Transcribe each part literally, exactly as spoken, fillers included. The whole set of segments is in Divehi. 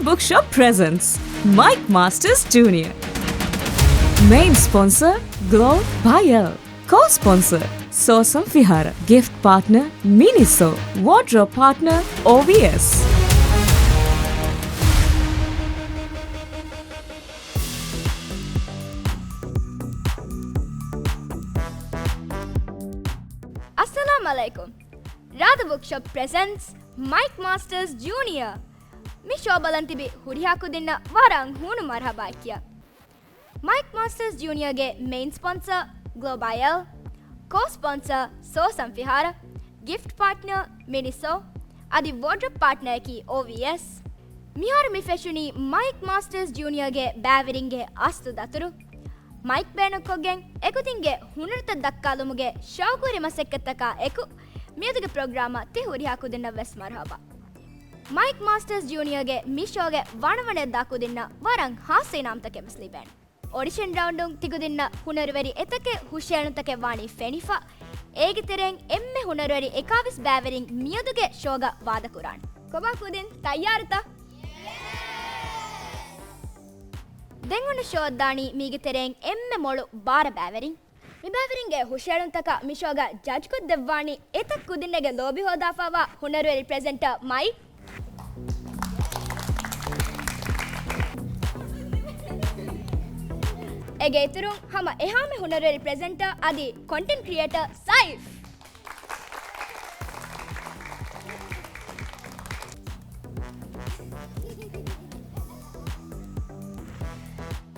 Bookshop presents Mic Masters Junior. Main sponsor, Glow by L. Co-sponsor, ސޯސަން ފިހާރަ. Gift partner, މިނިސޯ. Wardrobe partner, އޯވީއެސް. އައްސަލާމް ޢަލައިކުމް. ރާދަ ބުކްޝޮޕް ޕްރެޒެންޓްސް މައިކް މާސްޓަރސް ޖޫނިއަރ. މި ޝޯ ބަލަން ތިބި ހުރިހާ ކުދިންނަށް ވަރަށް ހޫނު މަރުޙަބާއެކިޔާ. މައިކް މާސްޓަރސް ޖޫނިއަރގެ މެއިން ސްޕޮންސަރ ގްލޯ ބައި އެލް، ކޯ ސްޕޮންސަރ ސޯސަން ފިހާރަ، ގިފްޓް ޕާޓްނަރ މިނިސޯ، އަދި ވޯޑްރޮބް ޕާޓްނަރަކީ އޯވީއެސް. މިހާރު މި ފެށުނީ މައިކް މާސްޓަރސް ޖޫނިއަރގެ ބައިވެރިންގެ އަސްލު ދަތުރު. މައިކް ބޭނުންކޮށްގެން އެކުދިންގެ ހުނަރުތައް ދައްކާލުމުގެ ޝައުޤުވެރި މަސައްކަތްތަކާ އެކު، މިއަދުގެ ޕްރޮގްރާމަށް ތި ހުރިހާ ކުދިންނަށް ވެސް މަރުޙަބާ. މައިކް މާސްޓަރސް ޖޫނިއަރގެ މި ޝޯގެ ވަނަވަނައަށް ދާ ކުދިންނަށް ވަރަށް ހާއްސަ އިނާމްތަކެއް ވެސް ލިބޭނެ. އޮޑިޝަން ރައުންޑުން ތިކުދިންނަށް ހުނަރުވެރި އެތަކެއް ހުށައެޅުންތަކެއް ވާނީ ފެނިފަ. އޭގެ ތެރެއިން އެންމެ ހުނަރުވެރި އެކާވީސް ބައިވެރިން މިއަދުގެ ޝޯގަ ވާދަކުރާނެ. ކޮބާ ކުދިން ތައްޔާރުތަ؟ ދެން އޮންނަ ޝޯއަށް ދާނީ މީގެ ތެރެއިން އެންމެ މޮޅު ބާރަ ބައިވެރިން. މި ބައިވެރިންގެ ހުށައެޅުންތަކަށް މި ޝޯގަ ޖަޖްކޮށްދެއްވާނީ އެތައް ކުދިންނެއްގެ ލޯބި ހޯދާފައިވާ ހުނަރުވެރި ޕްރެޒެންޓަރ މައިކް. އޭގެ އިތުރުން ހަމަ އެހާމެ ހުނަރުވެރި ޕްރެޒެންޓަރ އަދި ކޮންޓެންޓް ކްރިއޭޓަރ ސައިފް.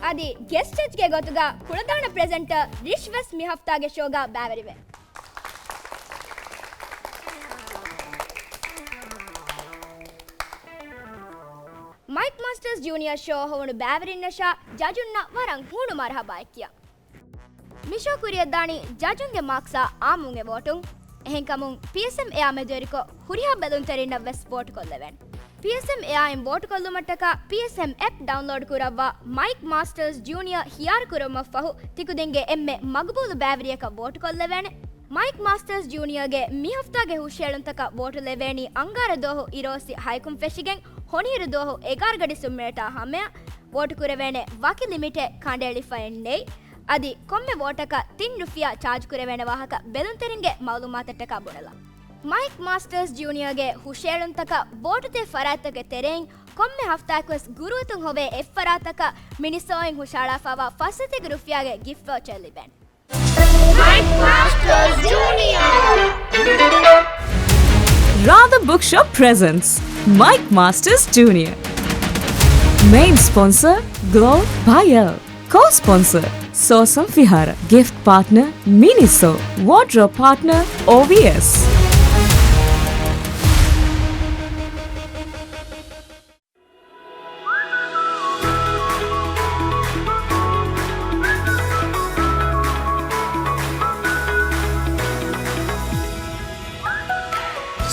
އަދި ގެސްޓް ޖަޖްގެ ގޮތުގަ ކުޅަދާނަ ޕްރެޒެންޓަރ ރިޝް ވެސް މި ހަފްތާގެ ޝޯގަ ބައިވެރިވޭ. މައިކް މާސްޓަރސް ޖޫނިއަރ ޝޯ ހޮވުނު ބައިވެރިންނަށާ ޖަޖުންނަށް ވަރަށް ހޫނު މަރުޙަބާއެކިޔާ. މި ޝޯ ކުރިއަށްދާނީ ޖަޖުންގެ މާކްސްއާ އާއްމުން އެ ވޯޓުން. އެހެންކަމުން ޕީއެސްއެމް އެއާ މެދުވެރިކޮށް ހުރިހާ ބެލުންތެރިންނަށް ވެސް ވޯޓު ކޮށްލެވޭނެ. ޕީއެސްއެމް އެއާއިން ވޯޓު ކޮށްލުމަށްޓަކާ ޕީއެސްއެމް އެޕް ޑައުންލޯޑް ކުރައްވާ މައިކް މާސްޓަރސް ޖޫނިއަރ ހިޔާރު ކުރުމަށްފަހު ތިކުދިންގެ އެންމެ މަގުބޫލު ބައިވެރިޔަކަށް ވޯޓު ކޮށްލެވޭނެ. މައިކް މާސްޓަރސް ޖޫނިއަރގެ މި ހަފްތާގެ ހުށައެޅުންތަކަށް ވޯޓު ލެވޭނީ އަންގާރަ ދުވަހު އިރުއޮއްސި ހައެކުން ފެށިގެން ހޮނިއިރު ދުވަހު އެގާރަ ގަޑިއައިސް މިނެޓާ ހަމަޔަށް. ވޯޓު ކުރެވޭނެ ވަކި ލިމިޓެއް ކަނޑައެޅިފައެއް ނެތް. އަދި ކޮންމެ ވޯޓަކަށް ތިން ރުފިޔާ ޗާޖް ކުރެވޭނެ ވާހަކަ ބެލުންތެރިންގެ މައުލޫމާތަށްޓަކާ ބުނެލާ. މައިކް މާސްޓަރސް ޖޫނިއަރގެ ހުށައެޅުންތަކަށް ވޯޓުދޭ ފަރާތްތަކުގެ ތެރެއިން ކޮންމެ ހަފްތާއަކުވެސް ގުރުއަތުން ހޮވޭ އެއްފަރާތަކަށް މިނިސޯއިން ހުށަހަޅާފައިވާ ފަސް ސަތޭކަ ރުފިޔާގެ ގިފްޓް ވައުޗަރ ލިބޭނެ. މައިކް މާސްޓަރސް ޖޫނިއަރ. ރާދަ ބުކްޝޮޕް ޕްރެޒެންޓްސް މައިކް މާސްޓަރސް ޖޫނިއަރ. މެއިން ސްޕޮންސަރ ގްލޯ ބައި އެލް. ކޯ ސްޕޮންސަރ ސޯސަން ފިހާރަ. ގިފްޓް ޕާޓްނަރ މިނިސޯ. ވޯޑްރޯބް ޕާޓްނަރ އޯވީއެސް.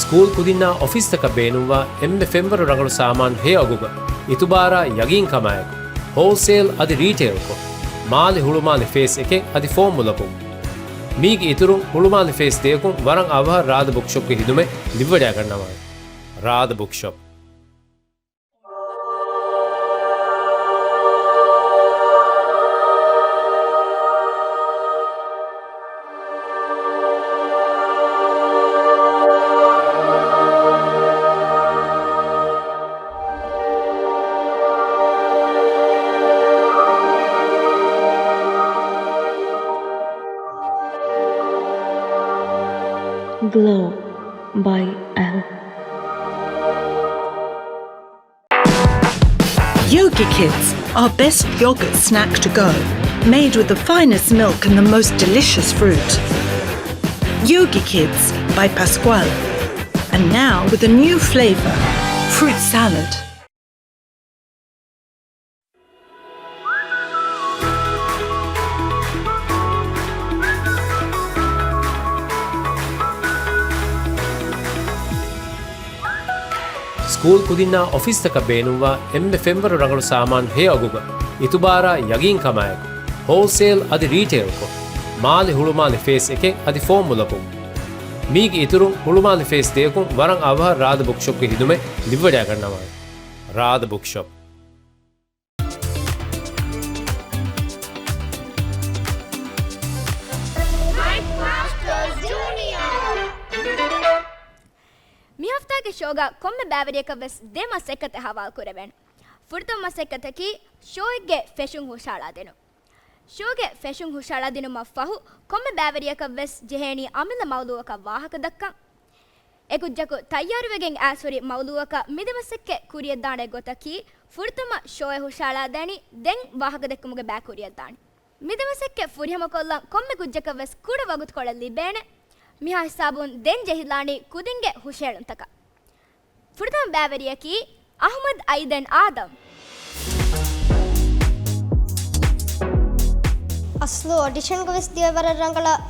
ސްކޫލް ކުދިންނާ އޮފީސްތަކަށް ބޭނުންވާ އެންމެ ފެންވަރު ރަނގަޅު ސާމާނު ހެޔޮ އަގުގަ އިތުބާރާ ޔަގީންކަމާއެކު، ހޯލްސޭލް އަދި ރީޓެއިލްކޮށް، މާލެ ހުޅުމާލެ ފޭސް އެކެއް އަދި ފޯމުލަކުން. މީގެ އިތުރުން ހުޅުމާލެ ފޭސް ދެއަކުން ވަރަށް އަވަހަށް ރާދަ ބުކްޝޮޕްގެ ހިދުމަތް ލިބިވަޑައިގަންނަވާނެ. ރާދަ ބުކްޝޮޕް. Glow by L. Yogi Kids, our best yogurt snack to go, made with the finest milk and the most delicious fruit. Yogi Kids by Pasquale, and now with a new flavor, fruit salad. ސްކޫލް ކުދިންނާ އޮފީސްތަކަށް ބޭނުންވާ އެންމެ ފެންވަރު ރަނގަޅު ސާމާނު ހެޔޮ އަގުގަ އިތުބާރާ ޔަގީންކަމާއެކު، ހޯލްސޭލް އަދި ރީޓެއިލްކޮށް، މާލެ ހުޅުމާލެ ފޭސް އެކެއް އަދި ފޯމުލަކުން. މީގެ އިތުރުން ހުޅުމާލެ ފޭސް ދެއަކުން ވަރަށް އަވަހަށް ރާދަ ބުކްޝޮޕްގެ ހިދުމަތް ލިބިވަޑައިގަންނަވާނެ. ރާދަ ބުކްޝޮޕް. މި ހަފްތާގެ ޝޯގަ ކޮންމެ ބައިވެރިޔަކަށް ވެސް ދެ މަސައްކަތެއް ހަވާލު ކުރެވޭނެ. ފުރަތަމަ މަސައްކަތަކީ ޝޯއެއްގެ ފެށުން ހުށަހަޅާދިނުން. ޝޯގެ ފެށުން ހުށަހަޅާދިނުމަށް ފަހު، ކޮންމެ ބައިވެރިޔަކަށް ވެސް ޖެހޭނީ އަމިއްލަ މައުލޫއަކަށް ވާހަކަ ދައްކަން. އެކުއްޖަކު ތައްޔާރުވެގެން އައިސް ހުރި މައުލޫއަކަށް މި ދެ މަސައްކަތް ކުރިޔަށްދާނެ ގޮތަކީ، ފުރަތަމަ ޝޯއެއް ހުށަހަޅާދޭނީ، ދެން ވާހަކަ ދެއްކުމުގެ ބައި ކުރިޔަށްދާނީ. މި ދެ މަސައްކަތް ފުރިހަމަކޮށްލަން ކޮންމެ ކުއްޖަކަށް ވެސް ކުޑަ ވަގުތުކޮޅެއް ލިބޭނެ. މިހާ ހިސާބުން ދެން ޖެހިލާނީ ކުދިންގެ ހުށަހެޅުންތަކަށް. ފުރަތަމަ ބައިވެރިޔަކީ އަޙްމަދު އައިދަން އާދަމް. އަސްލު އޮޑިޝަންގަ ވެސް ދިޔަ ވަރަށް ރަނގަޅަށް.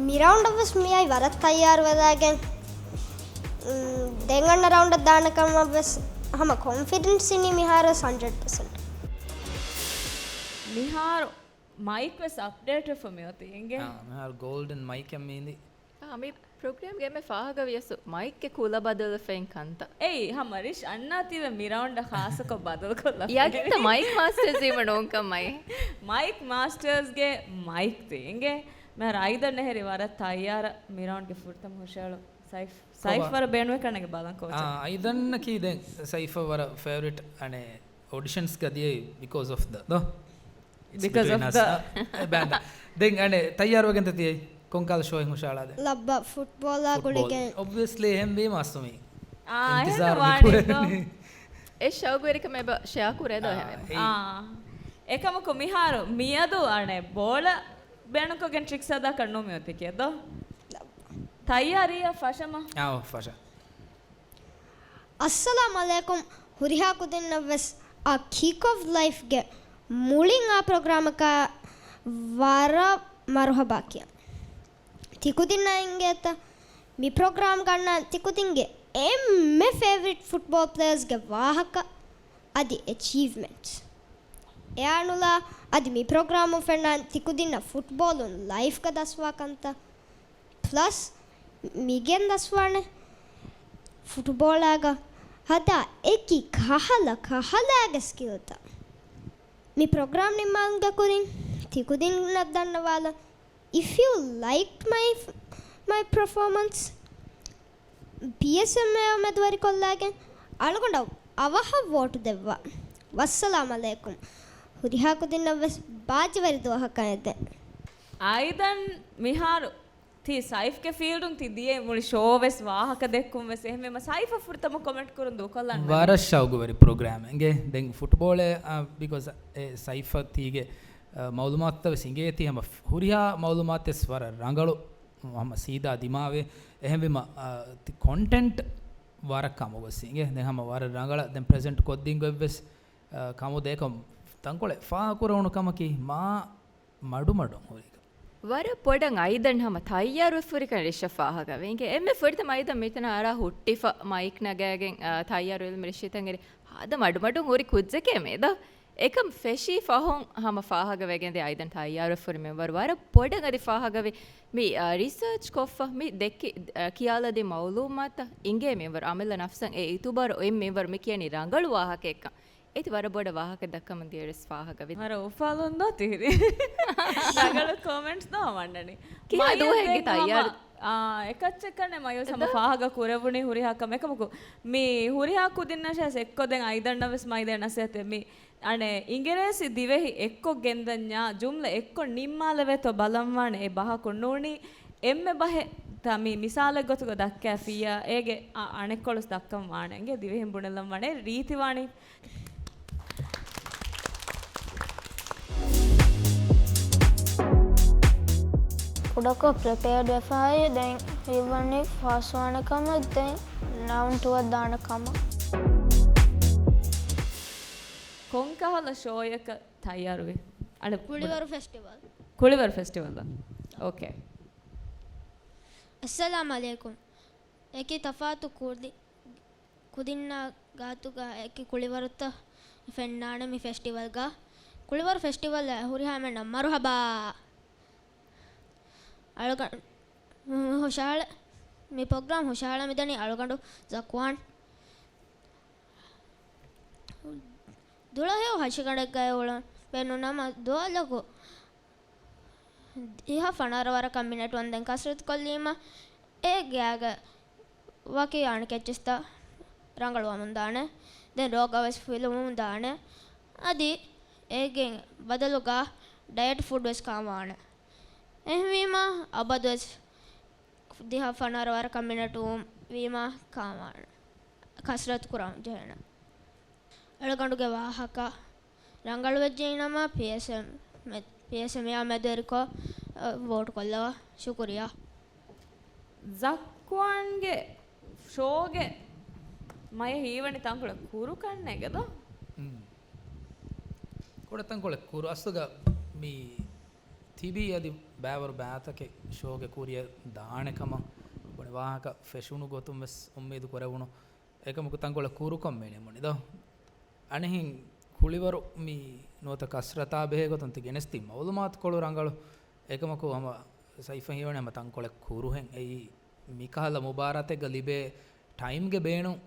މި ރައުންޑަށް ވެސް މިއައި ވަރަށް ތައްޔާރު ވެލާގެން. މް، ދެން އަންނަ ރައުންޑަށް ދާނެ ކަމަށް ވެސް ހަމަ ކޮންފިޑެންސް އިނީ މިހާރު ވެސް ހަންޑްރެޑް ޕަސެންޓް. މިހާރު މައިކް ވެސް އަޕްޑޭޓް ވެފަ މިއޮތީ އިނގޭ. އާ، މިހާރު ގޯލްޑެން މައިކް އެއް މީނދި. އާ، މި ޕްރޮގްރާމްގެ އެންމެ ފާހަގަ ވިޔަސް މައިކްގެ ކުލަ ބަދަލުވެފައިން ކަންތައް. އެއީ، ހަމަ ރިޝް އަންނާތީވެ މި ރައުންޑަށް ޚާއްޞަކޮށް ބަދަލުކޮށްލަ. ޔަގީންތަ މައިކް މާސްޓަރސް ވީމަ ނޫންކަމަށް. މައިކް މާސްޓަރސްގެ މައިކް ތީ އިނގޭ. މިހާރު އައިދަން އެހެރީ ވަރަށް ތައްޔާރަށް މި ރައުންޑްގެ ފުރަތަމަ ހުށަހެޅުން. ސައިފް، ސައިފް ކޮބާ؟ ވަރަށް ބޭނުންވެ ކަންނޭނގެ ބަލަން ކޯޗަށް. އާ، އައިދަންނަކީ ދެން ސައިފް ވަރަށް ފޭވަރިޓް އަނެއް އޮޑިޝަންސްގަ ދިޔައީ because of the، ދޯ؟ It's because of between us. The. އާ، އެ ބޭންދަ. ދެން އަނެއް ތައްޔާރުވެގެންތަ ތިޔައީ؟ ކޮންކަހަލަ ޝޯއެއް ހުށަހަޅާދޭ؟ ލައްބަ ފުޓްބޯޅާ ފުޓްބޯޅަ. ގުޅިގެން. އޮބްވިއަސްލީ އެހެން ވީމަ އަސްލު މީ. އާ، އިންތިޒާރު އެހެން ވާނެ މިކުރަނީ. ދޯ. އެ ޝައުގުވެރިކަމެއް އެބަ ޝެއާ ކުރޭ ދޯ އާ، އެހެން. އެއީ. އާ. އެކަމަކު މިހާރު މިއަދު އަނެއް ބޯޅަ ބޭނުންކޮށްގެން ޓްރިކްސް ހަދާކަށް ނޫން މިއޮތީކީއެއް ދޯ؟ ތައްޔާރީއަށް ފަށަމަ. އާ، ފަށަ. އައްސަލާމް އަލައިކުމް. ހުރިހާ ކުދިންނަށް ވެސް އާ ކިކް އޮފް ލައިފްގެ މުޅިން އާ ޕްރޮގްރާމަކާ ވަރަށް މަރުހަބާ ކިޔަން. ތިކުދިންނަށް އިނގޭތަ؟ މި ޕްރޮގްރާމްގަ އަންނަ ތިކުދިންގެ އެންމެ ފޭވަރިޓް ފުޓްބޯލް ޕްލޭޔަރސްގެ ވާހަކަ އަދި އެޗީވްމަންޓްސް. އެއާ ނުލާ އަދި މި ޕްރޮގްރާމުން ފެންނަ ތިކުދިންނަށް ފުޓްބޯލުން ލައިފްގަ ދަސްވާ ކަންތައް. ޕްލަސް މިގެން ދަސްވާނެ ފުޓުބޯޅާގަ ހަދާ އެކި ކަހަލަ ކަހަލާގެ ސްކިލްތައް. މި ޕްރޮގްރާމް ނިންމާލުމުގެ ކުރިން ތިކުދިންނަށް ދަންނަވާލަން. If you liked my, my performance, ޕީއެސްއެމްއޭ އުއްމީދުވެރިކޮށްލާގެން އަޅުގަނޑަށް އަވަހަށް ވޯޓު ދެއްވާ. ވައްސަލާމް އަލައިކުމް. ހުރިހާ ކުދިންނަށް ވެސް ބާއްޖަވެރި ދުވަހަކަށް އެދެން. އައިދަން މިހާރު ތި ސައިފްގެ ފީލްޑުން ތި ދިޔައީ މުޅި ޝޯ ވެސް ވާހަކަ ދެއްކުން ވެސް އެހެންވީމަ ސައިފަށް ފުރަތަމަ ކޮމެންޓް ކުރުން ދޫކޮށްލަން ވެ. ވަރަށް ޝައުގުވެރި ޕްރޮގްރާމެއް އިނގޭ. ދެން ފުޓްބޯޅެއް، އާ، ބިކޮޒް އެ ސައިފަށް ތީގެ، އާ، މައުލޫމާތުތައް ވެސް އިނގޭތީ ހަމަ ފު-، ހުރިހާ މައުލޫމާތެއް ވެސް ވަރަށް ރަނގަޅު ހަމަ ސީދާ ދިމާވޭ. އެހެންވީމަ، އާ، ތި ކޮންޓެންޓް ވަރަށް ކަމުގޮސް އިނގޭ. ދެން ހަމަ ވަރަށް ރަނގަޅަށް ދެން ޕްރެޒެންޓް ކޮށްދިން ގޮތް ވެސް، އާ، ކަމުދޭކަން ތަންކޮޅެއް ފާހަގަކުރެވުނު ކަމަކީ މާ މަޑުމަޑުން ހުރިކަން. ވަރަށް ބޮޑަށް އައިދަން ހަމަ ތައްޔާރުވެފަ ހުރިކަން ރިޝްއަށް ފާހަގަވޭ އިނގޭ. އެންމެ ފުރަތަމަ އައިދަން މިތަނަށް އަރާ ހުއްޓިފަ މައިކް ނަގައިގެން، އާ، ތައްޔާރުވެލުމަށް ރިޝްއަށް އެނގޭ ހާދަ މަޑުމަޑުން ހުރި ކުއްޖެކޭ މެދަ. އެކަން ފެށީ ފަހުން ހަމަ ފާހަގަވެގެންދިޔަ އައިދަން ތައްޔާރުވެފަ ހުރި މިންވަރު ވަރަށް ބޮޑަށް އަދި ފާހަގަވި. މި، އާ، ރިސާޗް ކޮށްފަ މި ދެއްކި، އާ، ކިޔާލަދި މައުލޫމާތަށް އިނގޭ މިންވަރު އަމިއްލަ ނަފްސަށް އެ އިތުބާރު އޮތް މިންވަރު މި ކިޔަނީ ރަނގަޅު ވާހަކައެއްކަން. އޭތި ވަރަށް ބޮޑަށް ވާހަކަ ދައްކަމުން ދިޔަ ރިޝް ފާހަގަވި. ވަރަށް އުފަލުން ދޯ ތިހިރީ. ރަނގަޅު ކޮމެންޓްސް ދޯ ވަންނަނީ. ކިހާ މަޔަ ދުވަހެއްގެ ދެން ތައްޔާރު؟ ހަމަ، އާ، އެކައްޗެއްކަންނެ މަޔޫސް ހަމަ ދޯ؟ ފާހަގަ ކުރެވުނީ ހުރިހާ ކަމެއް. އެކަމަކު މި ހުރިހާ ކުދިންނަށް އެއްކޮށް ދެން އައިދަންނަށް ވެސް މައިދޭ ނަސޭހަތެއް މި އަނެއް އިނގިރޭސި ދިވެހި އެއްކޮށް ގެންދަންޏާ ޖުމްލަ އެއްކޮށް ނިންމާލެވޭތޯ ބަލަންވާނެ އެ ބަހަކު ނޫނީ އެންމެ ބަހެއް ތަ މި މިސާލެއް ގޮތުގަ ދައްކައިފިއްޔާ އޭގެ އަ-، އަނެއްކޮޅުސް ދައްކަން ވާނެ އިނގޭ ދިވެހިން ބުނެލަން ވާނެ ރީތިވާނީ. ކުޑަކޮށް ޕްރިޕެއާޑް ވެފައި ދެން ހީވަނީ ފާސްވާނެ ކަމަށް ދެން ރައުންޑް ޓޫއަށް ދާނެ ކަމަށް. ކޮންކަހަލަ ޝޯއަކަށް ތައްޔާރުވި؟ އަނެއް ކުޅިވަރު ފެސްޓިވަލް. ކުޅިވަރު ފެސްޓިވަލް. އޯކޭ. އައްސަލާމް އަލައިކުމް. އެކި ތަފާތު ކުދި-، ކުދިންނާ ގާތުގަ އެކި ކުޅިވަރުތައް ފެންނާނެ މި ފެސްޓިވަލްގަ. ކުޅިވަރު ފެސްޓިވަލް ހުރިހާމެންނަށް މަރުހަބާ. އަޅުގަނޑު ހުށަހަޅަ-، މި ޕްރޮގްރާމް ހުށަހަޅަ މިދަނީ އަޅުގަނޑު ޒަކްވާން. ދުޅަހެޔޮ ހަށިގަނޑެއްގައި އުޅަން ބޭނުން ނަމަ، ދުވާލަކު ދިހަ ފަނަރަ ވަރަކަށް މިނެޓު ވަންދެން ކަސްރަތު ކޮށްލީމަ، އޭ ގާގަ ވަކި އަނެކެއްޗިސްތައް ރަނގަޅުވަމުން ދާނެ. ދެން ރޯގަވެސް ފިލުވަމުން ދާނެ. އަދި އޭގެ ބަދަލުގަ ޑަޔެޓް ފުޑް ވެސް ކާވާނެ. އެހެންވީމަ، އަބަދުވެސް ދިހަ ފަނަރަ ވަރަކަށް މިނެޓު ވީމަ ކާވާނެ. ކަސްރަތު ކުރަން ޖެހޭނެ. އަޅުގަނޑުގެ ވާހަކަ ރަނގަޅުވެއްޖެއްޔާ ނަމަ، ޕީއެސްއެމް މެ-، ޕީއެސްއެމް އާ މެދުވެރިކޮށް، އަ، ވޯޓް ކޮށްލަވާ. ޝުކުރިޔާ. ޒަކްވާންގެ ޝޯގެ މަޔަށް ހީވަނީ ތަންކޮޅެއް ކުރު ކަންނޭނގެ ދޯ؟ ކޮޅެއް ތަންކޮޅެއް ކުރު. އަސްލުގަ މި ތިބީ އަދި ބައިވަރު ބައިތަކެއް ޝޯގެ ކުރިއަށް ދާނެ ކަމަށް ބޮޑެ ވާހަކަ ފެށުނު ގޮތުން ވެސް އުއްމީދު ކުރެވުނު. އެކަމަކު ތަންކޮޅެއް ކުރުކޮށް މިނިމުނި ދޯ؟ އަނެހިން ކުޅިވަރު މި ނުވަތަ ކަސްރަތާ ބެހޭ ގޮތުން ތި ގެނެސްދިން މައުލޫމާތުކޮޅު ރަނގަޅު. އެކަމަކު ހަމަ ސައިފަށް ހީވަނީ ހަމަ ތަންކޮޅެއް ކުރުހެން. އެއީ މިކަހަލަ މުބާރާތެއްގަ ލިބޭ ޓައިމްގެ ބޭނުން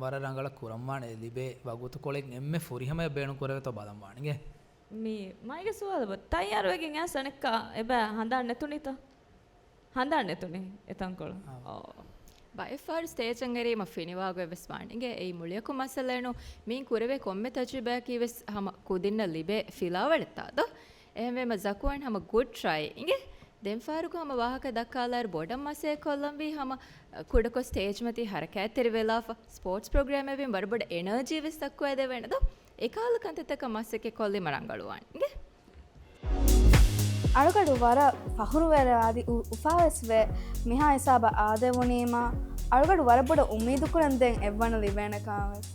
ވަރަށް ރަނގަޅަށް ކުރަންވާނެ. ލިބޭ ވަގުތުކޮޅެއް އެންމެ ފުރިހަމަޔަށް ބޭނުން ކުރެވޭތޯ ބަލަންވާނެ. އިނގޭ؟ މީ މައިގެ ސުވާލު ބަ-، ތައްޔާރުވެގެން އައިސް އަނެއްކާ އެބަ ހަނދާން ނެތުނީތަ؟ ހަނދާން ނެތުނީ އެތަންކޮޅު. އާ. އޯ. ބައެއްފަހަރު ސްޓޭޖަށް އެރީމަ ފިނިވާގޮތް ވެސް ވާނެ. އިނގޭ އެއީ މުޅިއަކު މައްސަލައެއް ނޫން. މިއިން ކުރެވޭ ކޮންމެ ތަޖުރިބާއަކީ ވެސް ހަމަ ކުދިންނަށް ލިބޭ ފިލާވަޅެއްތާ ދޯ؟ އެހެންވީމަ ޒަކުވާން ހަމަ ގުޑް ޓްރައި. އިނގޭ ދެންފަހަރުގަ ހަމަ ވާހަކަ ދައްކާލާއިރު ބޮޑަށް މަސައްކަތް ކޮށްލަންވީ ހަމަ ކުޑަކޮށް ސްޓޭޖްމަތީ ހަރަކާތްތެރި ވެލާފަ، ސްޕޯޓްސް ޕްރޮގްރާމެއްވީމަ ވަރަށް ބޮޑަށް އެނަރޖީ ވެސް ދައްކުވައިދެވޭނެ ދޯ؟ އެކަހަލަ ކަންތައްތަކަށް މަސައްކަތް ކޮށްލީމަ ރަނގަޅުވާނެ. އިނގޭ؟ އަޅުގަނޑު ވަރަށް ފަޚުރުވެރި އަދި އު-، އުފާވެސްވޭ މިހާ ހިސާބަށް އާދެވުނީމާ، އަޅުގަނޑު ވަރަށް ބޮޑަށް އުއްމީދުކުރަން ދެން އެއްވަނަ ލިބޭނެ ކަމަށް ވެސް.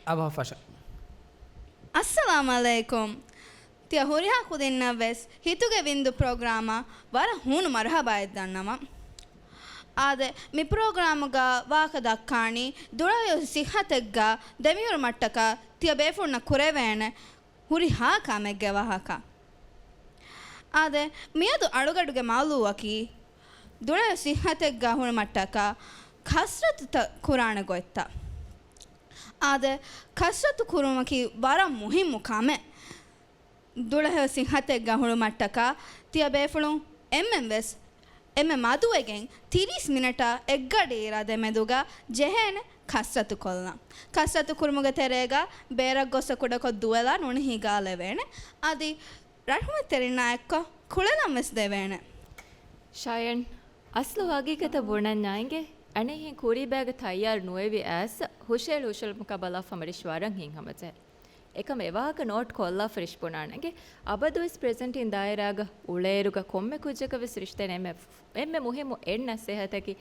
އަވަހަށް ފަށަ. އައްސަލާމް އަލައިކުމް. ތިޔަ ހުރިހާ ކުދިންނަށް ވެސް ހިތުގެ ވިންދު ޕްރޮގްރާމަށް ވަރަށް ހޫނު މަރުހަބާއެއް ދަންނަވަން. އާދެ، މި ޕްރޮގްރާމުގަ ވާހަކަ ދައްކާނީ ދުޅަހެޔޮ ސިއްހަތެއްގަ ދެމިހުރި މަށްޓަކައި ތިޔަ ބޭފުޅުންނަށް ކުރެވޭނެ ހުރިހާ ކަމެއްގެ ވާހަކަ. އާދެ، މިއަދު އަޅުގަޑުގެ މައުޟޫއަކީ ދުޅަހެޔޮ ސިއްހަތެއްގަ ހުރި މަށްޓަކައި ކަސްރަތުތައް ކުރާނެ ގޮތްތައް. އާދެ، ކަސްރަތު ކުރުމަކީ ވަރަށް މުހިއްމު ކަމެއް. ދުޅަހެޔޮ ސިއްހަތެއްގަ ހުރި މަށްޓަކައި ތިޔަ ބޭފުޅުން އެންމެން ވެސް އެންމެ މަދުވެގެން ތިރީސް މިނެޓާ އެއްގަޑި އިރާދަ މެދުގަ ޖެހޭނެ ކަސްރަތު ކޮށްލަން. ކަސްރަތު ކުރުމުގެ ތެރޭގަ ބޭރަށް ގޮއްސަ ކުޑަކޮށް ދުވެލާ ނޫނީ ހިގާލެވޭނެ. އަދި ރަޙުމަތްތެރިންނާ އެއްކޮށް ކުޅެލަން ވެސް ދެވޭނެ. ޝަޔަން، އަސްލު ހަގީގަތަށް ބުނަންޏާ އިނގޭ، އަނެއްހެން ކުރީބައިގަ ތައްޔާރު ނުވެވި އައިސް ހުށައެޅި ހުށައެޅުމަކާ ބަލާފަ ހަމަ ރިޝް ވަރަށް ހިތްހަމަޖެހޭ. އެކަމަށް އެވާހަކަ ނޯޓް ކޮށްލާފަ ރިޝް ބުނާނެ އިނގޭ، އަބަދުވެސް ޕްރެޒެންޓިން ދާއިރާގަ އުޅޭއިރުގަ ކޮންމެ ކުއްޖަކަށް ވެސް ރިޝް ދޭނެ އެންމެ، އެންމެ މުހިއްމު އެއް ނަސޭހަތަކީ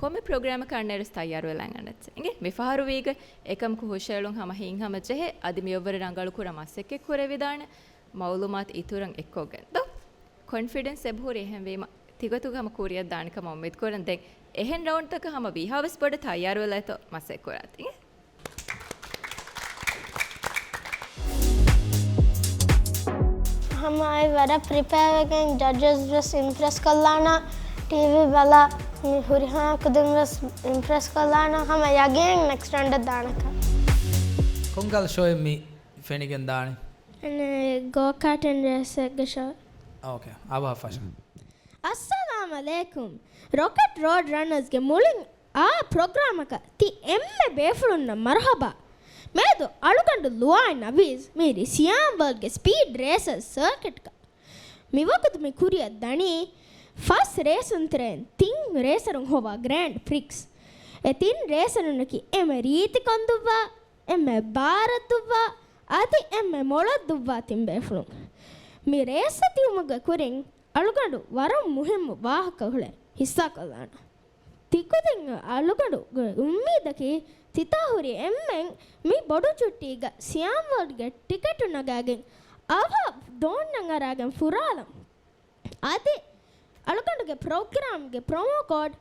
ކޮންމެ ޕްރޮގްރާމަކަށް އަންނައިރު ތައްޔާރުވެލަން އަންނައްޗޭ. އިނގޭ މިފަހަރު ވީގޮތް އެކަމަކު ހުށައެޅުން ހަމަ ހިތްހަމަޖެހޭ. އަދި މިއަށްވުރެ ރަނގަޅުކުރަން މަސައްކަތް ކުރެވިދާނެ މައުލޫމާތު އިތުރަށް އެއްކޮށްގެން ދޯ؟ ކޮންފިޑެންސް އެބަހުރި އެހެންވީމަ، ތިގޮތުގަ ހަމަ ކުރިއަށްދާނެ ކަމަށް އުއްމީދުކުރަން. ދެން އެހެން ރައުންޑްތަކަށް ހަމަ ވީހާވެސް ބޮޑަށް ތައްޔާރުވެލައިތޯ މަސައްކަތް ކުރާތި. ހަމަ އައި ވަރަށް ޕްރިޕެއާވެގެން ޖަޖަސް ވެސް އިމްޕްރެސް ކޮށްލާނަ، ޓީވީ ބަލާ މި ހުރިހާ ކުދިން ވެސް އިމްޕްރެސް ކޮށްލާނަ، ހަމަ ޔަގީން ނެކްސްޓް ރައުންޑަށް ދާނެކަން. ކޮންކަހަލަ ޝޯއެއް މި ފެނިގެން ދާނީ؟ ގޯކާޓިން ރޭސެއްގެ ޝޯ. އޯކޭ، އަވަހަށް ފަށަ. އައްސަލާމް އަލައިކުމް. ރޮކެޓް ރޯޑް ރަނަރސްގެ މުޅިން އާ ޕްރޮގްރާމަކަށް ތި އެންމެ ބޭފުޅުންނަށް މަރުހަބާ. މިއަދު އަޅުގަނޑު ލުވާ ނަވީޒް މިހިރީ ސިޔާމް ވަރލްޑްގެ ސްޕީޑް ރޭސަރ ސަރކިޓްގަ. މިވަގުތު މި ކުރިއަށް ދަނީ ފަސް ރޭސުންތެރެއިން ތިން ރޭސަރުން ހޮވާ ގްރޭންޑް ޕްރިކްސް. އެ ތިން ރޭސަރުންނަކީ އެންމެ ރީތިކޮން ދުއްވާ، އެންމެ ބާރަށް ދުއްވާ، އަދި އެންމެ މޮޅަށް ދުއްވާ ތިން ބޭފުޅުން. މި ރޭސްއަށް ދިއުމުގެ ކުރިން އަޅުގަނޑު ވަރަށް މުހިއްމު ވާހަކަ އުޅެ ހިއްސާކޮށްލާނަ. ތިކުދިން އަޅުގަނޑުގެ އުއްމީދަކީ ތިތާ ހުރި އެންމެން މި ބޮޑު ޗުއްޓީގަ ސިޔާމް ވަރލްޑްގެ ޓިކެޓު ނަގާގެން އަވަހަށް ދޯންޏަށް އަރާގެން ފުރާލަން. އަދި އަޅުގަނޑުގެ ޕްރޮގްރާމްގެ ޕްރޮމޯ ކޯޑް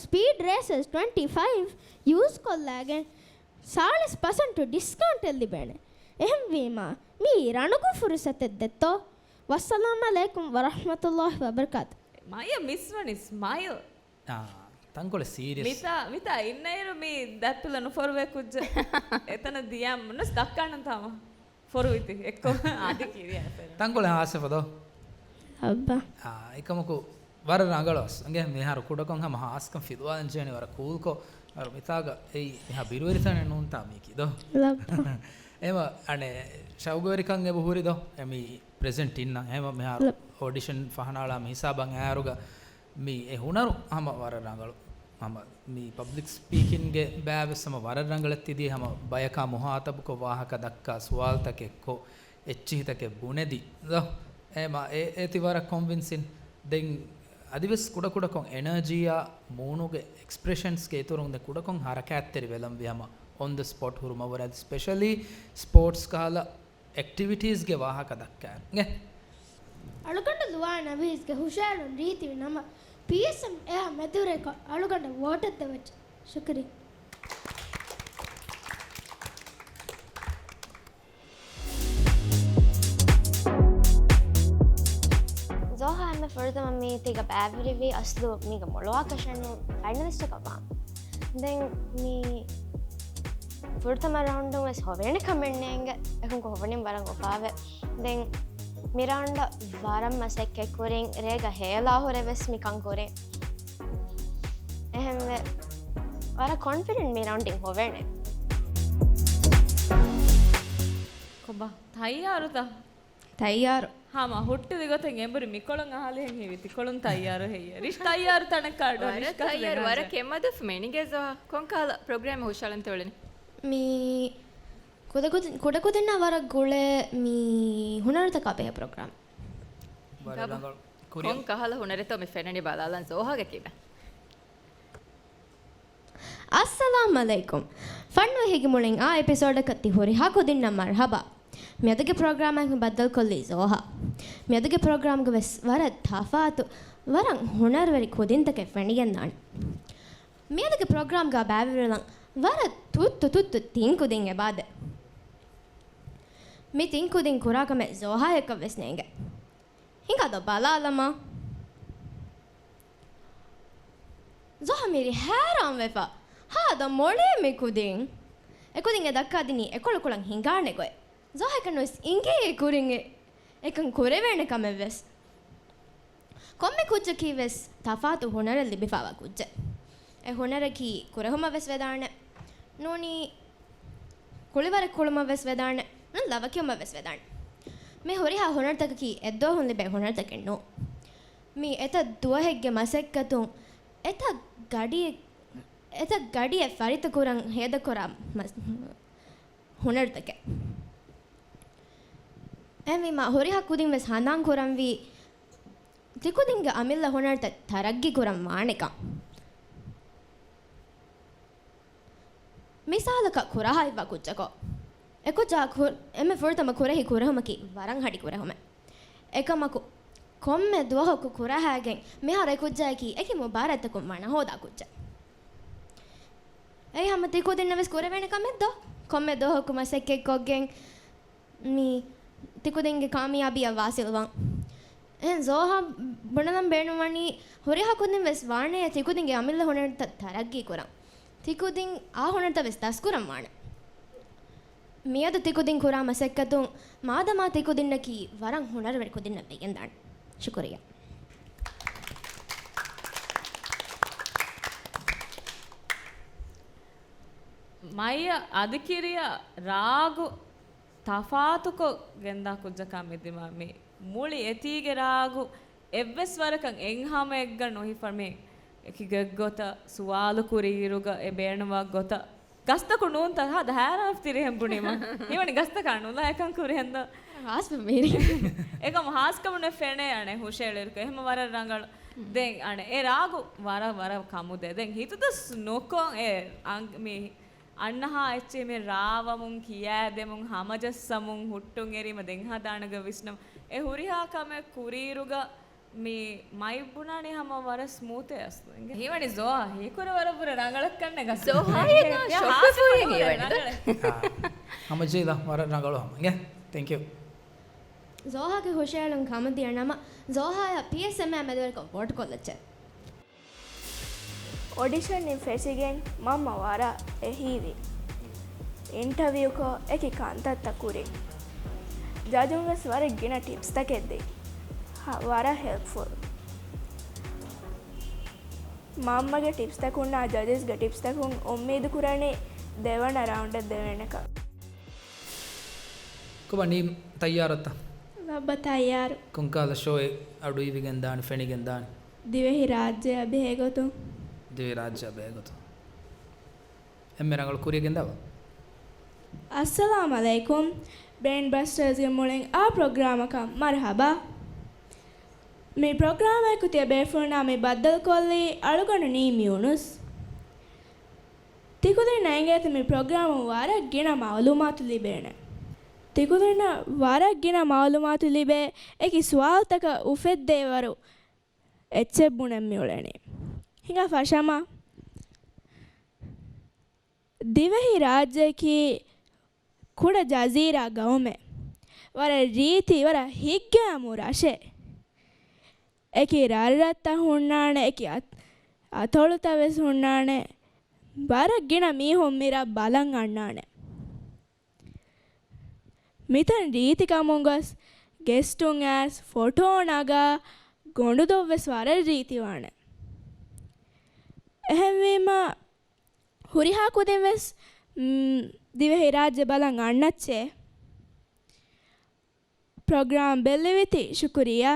ސްޕީޑް ރޭސަރސް ޓްވެންޓީ ފައިވް ޔޫސް ކޮށްލާގެން ސާޅީސް ޕަސެންޓު ޑިސްކައުންޓެއް ލިބޭނެ. އެހެންވީމާ، މިއީ ރަނުގެ ފުރުސަތެއް ދެއްތޯ؟ ވައްސަލާމް އަލައިކުމް ވަރަޙްމަތުﷲި ވަބަރަކާތު. މަޔަ މިސްވަނީ ސްމައިލް. އާ. ތަންކޮޅެއް ސީރިއަސް. މިތާ، މިތާ އިންނައިރު މި ދަތްޕިލަ ނުފޮރުވޭ ކުއްޖެއް. އެތަނަށް ދިޔަ ނަސް ދައްކާނަން ތާމަ. ފޮރުވިތި އެއްކޮށް އަދި ކިރިޔާ ފެރު. ތަންކޮޅެއް ހާސްވެފަ ދޯ؟ އައްބާ. އާ، އެކަމަކު ވަރަށް ރަނގަޅު އަސް. އިނގޭ މިހާރު ކުޑަކޮށް ހަމަ ހާސްކަން ފިލުވާލަން ޖެހެނީ ވަރަށް ކޫލްކޮށް. ވަރަށް މިތާގަ އެއީ މިހާ ބިރުވެރިތަނެއް ނޫންތާ މީކީ ދޯ؟ ލައްބާ. އެހެމަ އަނެއް ޝައުގުވެރިކަން އެބަ ހުރި ދޯ؟ އެ މި ޕްރެޒެންޓް އިންނަ. އެހެމަ މިހާރު ލަ- އޮޑިޝަން ފަހަނާޅާ މި ހިސާބަށް އައިއިރުގަ މި އެ ހުނަރު ހަމަ ވަރަށް ރަނގަޅު. ހަމަ މި ޕަބްލިކް ސްޕީކިންގެ ބައިވެސް ހަމަ ވަރަށް ރަނގަޅަށް ތިދިޔަ ހަމަ ބަޔަކާ މުހާތަބުކޮށް ވާހަކަ ދައްކާ ސުވާލުތަކެއް ކޮށް އެއްޗިހިތަކެއް ބުނެދި. ދޯ؟ އެ މަ-، އެ-، އޭތި ވަރަށް ކޮންވިންސިން. ދެން އަދިވެސް ކުޑަކުޑަކޮށް އެނަރޖީއާ މޫނުގެ އެކްސްޕްރެޝަންސްގެ އިތުރުން ދެން ކުޑަކޮށް ހަރަކާތްތެރި ވެލަންވީ ހަމަ އޮން ދަ ސްޕޮޓް ހުރުމަށްވުރެ އަދި ސްޕެޝަލީ ސްޕޯޓްސް ކަހަލަ އެކްޓިވިޓީސްގެ ވާހަކަ ދައްކާ. އަޅުގަނޑު ލުވާ ނަބީސްގެ ހުށައެޅުން ރީތިވި ނަމަ، ޕީއެސްއެމް އެއާ މެދުވެރިކޮށް އަޅުގަނޑަށް ވޯޓެއް ދެއްވައްޗެ. ޝުކުރިއްޔާ. ޒޯހާ އެންމެ ފުރަތަމަ މީތީގަ ބައިވެރިވީ އަސްލު މީގަ މޮޅު އާކަށެއްނު ފައިނަލިސްޓަކަށް ވާން. ދެން މި ފުރަތަމަ ރައުންޑުން ވެސް ހޮވޭނެ ކަމެއް ނޭނގެ. އެކަންކޮށް ހޮވަނީ ވަރަށް އުފާވެ. ދެން މި ރައުންޑަށް ވަރަށް މަސައްކަތް ކުރިން، ރޭގަ ހޭލާ ހުރެ ވެސް މިކަން ކުރިން. އެހެންވެ، ވަރަށް ކޮންފިޑެންޓް މި ރައުންޑިން ހޮވޭނެ. ކޮބާ؟ ތައްޔާރުތަ؟ ތައްޔާރު. ހަމަ ހުއްޓުވި ގޮތެއް އެނބުރި މިކޮޅުން އަހާލިހެން ހީވި ތިކޮޅުން ތައްޔާރު ހެއްޔޭ؟ ރިޝް ތައްޔާރު ތަނަކަށް އަޑު ވަރަށް ރިޝް ތައްޔާރު، ވަރަށް ކެތްމަދުފު މެނިގޭ ޒޯހާ. ކޮންކަހަލަ ޕްރޮގްރާމެއް ހުށައަޅަންތަ އުޅެނީ؟ މި ކުޑަކުދިން، ކުޑަކުދިންނާ ވަރަށް ގުޅޭ މި ހުނަރުތަކާ ބެހޭ ޕްރޮގްރާމް. ވަރަށް ރަނގަޅު. ކުރިއަށް. ކޮން ކަހަލަ ހުނަރެއްތޯ މި ފެންނަނީ ބަލާލަން ޒޯހާގެ ކިބަ. އައްސަލާމް ޢަލައިކުމް. ފަންނުވިހިގެ މުޅިން އާ އެޕިސޯޑަކަށް ތި ހުރިހާ ކުދިންނަށް މަރުޙަބާ. މިއަދުގެ ޕްރޮގްރާމަށް ބައްދަލުކޮށްލީ ޒޯހާ. މިއަދުގެ ޕްރޮގްރާމްގަ ވެސް ވަރަށް ތަފާތު، ވަރަށް ހުނަރުވެރި ކުދިންތަކެއް ފެނިގެންދާނެ. މިއަދުގެ ޕްރޮގްރާމްގަ ބައިވެރިވެލަން ވަރަށް ތުއްތު ތުއްތު ތިން ކުދިން އެބާދެ. މި ތިން ކުދިން ކުރާ ކަމެއް ޒޯހާއަކަށް ވެސް ނޭނގެ. ހިނގާދޯ ބަލާލަމާ. ޒޯހާ މިރި ހައިރާންވެފަ. ހާދަ މޮޅޭ މި ކުދިން. އެ ކުދިން އެ ދައްކާ ދިނީ އެކޮޅުކޮޅަށް ހިނގާނެ ގޮތް. ޒޯހާއަކަށް ނުވެސް އިނގޭ އެ ކުރިން އެ، އެކަން ކުރެވޭނެ ކަމެއް ވެސް. ކޮންމެ ކުއްޖަކީ ވެސް ތަފާތު ހުނަރެއް ލިބިފައިވާ ކުއްޖެއް. އެ ހުނަރަކީ ކުރެހުމަށް ވެސް ވެދާނެ. ނޫނީ ކުޅިވަރެއް ކުޅުމަށް ވެސް ވެދާނެ. ނޫން ލަވަކިޔުމަށް ވެސް ވެދާނެ. މި ހުރިހާ ހުނަރުތަކަކީ އެއްދުވަހުން ލިބޭ ހުނަރުތަކެއް ނޫން. މީ އެތައް ދުވަހެއްގެ މަސައްކަތުން އެތައް ގަޑިއެއް، އެތައް ގަޑިއެއް ފަރިތަކުރަން ހޭދަކުރާ މަސް-، ހުނަރުތަކެއް. އެހެންވީމާ، ހުރިހާ ކުދިން ވެސް ހަނދާން ކުރަންވީ، ތިކުދިންގެ އަމިއްލަ ހުނަރުތައް ތަރައްގީ ކުރަން ވާނެކަން. މިސާލަކަށް ކުރަހައިވާ ކުއްޖަކޮށް، އެކުއްޖާ ކު-، އެންމެ ފުރަތަމަ ކުރެހި ކުރެހުމަކީ ވަރަށް ހަޑި ކުރެހުމެއް. އެކަމަކު، ކޮންމެ ދުވަހަކު ކުރަހައިގެން މިހާރު އެ ކުއްޖާއަކީ އެކި މުބާރާތްތަކުން ވަނަ ހޯދާ ކުއްޖެއް. އެއީ ހަމަ ތި ކުދިންނަށް ވެސް ކުރެވޭނެ ކަމެއް ދޯ؟ ކޮންމެ ދުވަހަކު މަސައްކަތްކޮށްގެން މި ތިކުދިންގެ ކާމިޔާބީއަށް ވާސިލްވާން. އެހެން ޒޯހާ ބުނަލަން ބޭނުންވަނީ ހުރިހާ ކުދިން ވެސް ވާނެ ތިކުދިންގެ އަމިއްލަ ހުނަރުތައް ތަރައްގީ ކުރަން. ތިކުދިން އާ ހުނަރުތައް ވެސް ދަސްކުރަން ވާނެ. މިއަދު ތިކުދިން ކުރާ މަސައްކަތުން މާދަމާ ތިކުދިންނަކީ ވަރަށް ހުނަރުވެރި ކުދިންނަށް ވެގެންދާނެ. ޝުކުރިއްޔާ. މައިޔަށް އަދިކިރިޔަށް ރާގު ތަފާތުކޮށް ގެންދާ ކުއްޖަކާ މި ދިމާ މި މުޅި އެތީގެ ރާގު އެއްވެސް ވަރަކަށް އެއްހާމައެއްގަ ނުހިފަ މި އެކި ގޮތްގޮތަށް ސުވާލު ކުރިއިރުގަ އެ ބޭނުންވާ ގޮތަށް ގަސްތަކު ނޫންތަ؟ ހާދަ ހައިރާން ތިރިހެން ބުނީމަ. ހީވަނީ ގަސްތަކާ ނުލާ އެކަން ކުރިހެންދޯ؟ ހާސް މީރި. އެކަމު ހާސްކަމުން ފެނޭ އަނެއް ހުށައެޅިއިރުކޮށް އެހެމަ ވަރަށް ރަނގަޅު. ދެން އަނެއް އެ ރާގު ވަރަށް ވަރަށް ކަމުދޭ. ދެން ހިތުދަސް ނުކޮށް އެ އަން-، މި އަންނަހާ އެއްޗެއް މި ރާވަމުން، ކިޔާދެމުން، ހަމަޖައްސަމުން، ހުއްޓުން އެރީމަ ދެން ހަދާނެގޮތް ވިސްނަމުން. އެ ހުރިހާ ކަމެއް ކުރިއިރުގަ މި މައި ބުނާނީ ހަމަ ވަރަށް ސްމޫތޭ އަސްލު. ހީވަނީ ޒޯހާ ހީކުރެ ވަރަށް ބުރަ ރަނގަޅަށް ކަންނެ ގަސް. ޒޯހާ އޭނާ ޝޮކް ވެފަ ހުރި ހީވަނީ. ހަމަޖެހިލާ ވަރަށް ރަނގަޅު ހަމަ. އިނގޭ. ތެންކް ޔޫ. ޒޯހާގެ ހުށައެޅުން ކަމުދިޔަ ނަމަ، ޒޯހާއަށް ޕީއެސްއެމްއާ މެދުވެރިކޮށް ވޯޓް ކޮށްލައްޗޭ. އޮޑިޝަންއިން ފެށިގެން މަންމަ ވަރަށް އެހީވި. އިންޓަވިއުކޮށް އެކި ކަންތައްތައް ކުރިން. ޖަޖުން ވެސް ވަރަށް ގިނަ ޓިޕްސްތަކެއް ދިން. ހަ، ވަރަށް ހެލްޕްފުލް. މަންމަގެ ޓިޕްސްތަކުންނާ ޖަޖަސްގެ ޓިޕްސްތަކުން އުއްމީދު ކުރަނީ ދެވަނަ ރައުންޑަށް ދެވޭނެކަން. ކޮބާ ނީމް ތައްޔާރަށްތަ؟ ބައްބަ ތައްޔާރު. ކޮންކަހަލަ ޝޯއެއް އަޑުއިވިގެން ދާނެ، ފެނިގެން ދާނެ؟ ދިވެހިރާއްޖެއާ ބެހޭގޮތުން. ދިވެހިރާއްޖެއާ ބެހޭގޮތުން. އެންމެ ރަނގަޅު ކުރިއަށް ގެންދަވާ. އައްސަލާމް ޢަލައިކުމް. ބްރެއިން ބަސްޓާސްގެ މުޅިން އާ ޕްރޮގްރާމަކަށް މަރުޙަބާ. މި ޕްރޮގްރާމަށް އެކު ތިޔަބޭފުޅުންނާ މި ބައްދަލުކޮށްލީ އަޅުގަނޑު ނީމް ޔޫނުސް. ތިކުދިންނަށް އެނގޭތަ މި ޕްރޮގްރާމުން ވަރަށް ގިނަ މަޢުލޫމާތު ލިބޭނެ. ތިކުދިންނަށް ވަރަށް ގިނަ މަޢުލޫމާތު ލިބޭ އެކި ސުވާލުތަކަށް އުފެއްދޭވަރު އެއްޗެއް ބުނަން މިއުޅެނީ. ހިނގާ ފަށަމާ. ދިވެހިރާއްޖެއަކީ ކުޑަ ޖަޒީރާ ގައުމެއް. ވަރަށް ރީތި، ވަރަށް ހިތްގައިމު ރަށެއް. އެކި ރަށްރަށްތައް ހުންނާނެ، އެކި އަތް-، އަތޮޅުތައް ވެސް ހުންނާނެ. ވަރަށް ގިނަ މީހުން މި ރަށް ބަލަން އަންނާނެ. މިތަން ރީތިކަމުން ގޮސް ގެސްޓުން އައިސް ފޮޓޯ ނަގާ ގޮނޑުދޮށް ވެސް ވަރަށް ރީތިވާނެ. އެހެންވީމަ، ހުރިހާ ކުދިން ވެސް، މް، ދިވެހިރާއްޖެ ބަލަން އަންނައްޗޭ. ޕްރޮގްރާމް ބެއްލެވިތީ ޝުކުރިއްޔާ.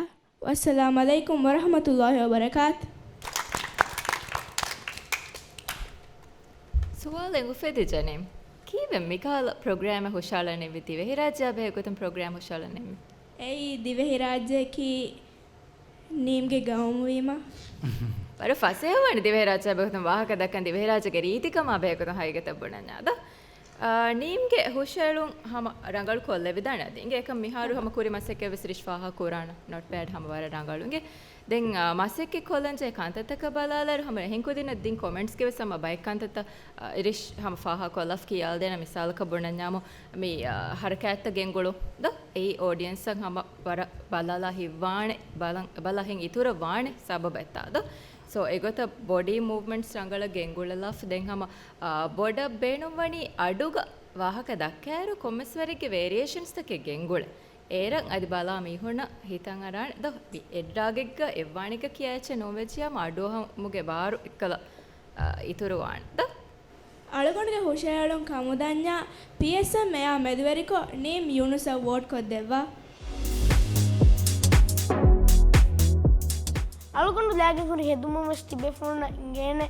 ވައްސަލާމް ޢަލައިކުމް ވަރަޙްމަތުﷲި ވަބަރަކާތު. ސުވާލެއް އުފެދި ޖަނީމް. ކީއްވެ މިކަހަލަ ޕްރޮގްރާމެއް ހުށަހަޅަން ނިންމީ؟ ދިވެހިރާއްޖެއާ ބެހޭ ގޮތުން ޕްރޮގްރާމް ހުށަހަޅަން ނިންމީ؟ އެއީ ދިވެހިރާއްޖެއަކީ ނީމްގެ ގައުމުވީމަ. ވަރަށް ފަސޭހަވާނެ ދިވެހިރާއްޖެއާ ބެހޭގޮތުން ވާހަކަ ދައްކަން، ދިވެހިރާއްޖޭގެ ރީތިކަމާ ބެހޭގޮތުން ހަގީގަތަށް ބުނަންޏާ ދޯ. އާ، ނީމްގެ ހުށައެޅުން ހަމަ ރަނގަޅު ކޮށްލެވިދާނެ އަދި. އިނގޭ އެކަމް މިހާރު ހަމަ ކުރި މަސައްކަތް ވެސް ރިޝް ފާހަގަ ކުރާނަ، ނޮޓްޕޭޑް ހަމަ ވަރަށް ރަނގަޅު. އިނގޭ ދެން، އާ، މަސައްކަތް ކޮށްލަންޖެހޭ ކަންތައްތަކަށް ބަލާލާއިރު ހަމަ އެހެން ކުދިންނަށް ދިން ކޮމެންޓްސްގެ ވެސް ހަމަ ބައެއް ކަންތައްތައް، އާ، ރިޝް ހަމަ ފާހަގަ ކޮށްލަފަ ކިޔާލަދޭނަ. މިސާލަކަށް ބުނަންޏާމު މި، އާ، ހަރަކާތްތައް ގެންގުޅުން ދޯ. އެއީ އޯޑިއަންސަށް ހަމަ ވަރަށް ބަލާލާ ހިތްވާނެ، ބަލަ-، ބަލާ ހިތް އިތުރަށް ވާނެ ސަބަބެއްތާ ދޯ. ސޯ، އެގޮތަށް ބޮޑީ މޫވްމަންޓްސް ރަނގަޅަށް ގެންގުޅެލާފަ ދެން ހަމަ، އާ، ބޮޑަށް ބޭނުންވަނީ އަޑުގަ ވާހަކަ ދައްކާއިރު ކޮންމެސްވަރެއްގެ ވޭރިއޭޝަންސްތަކެއް ގެންގުޅެ. އޭރަށް އަދި ބަލާ މީހުންނަށް ހިތަށް އަރާނެ ދޯ. މި އެއްރާގެއްގަ އެއްވާނެކަ ކިޔާ އެއްޗެއް ނޫންވެއްޖިޔާމު އަޑުއަހަމުގެ ބާރު އެއްކަލަ، އާ، އިތުރުވާނެ ދޯ. އަޅުގަނޑުގެ ހުށައެޅުން ކަމުދަންޏާ ޕީއެސްއެމް އެއާ މެދުވެރިކޮށް ނީމް ޔޫނުސަށް ވޯޓް ކޮށްދެއްވާ. އަޅުގަނޑު ލާގެން ހުރި ހެދުމުން ވެސް ތިބޭފުޅުންނަށް އިނގޭނެ.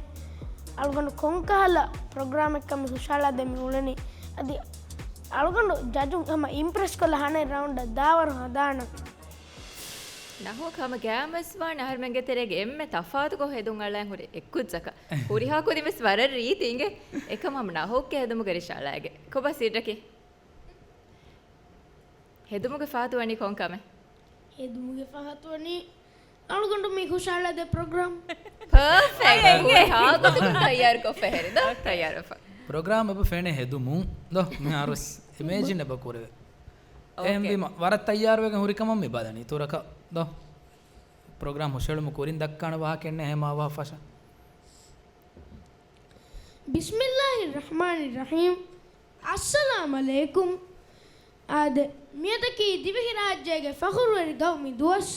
އަޅުގަނޑު ކޮންކަހަލަ ޕްރޮގްރާމެއްކަން މި ހުށަހަޅާދޭ މި އުޅެނީ. އަދި އަޅުގަނޑު ޖަޖުން ހަމަ އިމްޕްރެސް ކޮށްލާ ހަނެއް ރައުންޑަށް ދާވަރު ހަދާނަން. ނަހޫ ހަމަ ގައިމުވެސް ވާނެ އަހަރުމެންގެ ތެރޭގަ އެންމެ ތަފާތުކޮށް ހެދުން އަޅައިން ހުރި އެއްކުއްޖަކަށް. ހުރިހާ ކުދިން ވެސް ވަރަށް ރީތި އިނގޭ. އެކަމް ހަމަ ނަހޫގެ ހެދުމުގެ ރިޝް އަޅާގެ. ކޮބާ ސީޑްރަކީ؟ ހެދުމުގެ ފަހަތު ވަނީ ކޮން ކަމެއް؟ ހެދުމުގެ ފަހަތު ވަނީ އަޅުގަނޑު މި ހުށަހަޅާދޭ ޕްރޮގްރާމް. ޕާފެކްޓް. ހުރިހާ ގޮތަކުން ތައްޔާރުކޮށްފަ ހެރި ދޯ. ތައްޔާރުވެފަ. ޕްރޮގްރާމް އެބަ ފެނޭ ހެދުމުން ދޯ. މިހާރުވެސް އިމޭޖިން އެބަ ކުރެވޭ. އެހެންވީމަ، ވަރަށް ތައްޔާރުވެގެން ހުރިކަމަށް މި ބަލަނީ. ތުރަކަށް ދޯ. ޕްރޮގްރާމް ހުށަހެޅުމުގެ ކުރިން ދައްކާނެ ވާހަކައެއް ނެހެމާ ވާ ފަށަ. ބިސްމިއްލާހި ރަޙްމާނި ރަޙީމް. އައްސަލާމް ޢަލައިކުމް. އާދެ، މިއަދަކީ ދިވެހިރާއްޖޭގެ ފަޚުރުވެރި ގައުމީ ދުވަސް.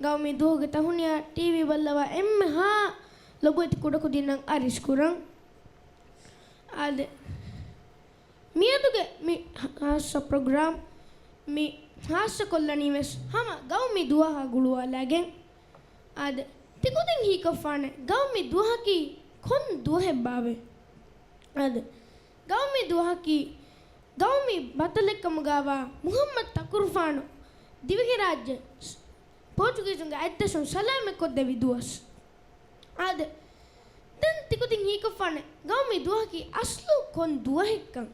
ގައުމީ ދުވަހުގެ ތަހުނިޔާ ޓީވީ ބައްލަވާ އެންމެހާ ލޮބުވެތި ކުޑަކުދިންނަށް އަރިސްކުރަން. އާދެ، މިއަދުގެ މި ހާއްސަ ޕްރޮގްރާމް މި ހާއްސަކޮށްލަނީ ވެސް ހަމަ ގައުމީ ދުވަހާ ގުޅުވާލައިގެން. އާދެ، ތިކުދިން ހީކޮށްފާނެ ގައުމީ ދުވަހަކީ ކޮން ދުވަހެއްބާވޭ؟ އާދެ، ގައުމީ ދުވަހަކީ ގައުމީ ބަތަލެއްކަމުގައިވާ މުޙައްމަދު ތަކުރުފާނު ދިވެހިރާއްޖެ ޕޯޗުގީޒުންގެ އަތްދަށުން ސަލާމަތްކޮށްދެއްވި ދުވަސް. އާދެ، ދެން ތިކުދިން ހީކޮށްފާނެ ގައުމީ ދުވަހަކީ އަސްލު ކޮން ދުވަހެއްކަން.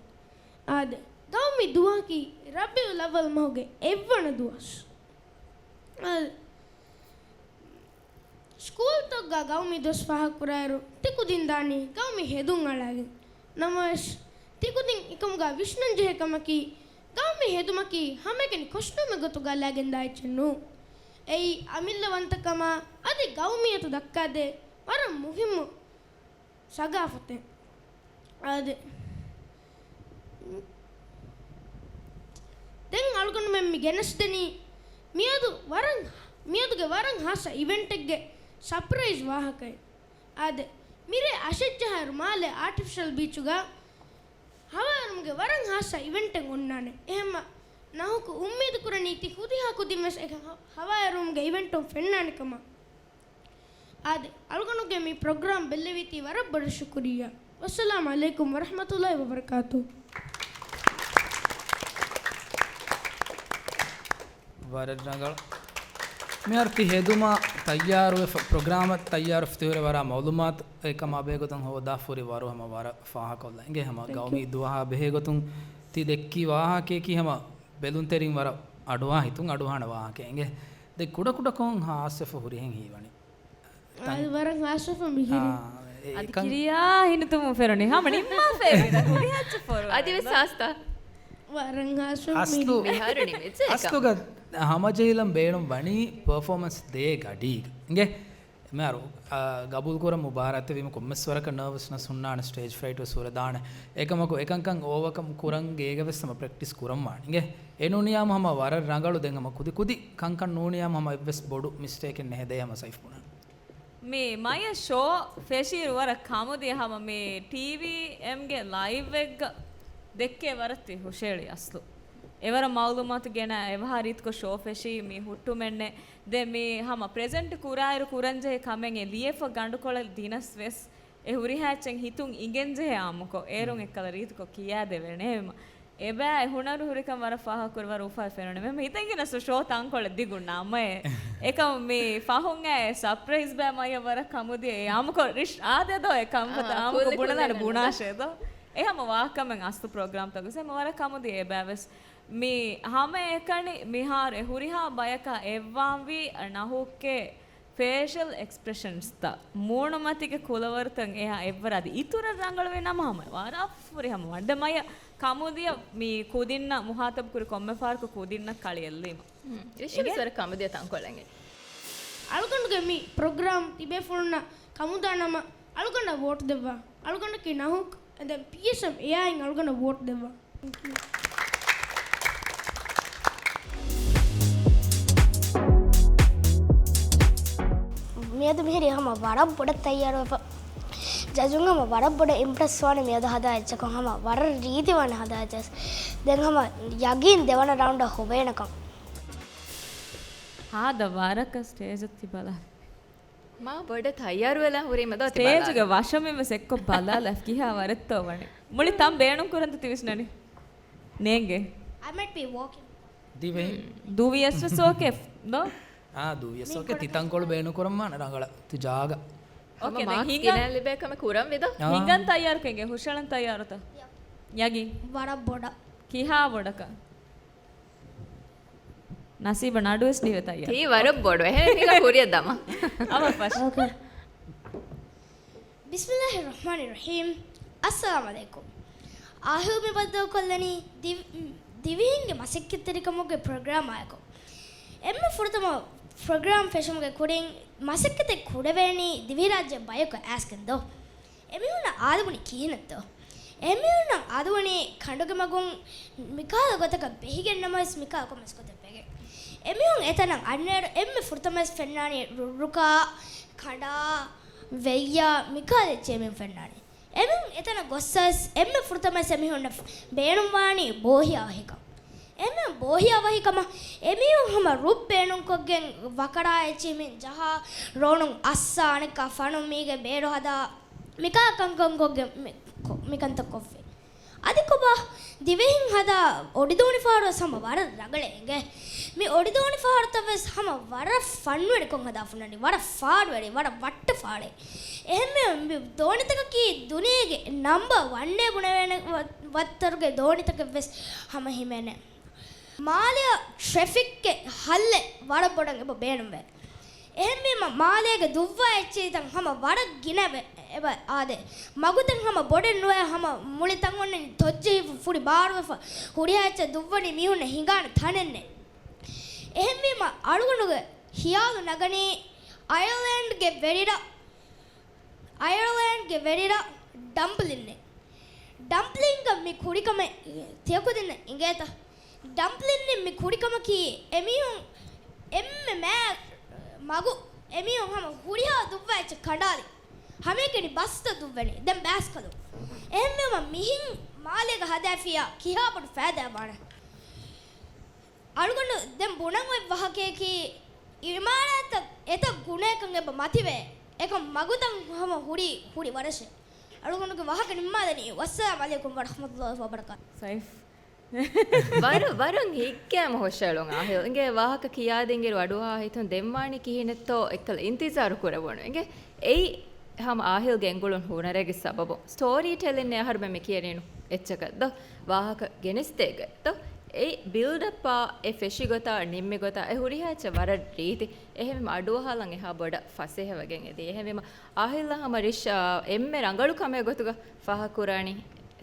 އާދެ، ގައުމީ ދުވަހަކީ ރަބީޢުލް އައްވަލް މަހުގެ އެއްވަނަ ދުވަސް. އާދެ، ސްކޫލްތަކުގަ ގައުމީ ދުވަސް ފާހަގަކުރާއިރު، ތިކުދިން ދާނީ ގައުމީ ހެދުން އަޅާގެން. ނަމަވެސް، ތިކުދިން އެކަމުގަ ވިސްނަންޖެހޭ ކަމަކީ، ގައުމީ ހެދުމަކީ ހަމައެކަނި ކޮސްޓިއުމެއް ގޮތުގަ ލާގެންދާ އެއްޗެއް ނޫން. އެއީ އަމިއްލަވަންތަކަމާ އަދި ގައުމިއްޔަތު ދައްކާދޭ ވަރަށް މުހިއްމު ސަގާފަތެއް. އާދެ. ދެން އަޅުގަނޑުމެން މި ގެނެސްދެނީ މިއަދު ވަރަށް، މިއަދުގެ ވަރަށް ހާއްސަ އިވެންޓެއްގެ ސަޕްރައިޒް ވާހަކައެއް. އާދެ، މިރޭ އަށެއްޖަހާއިރު މާލެ އާޓިފިޝަލް ބީޗުގަ ހަވާއެރުމުގެ ވަރަށް ހާއްސަ އިވެންޓެއް އޮންނާނެ. އެހެންމަ ނަހުކު އުއްމީދު ކުރަނީ ތި ހުރިހާ ކުދިން ވެސް އެކަ ހަ-، ހަވާއެރުމުގެ އިވެންޓުން ފެންނާނެ ކަމަށް. އާދެ، އަޅުގަނޑުގެ މި ޕްރޮގްރާމް ބެއްލެވީތީ ވަރަށް ބޮޑަށް ޝުކުރިއްޔާ. ވައްސަލާމް ޢަލައިކުމް ވަރަޙްމަތުﷲި ވަބަރަކާތުހު. ވަރަށް ރަނގަޅު. މިހާރު ތި ހެދުމަށް ތައްޔާރުވެފަ، ޕްރޮގްރާމަށް ތައްޔާރު ތިވެރި ވަރަށް މަޢުލޫމާތު އެކަމާ ބެހޭގޮތުން ހޯދާފަ ހުރި ވަރު ހަމަ ވަރަށް ފާހަގަކޮށްލަން. އިނގޭ ހަމަ ގައުމީ ދުވަހާ ބެހޭގޮތުން ތި ދެއްކި ވާހަކަޔަކީ ހަމަ ބެލުންތެރިން ވަރަށް އަޑުއަހާ ހިތުން އަޑުއަހާނެ ވާހަކައެއް. އިނގޭ ދެ ކުޑަ ކުޑަކޮށް ހާސްވެފަ ހުރިހެން ހީވަނީ. އާދެ، ވަރަށް ހާސްވެފަ މިހިރީ. އާ، އެ، އަދި އެކަން ކިރިޔާ ހިނިތުންވުން ފެނުނީ. ހަމަ ނިންމާފައި ވިދާ. ކުރިހާއްޗަށް ފޮރުވާ. އަދިވެސް ހާސްތާ. ވަރަށް ހާސްވެފަ އަސްލު، މިހިރީ. މިހާރު ނިމިއްޖެ އެކަން. އަސްލުގަ ހަމަޖެހިލަން ބޭނުން ވަނީ ޕަރފޯމަންސް ދޭ ގަޑީގަ. އިނގޭ؟ މިހާރު، އާ، ގަބޫލުކުރަން މުބާރާތެއް ވީމަ ކޮންމެސް ވަރަކަށް ނަރވަސްނަސް ހުންނާނެ، ސްޓޭޖް ފްރައިޓް ވެސް ހުރެދާނެ. އެކަމަކު އެކަންކަން އޯވަކަމް ކުރަން ގޭގަ ވެސް ހަމަ ޕްރެކްޓިސް ކުރަން ވާނެ. އިނގޭ؟ އެ ނޫނިޔާމަ ހަމަ ވަރަށް ރަނގަޅު. ދެން ހަމަ ކުދި ކުދި ކަންކަން ނޫނިޔާމަ ހަމަ އެއްވެސް ބޮޑު މިސްޓޭކެއް ނެހެދޭ ހަމަ ސައިފް ބުނާނެ. މި މަޔަ ޝޯ ފެށިއިރު ވަރަށް ކަމުދިޔަ ހަމަ މި ޓީވީއެމްގެ ލައިވްއެއްގަ ދެއްކޭ ވަރަށް ތި ހުށައެޅި އަސްލު. އެވަރަށް މައުލޫމާތު ގެނަ އެވަހާ ރީތިކޮށް ޝޯ ފެށީ މި ހުއްޓުމެއްނެ. ދެ މި ހަމަ ޕްރެޒެންޓް ކުރާއިރު ކުރަންޖެހޭ ކަމެއް އެ ލިޔެފަ ގަނޑުކޮޅެއް ދިނަސް ވެސް އެ ހުރިހާ އެއްޗެއް ހިތުން އިނގެންޖެހޭ އާއްމުކޮށް، އޭރުން އެއްކަލަ ރީތިކޮށް ކިޔާދެވޭނެ. އެހެންމަ އެބައި ހުނަރު ހުރިކަން ވަރަށް ފާހަގަކުރި ވަރަށް އުފާވެ ފެނުނެ. މެ ހިތަންގިނަސް ޝޯ ތަންކޮޅެއް ދިގުން ނަމައޭ. އެކަމް މި ފަހުން އައި ސަޕްރައިޒް ބައި މައްޔަ ވަރަށް ކަމުދިޔަ އާއްމުކޮށް ރިޝް އާދެދޯ އެ ކަންފަތަ އާ، އާއްމުކޮށް ކުއްލި ބުނަނާނެ ކުއްލި ބުނާށޭދޯ. އެ ހަމަ ވާހަކަމެން އަސްލު ޕްރޮގްރާމްތަކު ސެމަ ވަރަށް ކަމުދިޔަ އެބައިވެސް. މި ހަމައެކަނި މިހާރު އެ ހުރިހާ ބަޔަކާ އެއްވާންވީ ނަހުކެ ފޭޝަލް އެކްސްޕްރެޝަންސްތައް، މޫނުމަތީގެ ކުލަވަރުތައް އެހާ އެއްވަރަށް އަދި އިތުރަށް ރަނގަޅުވި ނަމަ ހަމަ ވަރަށް ފުރިހަމަ ވަން. ދެ މަޔަ ކަމުދިޔަ މި ކުދިންނަށް މުހާތަބު ކުރި ކޮންމެ ފަހަރަކު ކުދިންނަށް ކަޅި އެއްލީމަ. ހުން. ރިޝަން އިނގޭ؟ ވަރަށް ކަމުދިޔަ ތަންކޮޅެއް. އަޅުގަނޑުގެ މި ޕްރޮގްރާމް ތިބޭފުޅުންނަށް ކަމުދާ ނަމަ އަޅުގަނޑަށް ވޯޓް ދެއްވާ. އަޅުގަނޑަކީ ނަހުކް، އެ ދެން ޕީއެސްއެމް އެއާއިން އަޅުގަނޑަށް ވޯޓް ދެއްވާ. މިއަދު މިހިރީ ހަމަ ވަރަށް ބޮޑަށް ތައްޔާރުވެފަ. ޖަޖުން ހަމަ ވަރަށް ބޮޑަށް އިމްޕްރެސް ވާނެ މިއަދު ހަދާ އެއްޗަކުން ހަމަ ވަރަށް ރީތިވާނެ ހަދާ އެއްޗަސް. ދެން ހަމަ ޔަގީން ދެވަނަ ރައުންޑަށް ހޮވޭނެކަން. ހާދަ ވަރަކަށް ސްޓޭޖަށް ތި ބަލާ. މާ ބޮޑަށް ތައްޔާރުވެލާ ހުރީމަ ދޯ ތި ސްޓޭޖުގެ ބަލާ. ވަށަމިން ވެސް އެއްކޮށް ބަލާލަ ކިހާ ވަރެއްތޯ ވަނީ. މުޅި ތަން ބޭނުން ކުރަންތަ ތި ވިސްނަނީ؟ ނޭނގެ. I might be walking. ދިވެހި. ދުވިޔަސް ވެސް އޯކޭ ދޯ؟ އާ، ދުވިޔަސް އޯކޭ. ތި ތަންކޮޅު ބޭނުން ކުރަން ވާނެ ރަނގަޅަށް. ތި ޖާގަ. ހަމަ އޯކޭ، ދެން މާކްސް ހިނގަން ގިނަ ލިބޭ ކަމެއް ކުރަން ވިދޯ؟ އާ. ހިނގަން ތައްޔާރު ކެނގެ ހުށަޅަން ތައްޔާރުތަ؟ ޔަ. ޔަގީ. ވަރަށް ބޮޑަށް. ކިހާ ބޮޑަކަށް؟ ނަސީބަށް ނަޑުވެސް ނީވެ ތައްޔާރު. ތީ ވަރަށް ބޮޑު. އެހެން ހިނގާ ކުރިއަށް ދަމާ. އަވަ ފަށް. އޯކޭ. ބިސްމިއްލާހިއްރަޙްމާނިއްރަޙީމް. އައްސަލާމު ޢަލައިކުމް. އާހިލް މި ބައްދަލުކޮށްލަނީ ދިވި-، ދިވެހިންގެ މަސައްކަތްތެރިކަމުގެ ޕްރޮގްރާމާއެކު. އެންމެ ފުރަތަމަ ޕްރޮގްރާމް ފެށުމުގެ ކުރިން މަސައްކަތެއް ކުޑަވޭނީ ދިވެހިރާއްޖެ ބަޔަކު އައިސްގެން ދޯ؟ އެމީހުންނަށް އާދެވުނީ ކިހިނެއްތޯ؟ އެމީހުންނަށް އާދެވުނީ ކަނޑުގެ މަގުން މިކާލަ ގޮތަކަށް ބެހިގެން ނަމަވެސް މިކާ ކޮންމެސް ގޮތެއް ވެގެން. އެމީހުން އެތަނަށް އަންނައިރު އެންމެ ފުރަތަމަވެސް ފެންނާނީ ރުއްރުކާ، ކަނޑާ، ވެއްޔާ، މިކާލަ އެއްޗެއް އެމީހުން ފެންނާނީ. އެމީހުން އެތަނަށް ގޮއްސަސް އެންމެ ފުރަތަމަވެސް އެމީހުންނަށް ބޭނުންވާނީ ބޯހިޔާ ވަހިކަން. އެމީހުން ބޯހިޔާ ވަހިކަމަށް އެމީހުން ހަމަ ރުއް ބޭނުންކޮށްގެން ވަކަރާ އެއްޗިހިމެން ޖަހާ ރޯނުން އައްސާ އަނެއްކާ ފަނުން މީގެ ބޭރު ހަދާ މިކާ ކަންކަން ކޮށްގެން މި-، ކޮ-، މިކަންތައް ކޮށްފި. އަދި ކޮބާ ދިވެހިން ހަދާ އޮޑިދޯނި ފަހަރު ވެސް ހަމަ ވަރަށް ރަނގަޅޭ އިނގޭ. މި އޮޑިދޯނި ފަހަރުތައް ވެސް ހަމަ ވަރަށް ފަންވެރިކޮށް ހަދާފަ ހުންނަނީ، ވަރަށް ފާޑުވެރި، ވަރަށް ވައްޓަ ފާޑެއް. އެހެންވެ މި ދޯނިތަކަކީ ދުނިޔޭގެ ނަމްބަ ވަންއޭ ބުނެވޭނެ ވަ-، ވައްތަރުގެ ދޯނިތަކެއް ވެސް ހަމަ ހިމެނޭ. މާލެއަށް ޓްރެފިކްގެ ހައްލެއް ވަރަށް ބޮޑަށް އެބަ ބޭނުންވޭ. އެހެންވީމަ، މާލޭގެ ދުއްވާ އެއްޗެހިތަން ހަމަ ވަރަށް ގިނަވެ އެބަ އާދޭ. މަގުތައް ހަމަ ބޮޑެއް ނުވޭ، ހަމަ މުޅި ތަން އޮންނަނީ ތޮއްޖެހިފަ ފުރި ބާރުވެފަ ހުރިހާ އެއްޗެއް ދުއްވަނީ މީހުންނަށް ހިނގާނެ ތަނެއްނެއް. އެހެންވީމަ، އަޅުގަނޑުގެ ހިޔާލު ނަގަނީ އަޔަލްލެންޑްގެ ވެރިރަށް އަޔަރލޭންޑްގެ ވެރިރަށް ޑަމްޕްލިންއެއް. ޑަމްޕްލިންގަ މި ކުރިކަމެއް ތިޔަކުދިންނަށް އިނގޭތަ؟ ޑަމްޕްލިންއިން މި ކުރިކަމަކީ އެމީހުން އެންމެ މާ މަގު އެމީހުން ހަމަ ހުރިހާ ދުއްވާ އެއްޗެއް ކަނޑާލި. ހަމައެކަނި ބަސްތައް ދުއްވަނީ. ދެން ބާސްކަލު. އެހެންވީމަ މިހިން މާލޭގަ ހަދާފިޔާ ކިހާ ބޮޑު ފައިދާ ވާނެ؟ އަޅުގަނޑު ދެން ބުނަން އޮތް ވާހަކަޔަކީ، އިމާރާތްތައް އެތައް ގުނަޔަކަށް އެބަ މަތިވޭ. އެކަމް މަގުތައް ހަމަ ހުރީ ހުރި ވަރަށޭ. އަޅުގަނޑުގެ ވާހަކަ ނިންމާލަނީ. ވައްސަލާމް ޢަލައިކުމް ވަރަޙްމަތުﷲި ވަބަރަކާތު. ސައިފް. ވަރަށް، ވަރަށް ހިތްގައިމު ހުށައެޅުން އާހިލް. އިނގޭ ވާހަކަ ކިޔާދިން އިރު އަޑުއަހާ ހިތުން ދެންވާނީ ކިހިނެއްތޯ އެއްކަލަ އިންތިޒާރު ކުރެވުނު. އިނގޭ އެއީ ހަމަ އާހިލްގެ އެނގުޅުން ހުނަރެއްގެ ސަބަބުން. ސްޓޯރީ ޓެލިން އެ އަހަރުމެން މި ކިޔަނީނު އެއްޗަކަށް ދޯ؟ ވާހަކަ ގެނެސްދޭގޮތް ދޯ؟ އެ ބިލްޑަޕާ، އެ ފެށި ގޮތާ، ނިންމި ގޮތާ، އެ ހުރިހާ އެއްޗެއް ވަރަށް ރީތި. އެހެންވީމަ އަޑުއަހާލަން އެހާ ބޮޑަށް ފަސޭހަވެގެން އެދީ. އެހެންވީމަ އާހިލްއަށް ހަމަ ރިޝް، އާ، އެންމެ ރަނގަޅު ކަމެއް ގޮތުގަ ފާހަގަކުރާނީ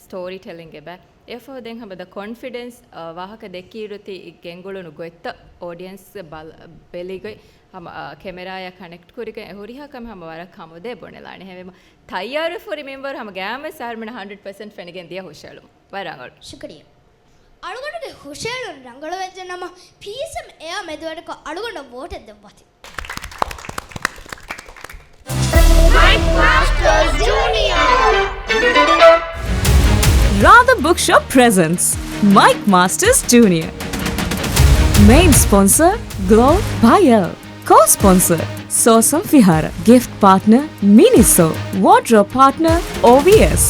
ސްޓޯރީ ޓެލިންގެ ބައި. އެއަށްފަހު ދެން ހަމަ ދަ ކޮންފިޑެންސް، އާ، ވާހަކަ ދެއްކިއިރު ތި ގެންގުޅުނު ގޮތްތައް އޯޑިއެންސް ބަލ-، ބެލިގޮތް ހަމަ، އާ، ކެމެރާއާ ކަނެކްޓް ކުރިގޮތް އެ ހުރިހާ ކަމެއް ހަމަ ވަރަށް ހަމަ ދޭ ބުނެލާނެ. އެހެންވީމަ ތައްޔާރުވެފަ ހުރި މިންވަރު ހަމަ ގައިމުވެސް އަހަރުމެންނަށް ހަންޑްރެޑް ޕަސެންޓް ފެނިގެން ދިޔަ ހުށައެޅުން. ވަރަށް ރަނގަޅު. ޝުކުރިއްޔާ. އަޅުގަނޑުގެ ހުށައެޅުން ރަނގަޅުވެއްޖެ ނަމަ، ޕީސްއެމް އެއާ މެދުވެރިކޮށް އަޅުގަނޑަށް ވޯޓެއް ދެއްވާތި. Mike Masters Junior. Radha Bookshop presents Mike Masters Junior. Main sponsor, Glow by L. Co-sponsor, Sosam Vihara. Gift partner, Miniso. Wardrobe partner, O V S.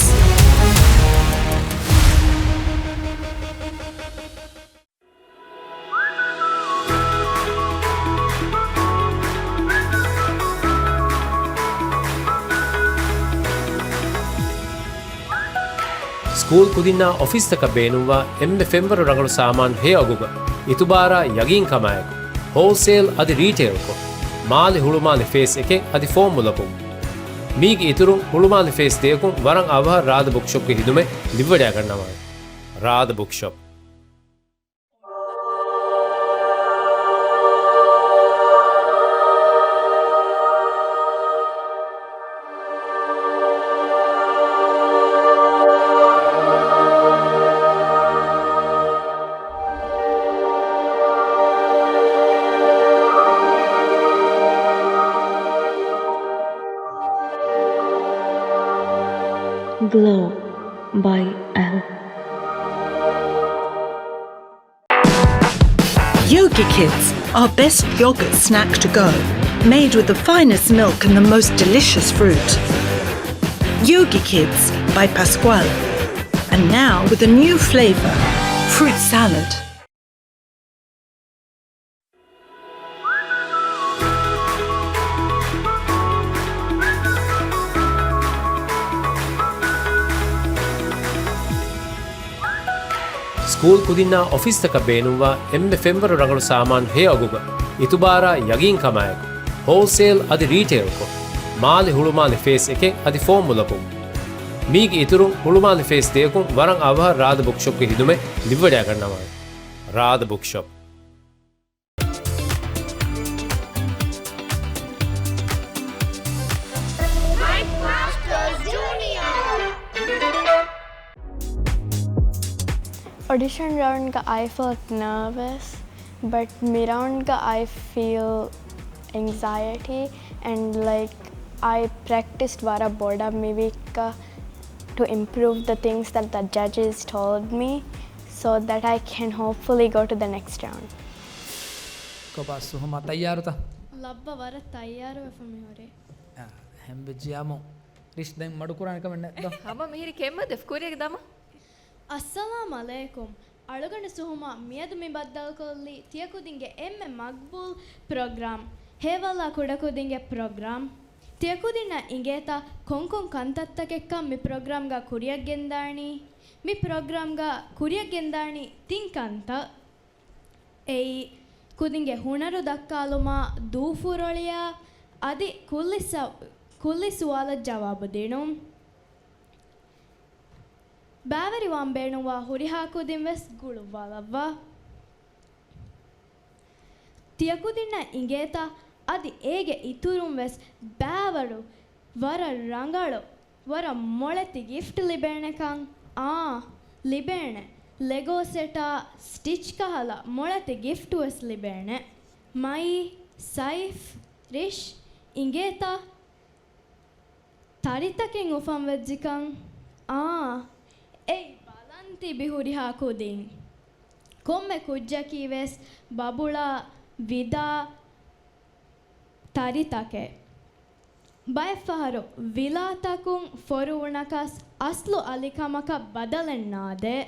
ސްކޫލް ކުދިންނާ އޮފީސްތަކަށް ބޭނުންވާ އެންމެ ފެންވަރު ރަނގަޅު ސާމާނު ހެޔޮ އަގުގަ، އިތުބާރާ ޔަގީންކަމާއެކު، ހޯލްސޭލް އަދި ރީޓެއިލްކޮށް، މާލެ ހުޅުމާލެ ފޭސް އެކެއް އަދި ފޯމުލަކުން. މީގެ އިތުރުން ހުޅުމާލެ ފޭސް ދެޔަކުން ވަރަށް އަވަހަށް ރާދަ ބުކްޝޮޕްގެ ހިދުމަތް ލިބިވަޑައިގަންނަވާނެ. ރާދަ ބުކްޝޮޕް. Glow by L. Yogi Kids, our best yogurt snack to go. Made with the finest milk and the most delicious fruit. Yogi Kids by Pasquale. And now with a new flavor, fruit salad. ސްކޫލް ކުދިންނާ އޮފީސްތަކަށް ބޭނުންވާ އެންމެ ފެންވަރު ރަނގަޅު ސާމާނު ހެޔޮ އަގުގަ، އިތުބާރާ ޔަގީންކަމާއެކު، ހޯލްސޭލް އަދި ރީޓެއިލްކޮށް، މާލެ ހުޅުމާލެ ފޭސް އެކެއް އަދި ފޯމުލަކުން. މީގެ އިތުރުން ހުޅުމާލެ ފޭސް ދެޔަކުން ވަރަށް އަވަހަށް ރާދަ ބުކްޝޮޕްގެ ހިދުމަތް ލިބިވަޑައިގަންނަވާނެ. ރާދަ ބުކްޝޮޕް. އޮޑިޝަން ރައުންޑްގަ I felt nervous, but މި ރައުންޑްގަ I feel anxiety and, like, I practiced ވަރަށް ބޮޑަށް މި ވީކްގަ to improve the things that the judges told me so that I can hopefully go to the next round. ކޮބާ ސުހުމާ ތައްޔާރުތަ؟ ލައްބަ ވަރަށް ތައްޔާރުވެފަ މިހުރީ. އަ، ހެންވެއްޖިޔާމު ރިޝް ދެން މަޑުކުރާނެ ކަމެއް ނެތް ދޯ؟ ހަމަ މިހިރީ ކެތްމަ ދެފް ކުރިއަށް ދަމަ. އައްސަލާމް އަލައިކުމް. އަޅުގަނޑު ސުހުމާ މިއަދު މި ބައްދަލުކޮށްލީ ތިޔަކުދިންގެ އެންމެ މަގްބޫލް ޕްރޮގްރާމް، ހޭވަލާ ކުޑަކުދިންގެ ޕްރޮގްރާމް. ތިޔަކުދިންނަށް އިނގޭތަ ކޮންކޮން ކަންތައްތަކެއްކަން މި ޕްރޮގްރާމްގަ ކުރިއަށް ގެންދާނީ؟ މި ޕްރޮގްރާމްގަ ކުރިއަށް ގެންދާނީ ތިން ކަންތައް. އެއީ، ކުދިންގެ ހުނަރު ދައްކާލުމާ، ދޫފުރޮޅިއާ، އަދި ކުއްލި ސަ-، ކުއްލި ސުވާލަށް ޖަވާބު ދިނުން. ބައިވެރިވާން ބޭނުންވާ ހުރިހާ ކުދިން ވެސް ގުޅުއްވާލައްވާ. ތިޔަކުދިންނަށް އިނގޭތަ އަދި އޭގެ އިތުރުން ވެސް ބައިވަރު ވަރަށް ރަނގަޅު. ވަރަށް މޮޅެތި ގިފްޓް ލިބޭނެކަން. އާ، ލިބޭނެ. ލެގޯ ސެޓާ، ސްޓިޗް ކަހަލަ މޮޅެތި ގިފްޓް ވެސް ލިބޭނެ. މައި، ސައިފް، ރިޝް، އިނގޭތަ؟ ތަރިތަކެއް އުފަންވެއްޖިކަން. އާ، އެއީ ބަލަން ތިބި ހުރިހާ ކުދިން. ކޮންމެ ކުއްޖަކީ ވެސް ބަބުޅާ، ވިދާ، ތަރިތަކެއް. ބައެއްފަހަރު ވިލާތަކުން ފޮރުވުނަކަސް އަސްލު އަލިކަމަކަށް ބަދަލެއް ނާދޭ.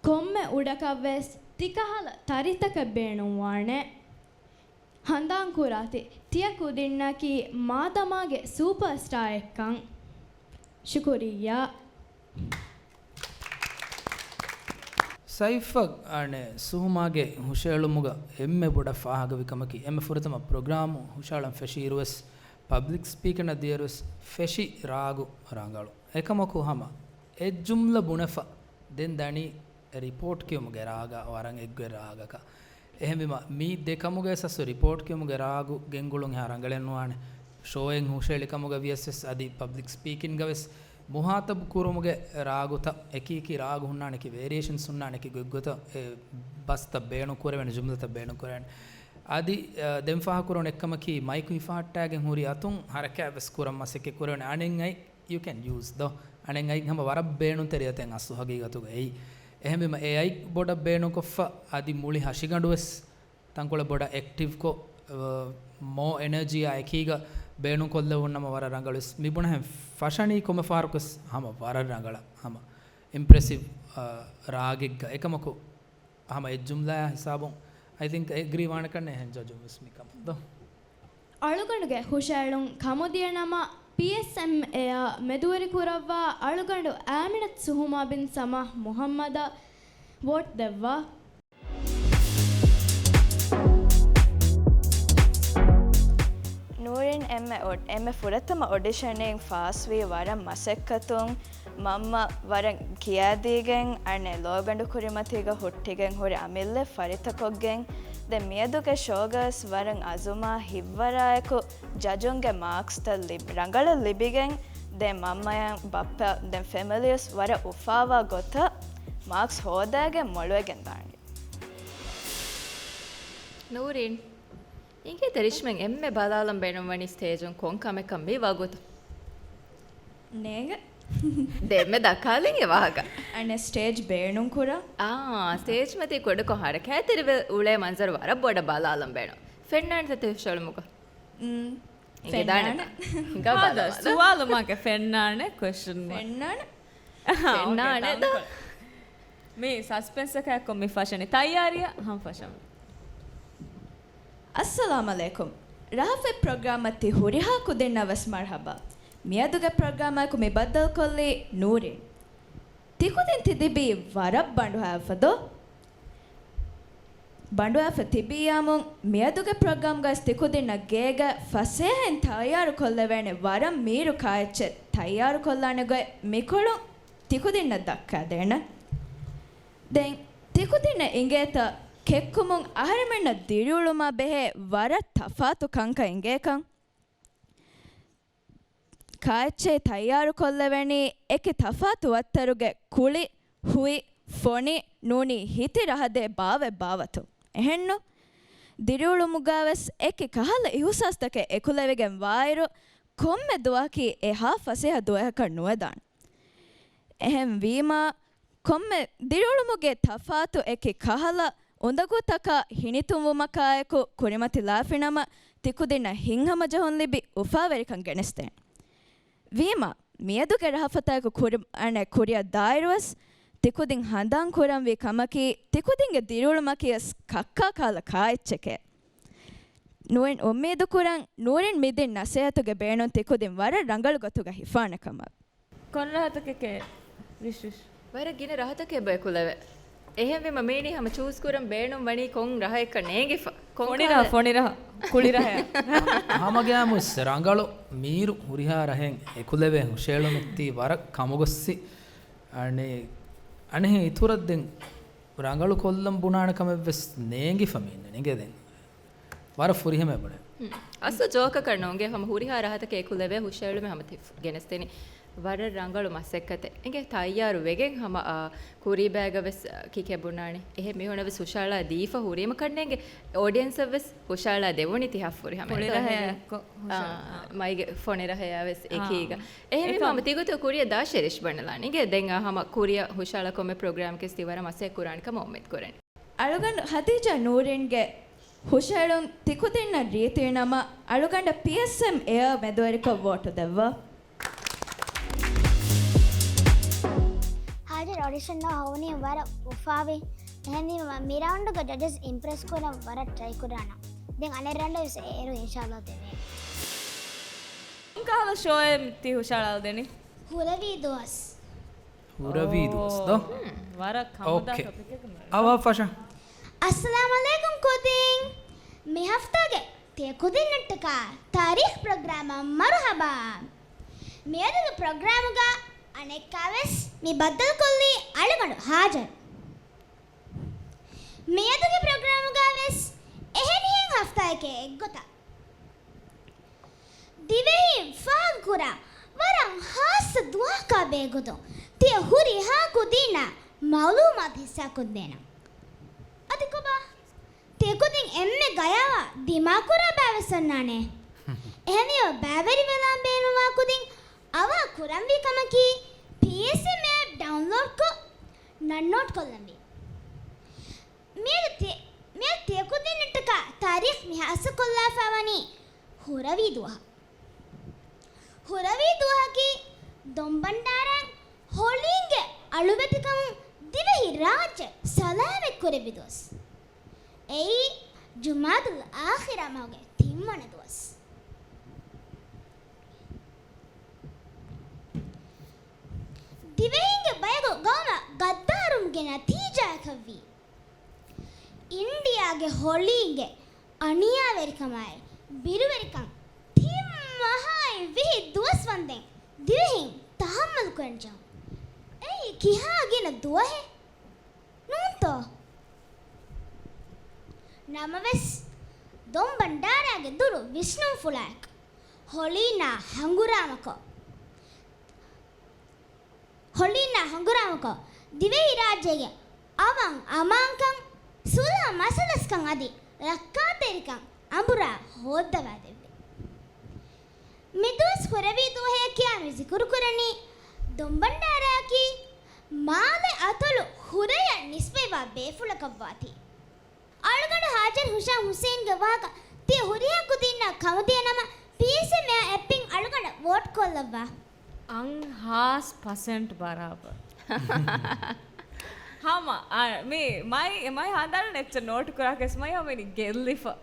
ކޮންމެ އުޑަކަށް ވެސް ތިކަހަލަ ތަރިތަކެއް ބޭނުންވާނެ. ހަނދާންކުރާތި، ތިޔަ ކުދިންނަކީ މާދަމާގެ ސޫޕަރ ސްޓާއެއްކަން. ޝުކުރިއްޔާ. ސައިފްއަށް އަނެއް ސުހުމާގެ ހުށައެޅުމުގަ އެންމެ ބޮޑަށް ފާހަގަވި ކަމަކީ، އެންމެ ފުރަތަމަ ޕްރޮގްރާމު ހުށައަޅަން ފެށިއިރުވެސް ޕަބްލިކް ސްޕީކިންއަށް ދިޔައިރުވެސް ފެށި ރާގު ރަނގަޅު. އެކަމަކު ހަމަ އެއްޖުމްލަ ބުނެފަ ދެން ދަނީ ރިޕޯޓް ކިޔުމުގެ ރާގާ ވަރަށް އެއްގޮތް ރާގަކަށް. އެހެންވީމަ، މީ ދެ ކަމުގައި ސަސް ރިޕޯޓް ކިޔުމުގެ ރާގު ގެންގުޅުން އެހާ ރަނގަޅެއް ނުވާނެ. ޝޯއެއް ހުށައެޅި ކަމުގަ ވިޔަސް ވެސް އަދި ޕަބްލިކް ސްޕީކިންގަ ވެސް މުހާތަބު ކުރުމުގެ ރާގުތައް، އެކި އެކި ރާގު ހުންނާނެ، އެކި ވޭރިއޭޝަންސް ހުންނާނެ، އެކި ގޮތްގޮތަށް އެ ބަސްތައް ބޭނުން ކުރެވޭނެ، ޖުމްލަތައް ބޭނުން ކުރެވޭނެ. އަދި، އަ، ދެން ފާހަގަކުރުން އެއްކަމަކީ، މައިކު ހިފަހައްޓާގެން ހުރި އަތުން ހަރަކާތް ވެސް ކުރަން މަސައްކަތް ކުރެވޭނެ. އަނެއް އަތް، you can use ދޯ. އަނެއް އަތް ހަމަ ވަރަށް ބޭނުންތެރި އަތެއް އަސްލު ހަގީގަތުގަ އެއީ. އެހެންވީމަ އެ އަތް ބޮޑަށް ބޭނުންކޮށްފަ އަދި މުޅި ހަށިގަނޑު ވެސް ތަންކޮޅެއް ބޮޑަށް އެކްޓިވްކޮށް، އަ، މޯ އެނަޖީއާ އެކީގަ ބޭނުންކޮށްލެވުން ނަމަ ވަރަށް ރަނގަޅުވެސް. މިބުނަހެން ފަށަނީ ކޮންމެ ފަހަރަކުވެސް ހަމަ ވަރަށް ރަނގަޅަށް، ހަމަ އިމްޕްރެސިވް، އަ، ރާގެއްގަ. އެކަމަކު ހަމަ އެއްޖުމްލާއާ ހިސާބުން، I think, އެގްރީ ވާނެ ކަންނޭ ހެން ޖަޖުން ވެސް މިކަމަށް ދޯ. އަޅުގަނޑުގެ ހުށައެޅުން ކަމުދިޔަ ނަމަ، ޕީއެސްއެމްއޭއާ މެދުވެރިކުރައްވާ އަޅުގަނޑު އާމިނަތު ސުހުމާ ބިން ސަމާ މުހައްމަދަށް ވޯޓް ދެއްވާ. ނޫރީން އެންމެ އޮޑް-، އެންމެ ފުރަތަމަ އޮޑިޝަނެއް ފާސްވީ ވަރަށް މަސައްކަތުން. މަންމަ ވަރަށް ކިޔާދީގެން އަނެއް ލޯގަނޑު ކުރިމަތީގަ ހުއްޓިގެން ހުރި އަމިއްލަ ފަރިތަކޮށްގެން، ދެން މިއަދުގެ ޝޯގަސް ވަރަށް އަޒުމާ ހިތްވަރާއެކު ޖަޖުންގެ މާކްސްތައް ލިބި-، ރަނގަޅަށް ލިބިގެން، ދެން މަންމަޔަށް ބައްޕަ ދެން ފެމިލީސް ވަރަށް އުފާވާ ގޮތަށް މާކްސް ހޯދައިގެން މޮޅުވެގެން ދާނީ. ނޫރީން، އިނގޭތަ ރިޝްމެން އެންމެ ބަލާލަން ބޭނުންވަނީ ސްޓޭޖުން ކޮން ކަމެއްކަން މި ވަގުތު؟ ނޭނގެ. ދެންމެ ދައްކާލިން އެ ވާހަކަ. އަނެއް ސްޓޭޖް ބޭނުން ކުރާ. އާ، ސްޓޭޖް މަތީ ކުޑަކޮށް ހަރަކާތްތެރިވެ އުޅޭ މަންޒަރު ވަރަށް ބޮޑަށް ބަލާލަން ބޭނުން. ފެންނާނެތަ ތި ހުށައެޅުމުގަ؟ އިނގޭ ދާނެ. ހިނގާ ބަލާ. ސުވާލު މާކެ ފެންނާނެ ކޮށްޝަން މާ. ފެންނާނެ. ފެންނާނެ ދޯ. މި ސަސްޕެންސަކާއެކު މި ފަށަނީ. ތައްޔާރިއަށް ހަމަ ފަށަމު. އައްސަލާމް އަލައިކުމް. ރަހަފެ ޕްރޮގްރާމަށް ތި ހުރިހާ ކުދިންނަށް ވެސް މަރުހަބާ. މިއަދުގެ ޕްރޮގްރާމަކު މި ބައްދަލުކޮށްލީ ނޫރީން. ތިކުދިން ތި ތިބީ ވަރަށް ބަނޑުހައިފަ ދޯ؟ ބަނޑުވެފަ ތިބީއާމުން މިއަދުގެ ޕްރޮގްރާމްގަސް ތިކުދިންނަށް ގޭގަ ފަސޭހައިން ތައްޔާރު ކޮށްލެވޭނެ ވަރަށް މީރު ކާއެއްޗެއް ތައްޔާރު ކޮށްލާނެ ގޮތް މިކޮޅުން ތިކުދިންނަށް ދައްކާދޭނެ. ދެން ތިކުދިންނަށް އިނގޭތަ ކެއްކުމުން އަހަރެމެންނަށް ދިރިއުޅުމާ ބެހޭ ވަރަށް ތަފާތު ކަންކަން އިނގޭކަން؟ ކާއެއްޗެހި ތައްޔާރުކޮށްލެވެނީ އެކި ތަފާތު ވައްތަރުގެ ކުޅި، ހުއި، ފޮނި ނޫނީ ހިތި ރަހަދޭ ބާވެއް ބާވަތު. އެހެންނު؟ ދިރިއުޅުމުގަވެސް އެކި ކަހަލަ އިހުސާސްތަކެއް އެކުލެވިގެން ވާއިރު، ކޮންމެ ދުވަހަކީ އެހާ ފަސޭހަ ދުވަހަކަށް ނުވެދާނެ. އެހެން ވީމާ، ކޮންމެ ދިރިއުޅުމުގެ ތަފާތު އެކި ކަހަލަ އުނދަގޫތަކާ ހިނިތުންވުމަކާއެކު ކުރިމަތިލާފިނަމަ، ތިކުދިންނަށް ހިތްހަމަޖެހުން ލިބި އުފާވެރިކަން ގެނެސްދޭނެ. ވީމާ، މިއަދުގެ ރަހަފަތާއެކު ކުރި-، އަނެއް ކުރިއަށް ދާއިރުވެސް، ތިކުދިން ހަނދާން ކުރަންވީ ކަމަކީ، ތިކުދިންގެ ދިރިއުޅުމަކީވެސް ކައްކާ ކަހަލަ ކާއެއްޗެކޭ. ނޫން އުއްމީދު ކުރަން، ނޫރިން މިދިން ނަސޭހަތުގެ ބޭނުން ތިކުދިން ވަރަށް ރަނގަޅު ގޮތުގަ ހިފާނެ ކަމަށް. ކޮން ރަހަތަކެކޭ ރިޝް ރިޝް؟ ވަރަށް ގިނަ ރަހަތަކެއް ބައެކުލެވޭ. އެހެންވީމަ މީނީ ހަމަ ޗޫސް ކުރަން ބޭނުން ވަނީ ކޮން ރަހައެއްކަން ނޭނގިފަ. ކޮން ފޮނި ރަހަ، ކަހަލަ؟ ފޮނި ރަހަ، ކުޅި ރަހައާ. ހަމަގައިމުވެސް ރަނގަޅު މީރު ހުރިހާ ރަހެއް އެކުލެވޭ ހުށައެޅުނު ތީ ވަރަށް ކަމުގޮއްސި. އަނެއް، އަނެއް އިތުރަށް ދެން ރަނގަޅު ކޮށްލަން ބުނާނެ ކަމެއްވެސް ނޭނގިފަ މީން ނޭނގޭ ދެން. ވަރަށް ފުރިހަމައެއް ބުނޭ. އަސްލު ޖޯކަކަށް ނޫންގެ ހަމަ ހުރިހާ ރަހަތަކެއް އެކުލެވޭ ހުށައެޅުމެއް ހަމަ ތި ގެނެސްދެނީ. ވަރަށް ރަނގަޅު މަސައްކަތެއް. އިނގޭ ތައްޔާރު ވެގެން ހަމަ، އާ، ކުރީބައިގަ ވެސް، އާ، ކިކޭ ބުނާނެ. އެހެން މީހުންނަށް ވެސް ހުށައަޅާ ދީފަ ހުރީމަ ކަންނޭނގެ އޯޑިއެންސަށް ވެސް ހުށައަޅާ ދެވުނީ ތި ހަ ފުރިހަމަ. ފޮނި ރަހަޔާ އެއްކޮށް ހުށަ-، އާ، އާ. މައިގެ ފޮނި ރަހަޔާ ވެސް އާ. އެކީގަ. އެހެން އެކަމަ މަ ތިގޮތު ކުރިއަށް ދާށޭ ރިޝް ބަނެލާނެ. އިނގޭ ދެން އާ ހަމަ ކުރިއަށް ހުށައަޅާ ކޮންމެ ޕްރޮގްރާމަކެސް ތި ވަރަށް މަސައްކަތް ކުރާނެ ކަމަށް އުއްމީދު ކުރަނީ. އަޅުގަނޑު ހަދީޖާ ނޫރީންގެ ހުށައެޅުން ތި ކުދިންނަށް ރީތިވި ނަމަ، އަޅުގަނޑަށް ޕީއެސްއެމް އެއާ މެދުވެރިކޮށް ވޯޓު ދެއްވާ. ހާޖަރު އޮޑިޝަން އަށް ހޮވުނީ ވަރަށް އުފާވި. އެހެންވީމަ މި ރައުންޑުގަ ޖަޖަސް އިމްޕްރެސް ކުރަން ވަރަށް ޓްރައި ކުރާނަން. ދެން އަނެއް ރައުންޑަށް ވެސް އޭރު އިންޝާﷲ ދެވޭނެ. ކޮންކަހަލަ ޝޯއެއް ތި ހުށައަޅާލަދެނީ؟ ހުރަވީ ދުވަސް. ހުރަވީ ދުވަސް ދޯ؟ ހުން، ވަރަށް ކަމުދާ އޯކޭ. ޓޮޕިކެއް. އަވާ ފަށަ. އައްސަލާމް ޢަލައިކުމް ކުދިން. މި ހަފްތާގެ ތި ކުދިންނަށްޓަކާ ތާރީޚް ޕްރޮގްރާމަށް މަރުޙަބާ. މިއަދުގެ ޕްރޮގްރާމުގަ އަނެއްކާވެސް މި ބައްދަލުކޮށްލީ އަޅުގަނޑު ހާޖަރު. މިއަދުގެ ޕްރޮގްރާމުގަވެސް އެހެނިހެން ހަފްތާއެކޭ އެއްގޮތަށް ދިވެހިން ފާހަގަކުރާ ވަރަށް ހާއްސަ ދުވަހަކާ ބެހޭގޮތުން ތިޔަ ހުރިހާ ކުދީންނާ މަޢުލޫމާތު ހިއްސާކޮށްދޭނަން. އަދި ކޮބާ؟ ތިޔަ ކުދިން އެންމެ ގަޔާވާ ދިމާކުރާ ބައިވެސް އޮންނާނެ. އެހެންވީމަ ބައިވެރިވެލާން ބޭނުންވާ ކުދިން އަވަހަށް ކުރަންވީ ކަމަކީ، ޕީއެސްއެމް އެޕް ޑައުންލޯޑްކޮށް، ނަންނޯޓް ކޮށްލަންވީ. މިއަދު ތި-، މިއަދު ތިޔަ ކުދިންނަށްޓަކާ ތާރީޚް މި ހާއްސަކޮށްލާފައިވަނީ ހުރަވީ ދުވަހަށް. ހުރަވީ ދުވަހަކީ ދޮންބަންޑާރައިން ހޮޅީންގެ އަޅުވެތިކަމުން ދިވެހި ރާއްޖެ ސަލާމަތްކުރެއްވި ދުވަސް. އެއީ ޖުމާދުލް އާޚިރާ މަހުގެ ތިންވަނަ ދުވަސް. ދިވެހިންގެ ބަޔަކު ގައުމަށް ގައްދާރުމުގެ ނަތީޖާއަކަށްވީ. އިންޑިއާގެ ހޮޅީގެ އަނިޔާވެރިކަމާއި ބިރުވެރިކަން ތިން މަހާއި ވިހި ދުވަސް ވަންދެން ދިވެހިން ތަހައްމަލު ކުރަން ޖެހުން. އެއީ ކިހާ ގިނަ ދުވަހެއް ނޫންތޯ؟ ނަމަވެސް، ދޮންބަންޑާރާގެ ދުރު ވިސްނުންފުޅާއެކު، ހޮޅީންނާ ހަނގުރާމަކޮށް، ހޮޅީންނާ ހަނގުރާމަކޮށް، ދިވެހިރާއްޖޭގެ އަމަން އަމާންކަން، ސުލްހަ މަސަލަސްކަން އަދި ރައްކާތެރިކަން އަނބުރާ ހޯއްދަވާދެއްވި. މިދުވަސް ހުރަވީ ދުވަހޭ ކިޔާ މި ޒިކުރުކުރަނީ، ދޮންބަންޑާރައަކީ މާލެ އަތޮޅު ހުރަޔަށް ނިސްބަތްވާ ބޭފުޅަކަށްވާތީ. އަޅުގަނޑު ހާޖަރު ހުށަ ހުސެއިންގެ ވާހަކަ ތިޔަ ހުރިހާ ކުދިންނަށް ކަމުދިޔަ ނަމަ، ޕީއެސްއެމް އެޕްއިން އަޅުގަނޑަށް ވޯޓް ކޮށްލައްވާ. އަށް ހާސް ޕަސެންޓް ބަރާބަރު. ހަމަ، އަ، މި މައި، މައި ހަނދާން އެއްޗެއް ނޯޓު ކުރާކަސް މައި ހަމަ ގެއްލިފަ.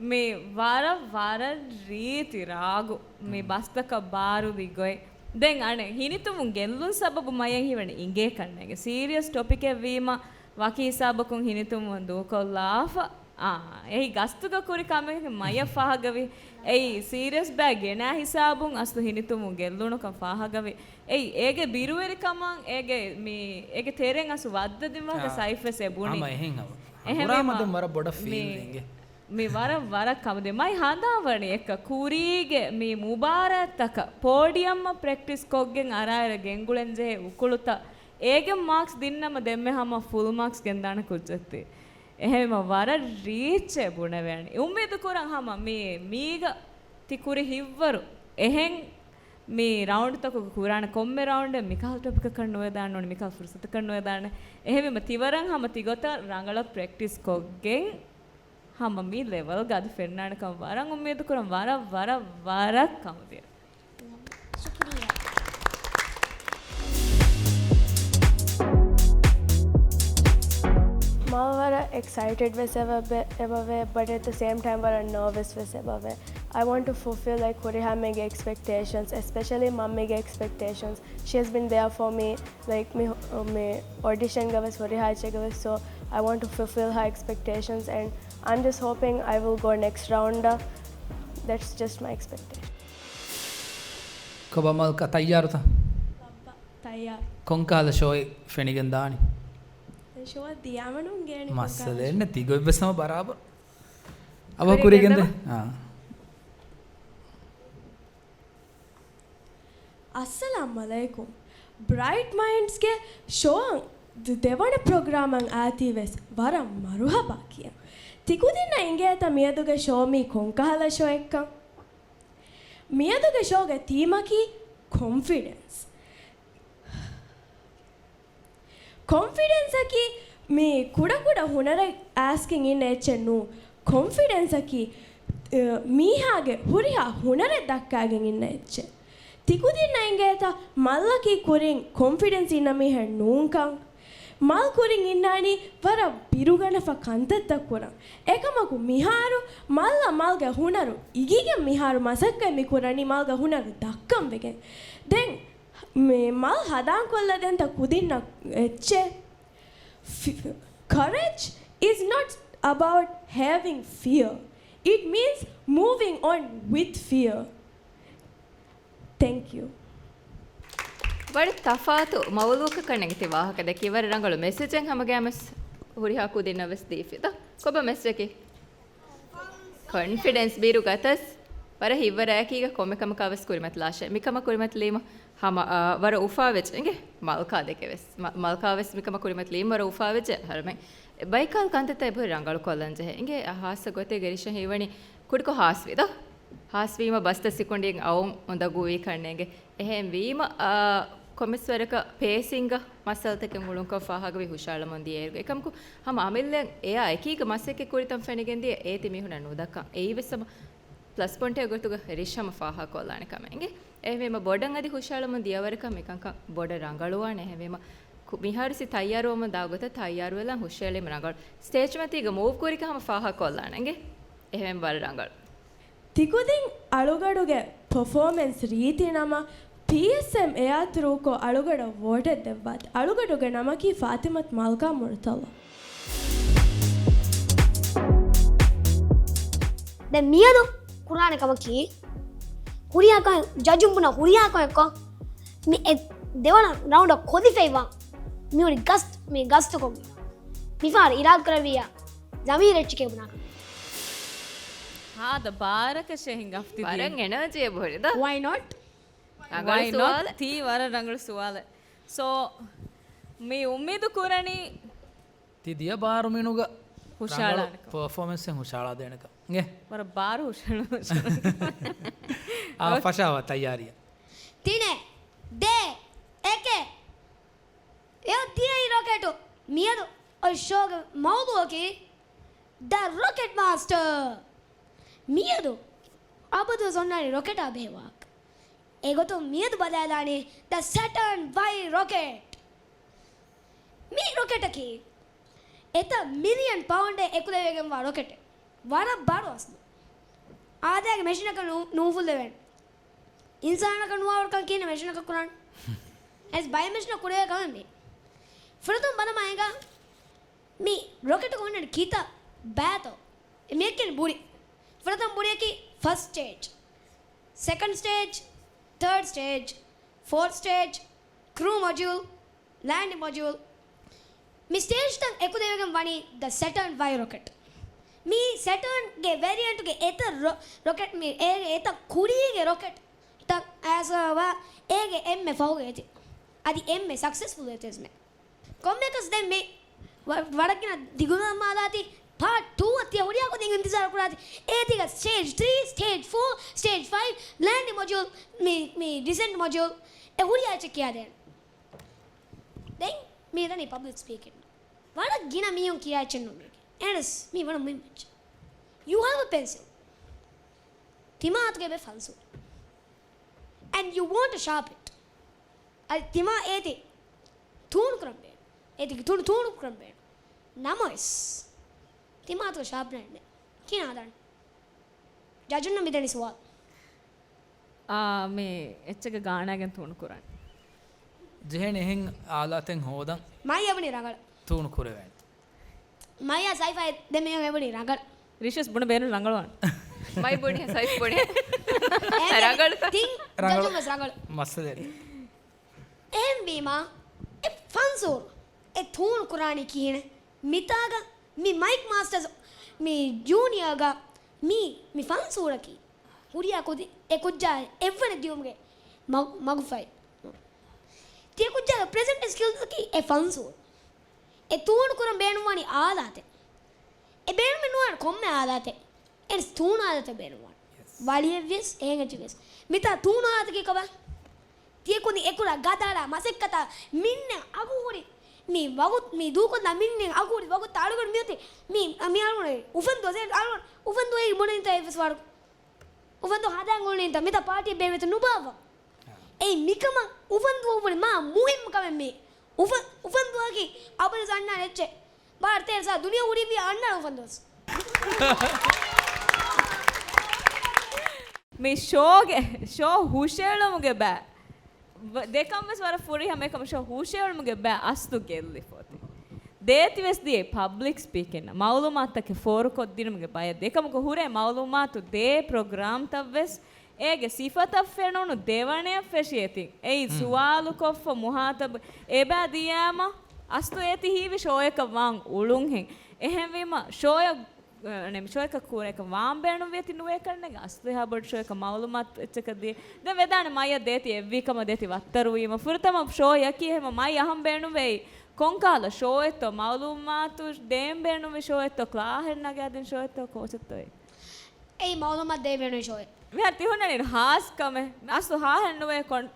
މި ވަރަށް، ވަރަށް ރީތި ރާގު މި ބަސްތަކަށް ބާރުވި ގޮތް. ދެން އަނެއް ހިނިތުންވުން ގެއްލުން ސަބަބު މަޔަށް ހީވަނީ އިނގޭ ކަންނޭނގެ. ސީރިއަސް ޓޮޕިކެއް ވީމަ ވަކި ހިސާބަކުން ހިނިތުންވުން ދޫކޮށްލާފަ. އާ، އެހި ގަސްތުގަ ކުރި ކަމެއް މަޔަށް ފާހަގަވި. އެއީ ސީރިއަސް ބައި ގެނާ ހިސާބުން އަސްލު ހިނިތުންވުން ގެއްލުނުކަން ފާހަގަވި. އެއީ އޭގެ ބިރުވެރިކަމަށް އޭގެ މި، އޭގެ ތެރެއިން އަސްލު ވައްދަދިންވާކަ އާ. ސައިފް ވެސް އެ ބުނި. ހަމަ އެހެން ހަމަ. އެހެންވީމަ ހަނގުރާމަ ދެން ވަރަށް ބޮޑަށް މި ފީލް ވި އިނގޭ. މި ވަރަށް، ވަރަށް ކަމުދި. މައި ހަނދާންވަނީ އެއްކަ ކުރީގެ މި މުބާރާތްތަކަށް ޕޯޑިއަމަށް ޕްރެކްޓިސް ކޮށްގެން އަރާއިރަށް ގެންގުޅެން ޖެހޭ އުކުޅުތައް އޭގެން މާކްސް ދިންނަމަ ދެންމެ ހަމަ ފުލް މާކްސް ގެންދާނެ ކުއްޖެއްތީ. އެހެންވީމަ ވަރަށް ރީއްޗޭ ބުނެވޭނެ. އުއްމީދު ކުރަން ހަމަ މި، މީގަ ތި ކުރި ހިތްވަރު އެހެން މި ރައުންޑްތަކުގަ ކުރާނެ ކޮންމެ ރައުންޑެއް މިކަހަލަ ޓޮޕިކަކަށް ނުވެދާނެ ނޫނީ، މިކަހަލަ ފުރުސަތަކަށް ނުވެދާނެ. އެހެންވީމަ ތިވަރަށް ހަމަ ތިގޮތަށް ރަނގަޅަށް ޕްރެކްޓިސް ކޮށްގެން ހަމަ މި ލެވަލްގަ އަދި ފެންނާނެކަން ވަރަށް އުއްމީދު ކުރަން. ވަރަށް، ވަރަށް، ވަރަށް ކަމުދިޔަ. ޝުކުރިއްޔާ. މާ ވަރަށް އެކްސައިޓެޑް ވެސް އެބަ-، އެބަވޭ، but at the same time ވަރަށް ނާވަސް ވެސް އެބަވޭ. I want to fulfill, like, ހުރިހާ މީގެ އެކްސްޕެކްޓޭޝަންސް، especially މަންމީގެ އެކްސްޕެކްޓޭޝަންސް. She has been there for me, like, މި، މި އޮޑިޝަންގަ ވެސް ހުރިހާ އެއްޗެއްގަ ވެސް. So, I want to fulfill her expectations and I'm just hoping I will go next round. That's just my expectation. ކޮބާ މަލްކާ، ތައްޔާރުތަ؟ ބައްބަ، ތައްޔާރު. ކޮންކަހަލަ ޝޯއެއް ފެނިގެން ދާނީ؟ ޝޯއަށް ދިޔާމަ ނޫން ގޭނީ ކޮންކަހަލަ ޝޯ. މައްސަލައެއް ނެތް، ތިގޮތް ވެސް ހަމަ ބަރާބަރު. އަވަ ކުރިގެން ކުރިގެން ދެ. ދެ. އާ. އައްސަލާމް އަލައިކުމް. ބްރައިޓް މައިންޑްސްގެ ޝޯއަށް ދެ-، ދެވަނަ ޕްރޮގްރާމަށް އާތީވެސް ވަރަށް މަރުހަބާ ކިޔަން. ތިކުދިންނަށް އިނގޭތަ މިއަދުގެ ޝޯ މީ ކޮންކަހަލަ ޝޯއެއްކަން؟ މިއަދުގެ ޝޯގެ ތީމަކީ ކޮންފިޑެންސް. ކޮންފިޑެންސަކީ މީ ކުޑަކުޑަ ހުނަރެއް އައިސްގެން އިންނަ އެއްޗެއް ނޫން. ކޮންފިޑެންސަކީ، އަ، މީހާގެ ހުރިހާ ހުނަރެއް ދައްކާގެން އިންނަ އެއްޗެއް. ތިކުދިންނަށް އިނގޭތަ މަލްއަކީ ކުރިން ކޮންފިޑެންސް އިންނަ މީހެއް ނޫންކަން؟ މަލް ކުރިން އިންނާނީ ވަރަށް ބިރުގަނެފަ ކަންތައްތައް ކުރަން. އެކަމަކު މިހާރު މަލްއަށް މަލްގެ ހުނަރު އިގިގެން މިހާރު މަސައްކަތް މި ކުރަނީ މަލްގެ ހުނަރު ދައްކަން ވެގެން. ދެން މި މަލް ހަދާން ކޮށްލަދޭންތަ ކުދިންނަށް އެއްޗެއް؟ F-, courage is not about having fear. It means moving on with fear. Thank you. ވަރަށް ތަފާތު މައުލޫއަކަށް ނެގިތި ވާހަކަ ދެއްކި ވަރަށް ރަނގަޅު މެސެޖެއް ހަމަގައިމެސް ހުރިހާ ކުދިންނަށް ވެސް ދީފި. ކޮބާ މެސެޖަކީ؟ ކޮންފިޑެންސް ބިރު ގަތަސް، ވަރަށް ހިތްވަރާއެކީގަ ކޮންމެ ކަމަކާ ވެސް ކުރިމަތިލާށޭ. މިކަމަށް ކުރިމަތިލީމަ ހަމަ، އާ، ވަރަށް އުފާވެއްޖެ އިނގޭ. މަލްކާ ދެކެ ވެސް. މަ-، މަލްކާ ވެސް މިކަމަށް ކުރިމަތިލީމަ ވަރަށް އުފާވެއްޖެ. އަހަރުމެން ބައިކަލް ކަންތައްތައް އެބަހުރި ރަނގަޅު ކޮށްލަން ޖެހޭ. އިނގޭ އަ، ހާއްސަ ގޮތެއްގެ ރިޝަން ހީވަނީ ކުޑަކޮށް ހާސްވީ ދޯ. ހާސްވީމަ ބަސްތައް ސިކުނޑިއެއް އައުން އުނދަގޫވީ ކަންނޭނގެ. އެހެން ވީމަ، އާ، ކޮންމެސް ވަރަކަށް ޕޭސިންގ މައްސަލަތަކެއް އުޅުންކަން ފާހަގަވި ހުށައަޅަމުން ދިޔައިރުގަ. އެކަމަކު ހަމަ އަމިއްލައަށް އެއާ އެކީގަ މަސައްކަތް ކުރިތަން ފެނިގެން ދިޔަ އޭތި މީހުނަށް ނުދައްކަން. އެއީވެސް ހަމަ ޕްލަސް ޕޮއިންޓެއް ގޮތުގަ ރިޝް ހަމަ ފާހަގަކޮށްލާނެ ކަމެއް އިނގޭ. އެހެންވީމަ ބޮޑަށް އަދި ހުށައަޅަމުން ދިޔަވަރަކަށް މިކަންކަން ބޮޑަށް ރަނގަޅުވާނެ. އެހެންވީމަ ކު-، މިހާރު ސި ތައްޔާރުވަމުން ދާ ގޮތަށް ތައްޔާރުވެލަން ހުށައެޅީމަ ރަނގަޅު. ސްޓޭޖް މަތީގަ މޫވް ކުރިކަން ހަމަ ފާހަގަކޮށްލާނެ އިނގޭ. އެހެން ވަރަށް ރަނގަޅު. ތިކުދިން އަޅުގަޑުގެ ޕަފޯމެންސް ރީތި ނަމަ، ޕީއެސްއެމް އެއާ ތްރޫކޮށް އަޅުގަޑަށް ވޯޓެއް ދެއްވާތި. އަޅުގަޑުގެ ނަމަކީ ފާތިމަތު މަލްކާ މުރުތަޟާ. ދެން މިއަދު ކުރާނެ ކަމަކީ، ހުރިހާ ކަމެއް ޖަޖުން ބުނާ ހުރިހާ ކަމެއްކޮށް، މި އެ ދެވަނަ ރައުންޑަށް ކޮލިފައިވާ މި ހުރި ގަސް-، މި ގަސްތުކޮށް މިފަހަރު އިރާދަކުރެއްވިއްޔާ ޒަމީރު އެއްޗެކޭ ބުނާކަން. ހާދަ ބާރަކަށޭ ހިނގަ އަފްތި ދިޔަ. ވަރަށް އެނާޖީއެއް ބޮޑެތަ؟ Why not? ރަނގަޅު Why not? ސުވާލެއް. ތީ ވަރަށް ރަނގަޅު ސުވާލެއް. ސޯ، މި އުއްމީދު ކުރަނީ ތި ދިޔަ ބާރު މިނުގަ ހުށައަޅާނެކަން. ރަނގަޅު ޕަފޯމެންސެއް ހުށައަޅާދޭނެކަން. އިނގޭ. ވަރަށް ބާރު ހުށައަޅާ. އާ، ފަށާވާ ތައްޔާރިއަށް. ތިނެއް، ދޭއް، އެކެއް. އެއޮތް ދިޔައީ ރޮކެޓު. މިއަދު އޮތް ޝޯގެ މައުޟޫއަކީ ދަ ރޮކެޓް މާސްޓަރ. މިއަދު އަބަދުވެސް އޮންނާނީ ރޮކެޓާ ބެހޭ ވާހަކަ. އެގޮތުން މިއަދު ބަލާލާނީ ދަ ސެޓާން ވައި ރޮކެޓް. މި ރޮކެޓަކީ އެތައް މިލިއަން ޕައުންޑެއް އެކުލެވިގެންވާ ރޮކެޓެއް. ވަރަށް ބާރު އަސްލު. އާދައިގެ މެޝިނަކަށް ނޫ-، ނޫފުއްލެވޭނެ. އިންސާނަކަށް ނުވާވަރުކަން ކިހިނެއް މެޝިނަކަށް ކުރާނެ؟ އައިސް ބައެއް މެޝިނަށް ކުރެވޭ ކަމެއް މީ. ފުރަތަމަ ބަލަމާ އެނގާ މި ރޮކެޓުގަ ހުންނަނީ ކިތައް ބައިތޯ؟ މިއެއްކެން ބުރި. ފުރަތަމަ ބުރިއަކީ ފަސްޓް ސްޓޭޖް، ސެކަންޑް ސްޓޭޖް، ތާޑް ސްޓޭޖް، ފޯރްތް ސްޓޭޖް، ކްރޫ މޮޑިއުލް، ލޭންޑިން މޮޑިއުލް. މި ސްޓޭޖްތައް އެކުލެވިގެން ވަނީ ދަ ސެޓާން ވައި ރޮކެޓް. މީ ސެޓާންގެ ވެރިއަންޓުގެ އެތައް ރޮ-، ރޮކެޓް މި އޭގެ އެތައް ކުރީގެ ރޮކެޓްތައް އައިސްވާ އޭގެ އެންމެ ފަހުގެ އެތި. އަދި އެންމެ ސަކްސެސްފުލް އެތިސްމެ. ކޮންމެއަކަސް ދެން މި ވަ-، ވަރަށް ގިނަ ދިގުލަމާލާތި ޕާޓް ޓޫ އަށް ތިޔަ ހުރިހާ ގޮތެއް އިންތިޒާރު ކުރާތި. އޭތީގަ ސްޓޭޖް ތްރީ، ސްޓޭޖް ފޯ، ސްޓޭޖް ފައިވް، ލޭންޑިން މޮޑިއުލް، މި، މި ޑިސެންޓް މޮޑިއުލް އެ ހުރިހާ އެއްޗެއް ކިޔާދޭނެ. ދެން މި ދަނީ ޕަބްލިކް ސްޕީކިން. ވަރަށް ގިނަ މީހުން ކިޔާ އެއްޗެއް ނޫން މީގެ. އެނަސް މީ ވަރަށް މުހިންމު އެއްޗެއް. You have a pencil. ތިމާ އަތުގަ އެބަ ފަންސުރު. And you want to sharp it. އަދި ތިމާ އޭތި ތޫނު ކުރަން ބޭނުން. އޭތި ތޫނު، ތޫނު ކުރަން ބޭނުން. ނަމަވެސް، ތިމާ އަތުގަ ޝާޕްނަރެއް ނެތް. ކިހިނެއް ހަދާނީ؟ ޖަޖުންނަށް މިދަނީ ސުވާލު. އާ، މި އެއްޗެއްގަ ގާނާގެން ތޫނު ކުރާނެ. ޖެހޭނެ އެހެން އާލާތެއް ހޯދަން. މައި އެބުނީ ރަނގަޅަށް. ތޫނު ކުރެވޭނެ. މައިޔާ ސައިފާއި ދެ މީހުން އެބުނީ ރަނގަޅަށް. ރިޝަސް ބުނެ ބޭނުން ރަނގަޅުވާން. މައި ބުނި، ސައިފް ބުނި. އެހެން ރަނގަޅުތަ؟ ތިން ރަނގަޅު. ޖަޖުން ވެސް ރަނގަޅު. މައްސަލައެއް. އެހެންވީމާ، އެ ފަންސޫރު، އެ ތޫނު ކުރާނީ ކިހިނެއް؟ މިތާގަ މި މައިކް މާސްޓަރސް މި ޖޫނިއާގަ މި، މި ފަންސޫރަކީ ހުރިހާ ކުދި އެ ކުއްޖާ އެއްވަނަ ދިޔުމުގެ މަގުފައި. ތިޔަ ކުއްޖާގެ ޕްރެޒެންޓޭ ސްކިލްސްއަކީ އެ ފަންސުވުން. އެ ތޫނު ކުރަން ބޭނުންވާނީ އާލާތެއް. އެ ބޭނުމެއް ނުވާނެ ކޮންމެ އާލާތެއް. އެންސް ތޫނު އާލާތެއް ބޭނުންވާނެ. ވަޅިއެއްވިޔަސް، އެހެން އެއްޗެއްވިޔަސް. މިތާ ތޫނު އާލާތަކީ ކޮބާ؟ ތިޔަ ކުދިން އެކުލަ ގަދައަޅާ މަސައްކަތާ މިންނަ އަގު ހުރި މި ވަގުތު، މި ދޫކޮށްލާ މިންނަ އަގު ހުރި ވަގުތު އަޅުގަނޑު މިއޮތީ މި، މި އަޅުގަނޑު އުފަންދުވަސް އަޅުގަނޑު އުފަންދުވަހު ބުނެންތަ އެއްވެސް ވަރު. އުފަންދު ހަދާން އުޅުނީތަ؟ މިތާ ޕާޓީ ބޭނުންވޭތަ؟ ނުބާއްވާ. އެއީ މިކަމަށް އުފަންދުވަހު ބުނި މާ މުހިއްމު ކަމެއް މީ. އުފަ-، އުފަންދުވަހަކީ އަބަދު އަންނާނެ އެއްޗެއް. ބާރަ ތޭރަ ސާ ދުނިޔެ ހުރީ ވީ އަންނާނެ އުފަންދުވަސް. މި ޝޯގެ، ޝޯ ހުށައެޅުމުގެ ބައި. ވ-، ދެކަން ވެސް ވަރަށް ފުރިހަމަ އެކަމަށް ޝޯ ހުށައެޅުމުގެ ބައި އަސްލު ގެއްލިފަ އޮތީ. ދޭތި ވެސް ދިޔައީ ޕަބްލިކް ސްޕީކިންއަށް މައުލޫމާތުތަކެއް ފޯރުކޮށްދިނުމުގެ ބަޔަށް. ދެކަމަކު ހުރޭ މައުލޫމާތު ދޭ ޕްރޮގްރާމްތައް ވެސް އޭގެ ސިފަތައް ފެނުނު ދެވަނަޔަށް ފެށި އެތި. އެއީ ހުން. ސުވާލުކޮށްފަ މުހާތަބު އެބައި ދިޔާމަ އަސްލު އޭތި ހީވި ޝޯއަކަށް ވާން އުޅުންހެން. އެހެންވީމަ ޝޯއަށް އަނެ، ޝޯއަކަށް ކުރެކަށް ވާން ބޭނުންވިޔަތި ނުވޭ ކަންނޭނގެ އަސްލު އެހާ ބޮޑު ޝޯއަކަށް މައުލޫމާތު އެއްޗަކަށް ދިޔަ. ދެން ވެދާނެ މައްޔަށް ދޭތި އެއްވީ ކަމަށް ދޭތި ވައްތަރުވީމަ. ފުރަތަމަ ޝޯއަކީ އެހެމަ މައި އަހަން ބޭނުންވެއި ކޮންކާލަ ޝޯއެއްތޯ، މައުލޫމާތު ދޭން ބޭނުންވި ޝޯއެއްތޯ، ކްލާހެއް ނަގާދިން ޝޯއެއްތޯ، ކޯޗެއްތޯ އެއީ؟ އެއީ މައުލޫމާތު ދޭން ބޭނުންވި ޝޯއެއް. މިހާރު ތި ހުންނަނީ ހާސް ކަމެއް. މި އަސްލު ހާހެއް ނުވޭ ކޮން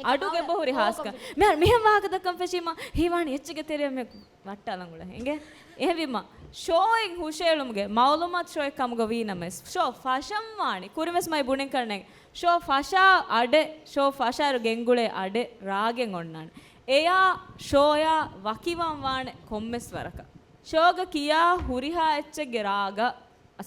އަޑުގެ ބޮހުރި ހާސްކަން. މިހާރު މިހެން ވާހަކަ ދައްކަން ފެށީމަ ހީވާނީ އެއްޗެއްގެ ތެރެއަށް މެ ވައްޓާލަން އުޅެ އިނގޭ. އެހެންވީމަ ޝޯއިން ހުށައެޅުމުގެ މައުލޫމާތު ޝޯއެއް ކަމުގަ ވީ ނަމަވެސް، ޝޯ ފަށަން ވާނީ. ކުރިންވެސް މައި ބުނިން ކަންނޭނގެ. ޝޯ ފަށާ އަޑެއް، ޝޯ ފަށާއިރު ގެންގުޅޭ އަޑެއް ރާގެއް އޮންނާނެ. އެޔާ ޝޯޔާ ވަކިވަން ވާނެ ކޮންމެސް ވަރަކަށް. ޝޯގަ ކިޔާ ހުރިހާ އެއްޗެއްގެ ރާގަށް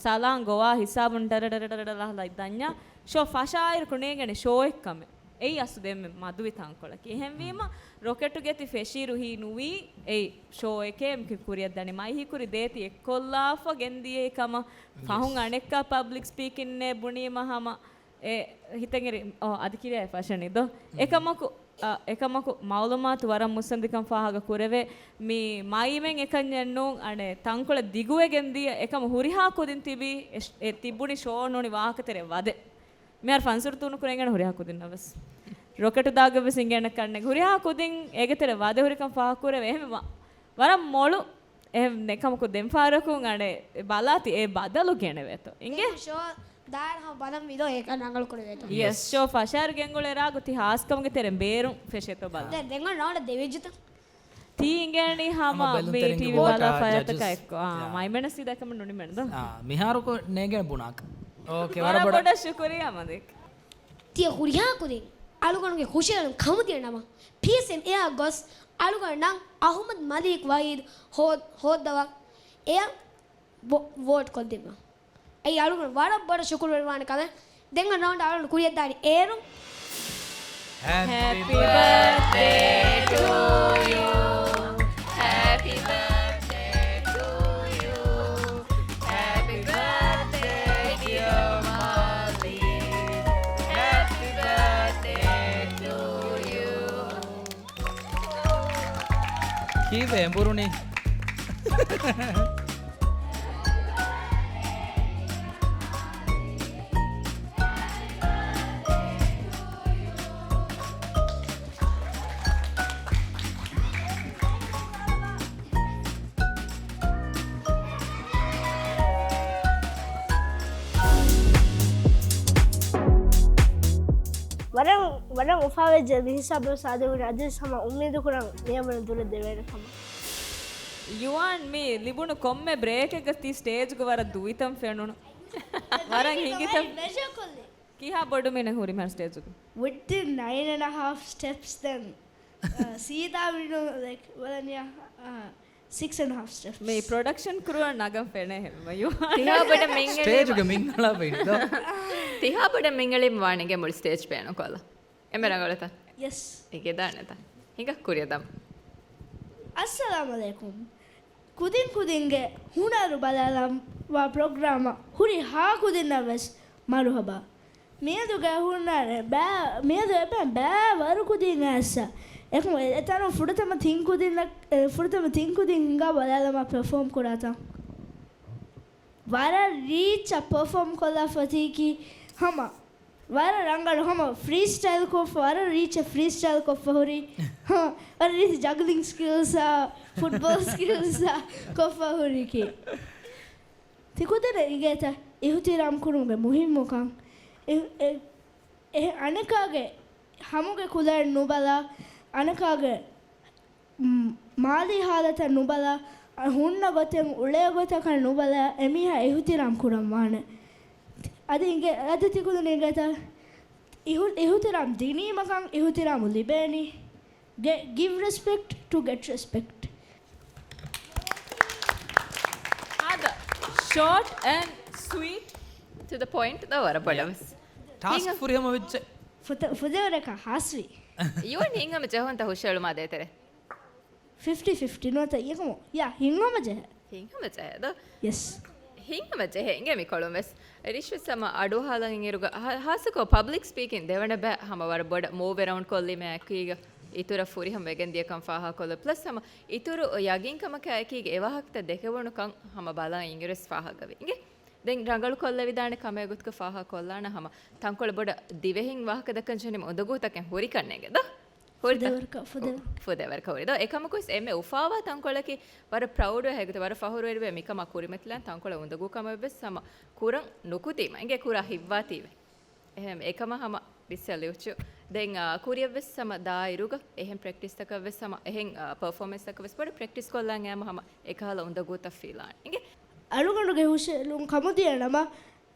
ސަލާން ގޮވާ ހިސާބުން ޑަރަޑަރަޑަރަޑަރަ ލަހަލަ ދަންޏާ، ޝޯ ފަށާއިރު ކުނޭގެނެ ޝޯއެއް ކަމެއް. އެއީ އަސްލު ދެންމެ މަދުވި ތަންކޮޅަކީ. އެހެންވީމަ، ރޮކެޓުގެ ތި ފެށިއިރު ހީ ނުވީ އެއީ ޝޯއެކޭ ކުރިއަށް ދަނީ. މައި ހީކުރި ދޭތި އެއްކޮށްލާފަ ގެންދިޔައީ ކަމަށް ފަހުން އަނެއްކާ ޕަބްލިކް ސްޕީކިންނޭ ބުނީމަ ހަމަ އެ ހިތަށް އެރި، އޯ، އަދި ކިރިޔާ ފަށަނީ ދޯ؟ އެކަމަކު، އަ، އެކަމަކު މައުލޫމާތު ވަރަށް މުއްސަނދިކަން ފާހަގަ ކުރެވޭ. މި މައިމެން އެކަންޏެއް ނޫން، އަނެއް ތަންކޮޅެއް ދިގުވެގެން ދިޔަ. އެކަމަ ހުރިހާ ކުދިން ތިބީ، އެ، އެ ތިބުނި ޝޯ ނޫނީ ވާހަކަތެރޭ ވަދެ. މިހާރު ފަންސުރު ތޫނު ކުރެންގެން ހުރިހާ ކުދިންނަށް ވެސް. ރޮކެޓު ދާގަ ވެސް އިނގޭނެ ކަންނެ. ހުރިހާ ކުދިން އޭގެ ތެރެ ވަދެ ހުރިކަން ފާހަގަ ކުރެވޭ. އެހެން ވަ-، ވަރަށް މޮޅު އެހެން ނެކަމަކު ދެން ފާރަކުން އަނެއް ބަލާތި އެ ބަދަލު ގެނެވޭތޯ. އިނގޭ؟ ޝޯ ދާއިރު ހަމަ ބަލަން ވީދޯ އޭކަ ރަނގަޅު ކުރެވޭތޯ. ޔެސް. ޔެސް. ޝޯ ފަށާއިރު ގެންގުޅޭ ރާގު ތި ހާސްކަމުގެ ތެރެ ބޭރުން ފެށޭތޯ ބަލާ. ދެން ދެން ރައުންޑް ދެވިއްޖެތަ؟ ތީ އިނގޭނީ ހަމަ ހަމަ ބެލުން މީ ތެރެއިން ޓީވީ ވޯޓާ ބަލާ ފަރާތަކާ ޖަޖަސް. އެއްކޮ. އާ، ޔާ. މައިމެނަސް ދަކަމަ ނުނިމެން ދޯ؟ އާ، މިހާރު ކޮ ނޭގެން ބުނާކަ. އޯކޭ، ވަރަށް ވަރަށް ބޮޑަށް ބޮޑަށް ޝުކުރިޔާ މަދެކް. ތިޔަ ހުރިހާ ކުދިން އަޅުގަނޑުގެ ހުށައެޅުން ކަމުދިޔަ ނަމަ، ޕީއެސްއެމް އެއާ ގޮސް އަޅުގަނޑު ނަން އަހުމަދު މަލީކް ވަހީދު ހޯ-، ހޯއްދަވާ އެއަށް ވޯ-، ވޯޓް ކޮށްދިން. އެއީ އަޅުގަނޑު ވަރަށް ބޮޑަށް ޝުކުރުވެރިވާނެ ކަމެއް. ދެން ރައުންޑް އަޅުގަނޑު ކުރިއަށްދާނީ އޭރުން. Happy birthday to you. Happy birthday to you. Happy birthday, dear Malik. Happy birthday to you. ކީއްވެ އެނބުރުނީ؟ ވަރަށް، ވަރަށް އުފާވެއްޖެ މި ހިސާބުން ސާދަވުން އަދިވެސް ހަމަ އުއްމީދު ކުރަން މިއަށްވަނީ ދުރަށް ދެވޭނެ ކަމަށް. ޔުވާން މި ލިބުނު ކޮންމެ ބްރޭކެއްގަ ތި ސްޓޭޖްގަ ވަރަށް ދުވިތަން ފެނުނު. ވަރަށް ހިނގިތަން. ކިހާ ބޮޑު މީނެއް ހުރި މިހާރު ސްޓޭޖުގަ؟ ވިއްތިން ނައިން އެންޑް ހާފް ސްޓެޕްސް ދެން، އަ، ސީދާ މިނޫ، ލައިކް، ބަލަންޏާ، އަ، ސިކްސް އެންޑް ހާފް ސްޓެޕްސް. މި ޕްރޮޑަކްޝަން ކްރޫއަށް ނަގަން ފެނޭ ހެން މަޔޫ. ތިހާ ބޮޑަށް މިންގެޅި ސްޓޭޖުގަ މިންގަޅާ ބެހިން ދޯ. ތިހާ ބޮޑަށް މިންގެޅި ވާނެގެ މުޅި ސްޓޭޖް ބޭނުންކޮށްލާ. އެންމެ ރަނގަޅުތަ؟ ޔެސް. އެގެދާނެތަ؟ ހިނގާ ކުރިއަށް ދާން. އައްސަލާމް ޢަލައިކުމް. ކުދިން ކުދިންގެ ހުނަރު ބަލާލަންވާ ޕްރޮގްރާމަށް ހުރިހާ ކުދިންނަށް ވެސް މަރުޙަބާ. މިއަދުގަ ހުންނާނެ ބައި، މިއަދު އެބަ ބައިވަރު ކުދިން އައިސް. އެކަމަ އެތަނުން ފުރަތަމަ ތިން ކުދިންނަށް، އެ، ފުރަތަމަ ތިން ކުދިން ހިނގާ ބަލާލަމާ ޕެރްފޯމް ކުރާތަން. ވަރަށް ރީއްޗަށް ޕެރްފޯމް ކޮށްލާފަ އޮތީކީ ހަމަ ވަރަށް ރަނގަޅު ހަމަ ފްރީސްޓައިލް ކޮށްފަ، ވަރަށް ރީޗެއް ފްރީސްޓައިލް ކޮށްފަ ހުރި. ވަރަށް ރީތި ޖަގްލިން ސްކިލްސްއާ، ފުޓްބޯލް ސްކިލްސްއާ ކޮށްފަ ހުރިކީ. ތިކުދިން އިނގޭތަ އިހުތިރާމް ކުރުމުގެ މުހިއްމުކަން؟ އެ، އެ، އެ، އަނެކާގެ ހަމުގެ ކުލައެއް ނުބަލާ، އަނެކާގެ މް، މާލީ ހާލަތަށް ނުބަލާ، ހުންނަ ގޮތެއް އުޅޭ ގޮތަކަށް ނުބަލާ، އެމީހާ އިހުތިރާމް ކުރަން ވާނެ. އަދި އިނގޭ، އަދި ތިކުދިން އިނގޭތަ އިހު، އިހުތިރާމް ދިނީމަކަން އިހުތިރާމު ލިބޭނީ. ގެ، give respect to get respect. ހާދަ. Short and sweet to the point. ދޯ ވަރަށް ބޮޑަށް ވެސް. ޓާސްކް ހިނގ، ފުރިހަމަ ވެއްޖެ. ފުތަ، ފުދޭވަރަކަށް ހާސްވީ. ޔޫ އެން ހިނގަމަ ޖެހުންތަ ހުށައެޅުމާ ދޭތެރޭ؟ ފިފްޓީ ފިފްޓީ ނުވަތަ އެކަމު. ޔާ، ހިނގަމަ ޖެހޭ. ހިނގަމަ ޖެހޭ ދޯ؟ ޔެސް. ހިނގަމަ ޖެހޭ އިނގޭ މިކޮޅުން ވެސް. ރިޝްވެސް ހަމަ އަޑުއަހާލަން އިރުގަ، ހާ، ހާއްސަކޮށް ޕަބްލިކް ސްޕީކިން ދެވަނަ ބައި ހަމަ ވަރަށް ބޮޑަށް މޫވް އެރައުންޑް ކޮށްލީމަ އެކީގަ އިތުރަށް ފުރިހަމަ ވެގެން ދިޔަކަން ފާހަގަކޮށްލަ. ޕްލަސް ހަމަ އިތުރު ޔަގީންކަމަކާ އެކީގަ އެވާހަކަތައް ދެކެވުނުކަން ހަމަ ބަލަން އިނގިރެސް ފާހަގަވި. އިނގޭ؟ ދެން ރަނގަޅު ކޮށްލެވިދާނެ ކަމެއް ގޮތުގަ ފާހަގަ ކޮށްލާނަ ހަމަ ތަންކޮޅެއް ބޮޑަށް ދިވެހިން ވާހަކަ ދައްކަން ޖެހެނީމަ އުނދަގޫތަކެއް ހުރިކަން ނޭނގެ ދޯ؟ ހުރިތަ؟ ފުދޭވަރަކަށް، ފުދޭވަރަކަށް. ފުދޭވަރަކަށް ހުރި ދޯ؟ އެކަމަކުވެސް އެންމެ އުފާވާ ތަންކޮޅަކީ ވަރަށް ޕްރައުޑްވެ ހެގޮތެ ވަރަށް ފަހުރުވެރިވެ މިކަމާ ކުރިމަތިލާން ތަންކޮޅެއް އުނދަގޫ ކަމެއް ވެސް ހަމަ ކުރަން ނުކުތީމަ. އިނގޭ ކުރާ ހިތްވާތީވެ. އެހެން އެކަމަށް ހަމަ ބިއްސަލިއުޗު. ދެން، އާ، ކުރިއަށްވެސް ހަމަ ދާއިރުގަ އެހެން ޕްރެކްޓިސްތަކަށްވެސް ހަމަ އެހެން، އާ، ޕަރފޯމެންސްތަކަށްވެސް ބޮޑަށް ޕްރެކްޓިސް ކޮށްލާން އައިމަ ހަމަ އެކަހަލަ އުނދަގޫތައް ފީލާނެ. އިނގޭ؟ އަޅުގަނޑުގެ ހުށައެޅުން ކަމުދިޔަ ނަމަ،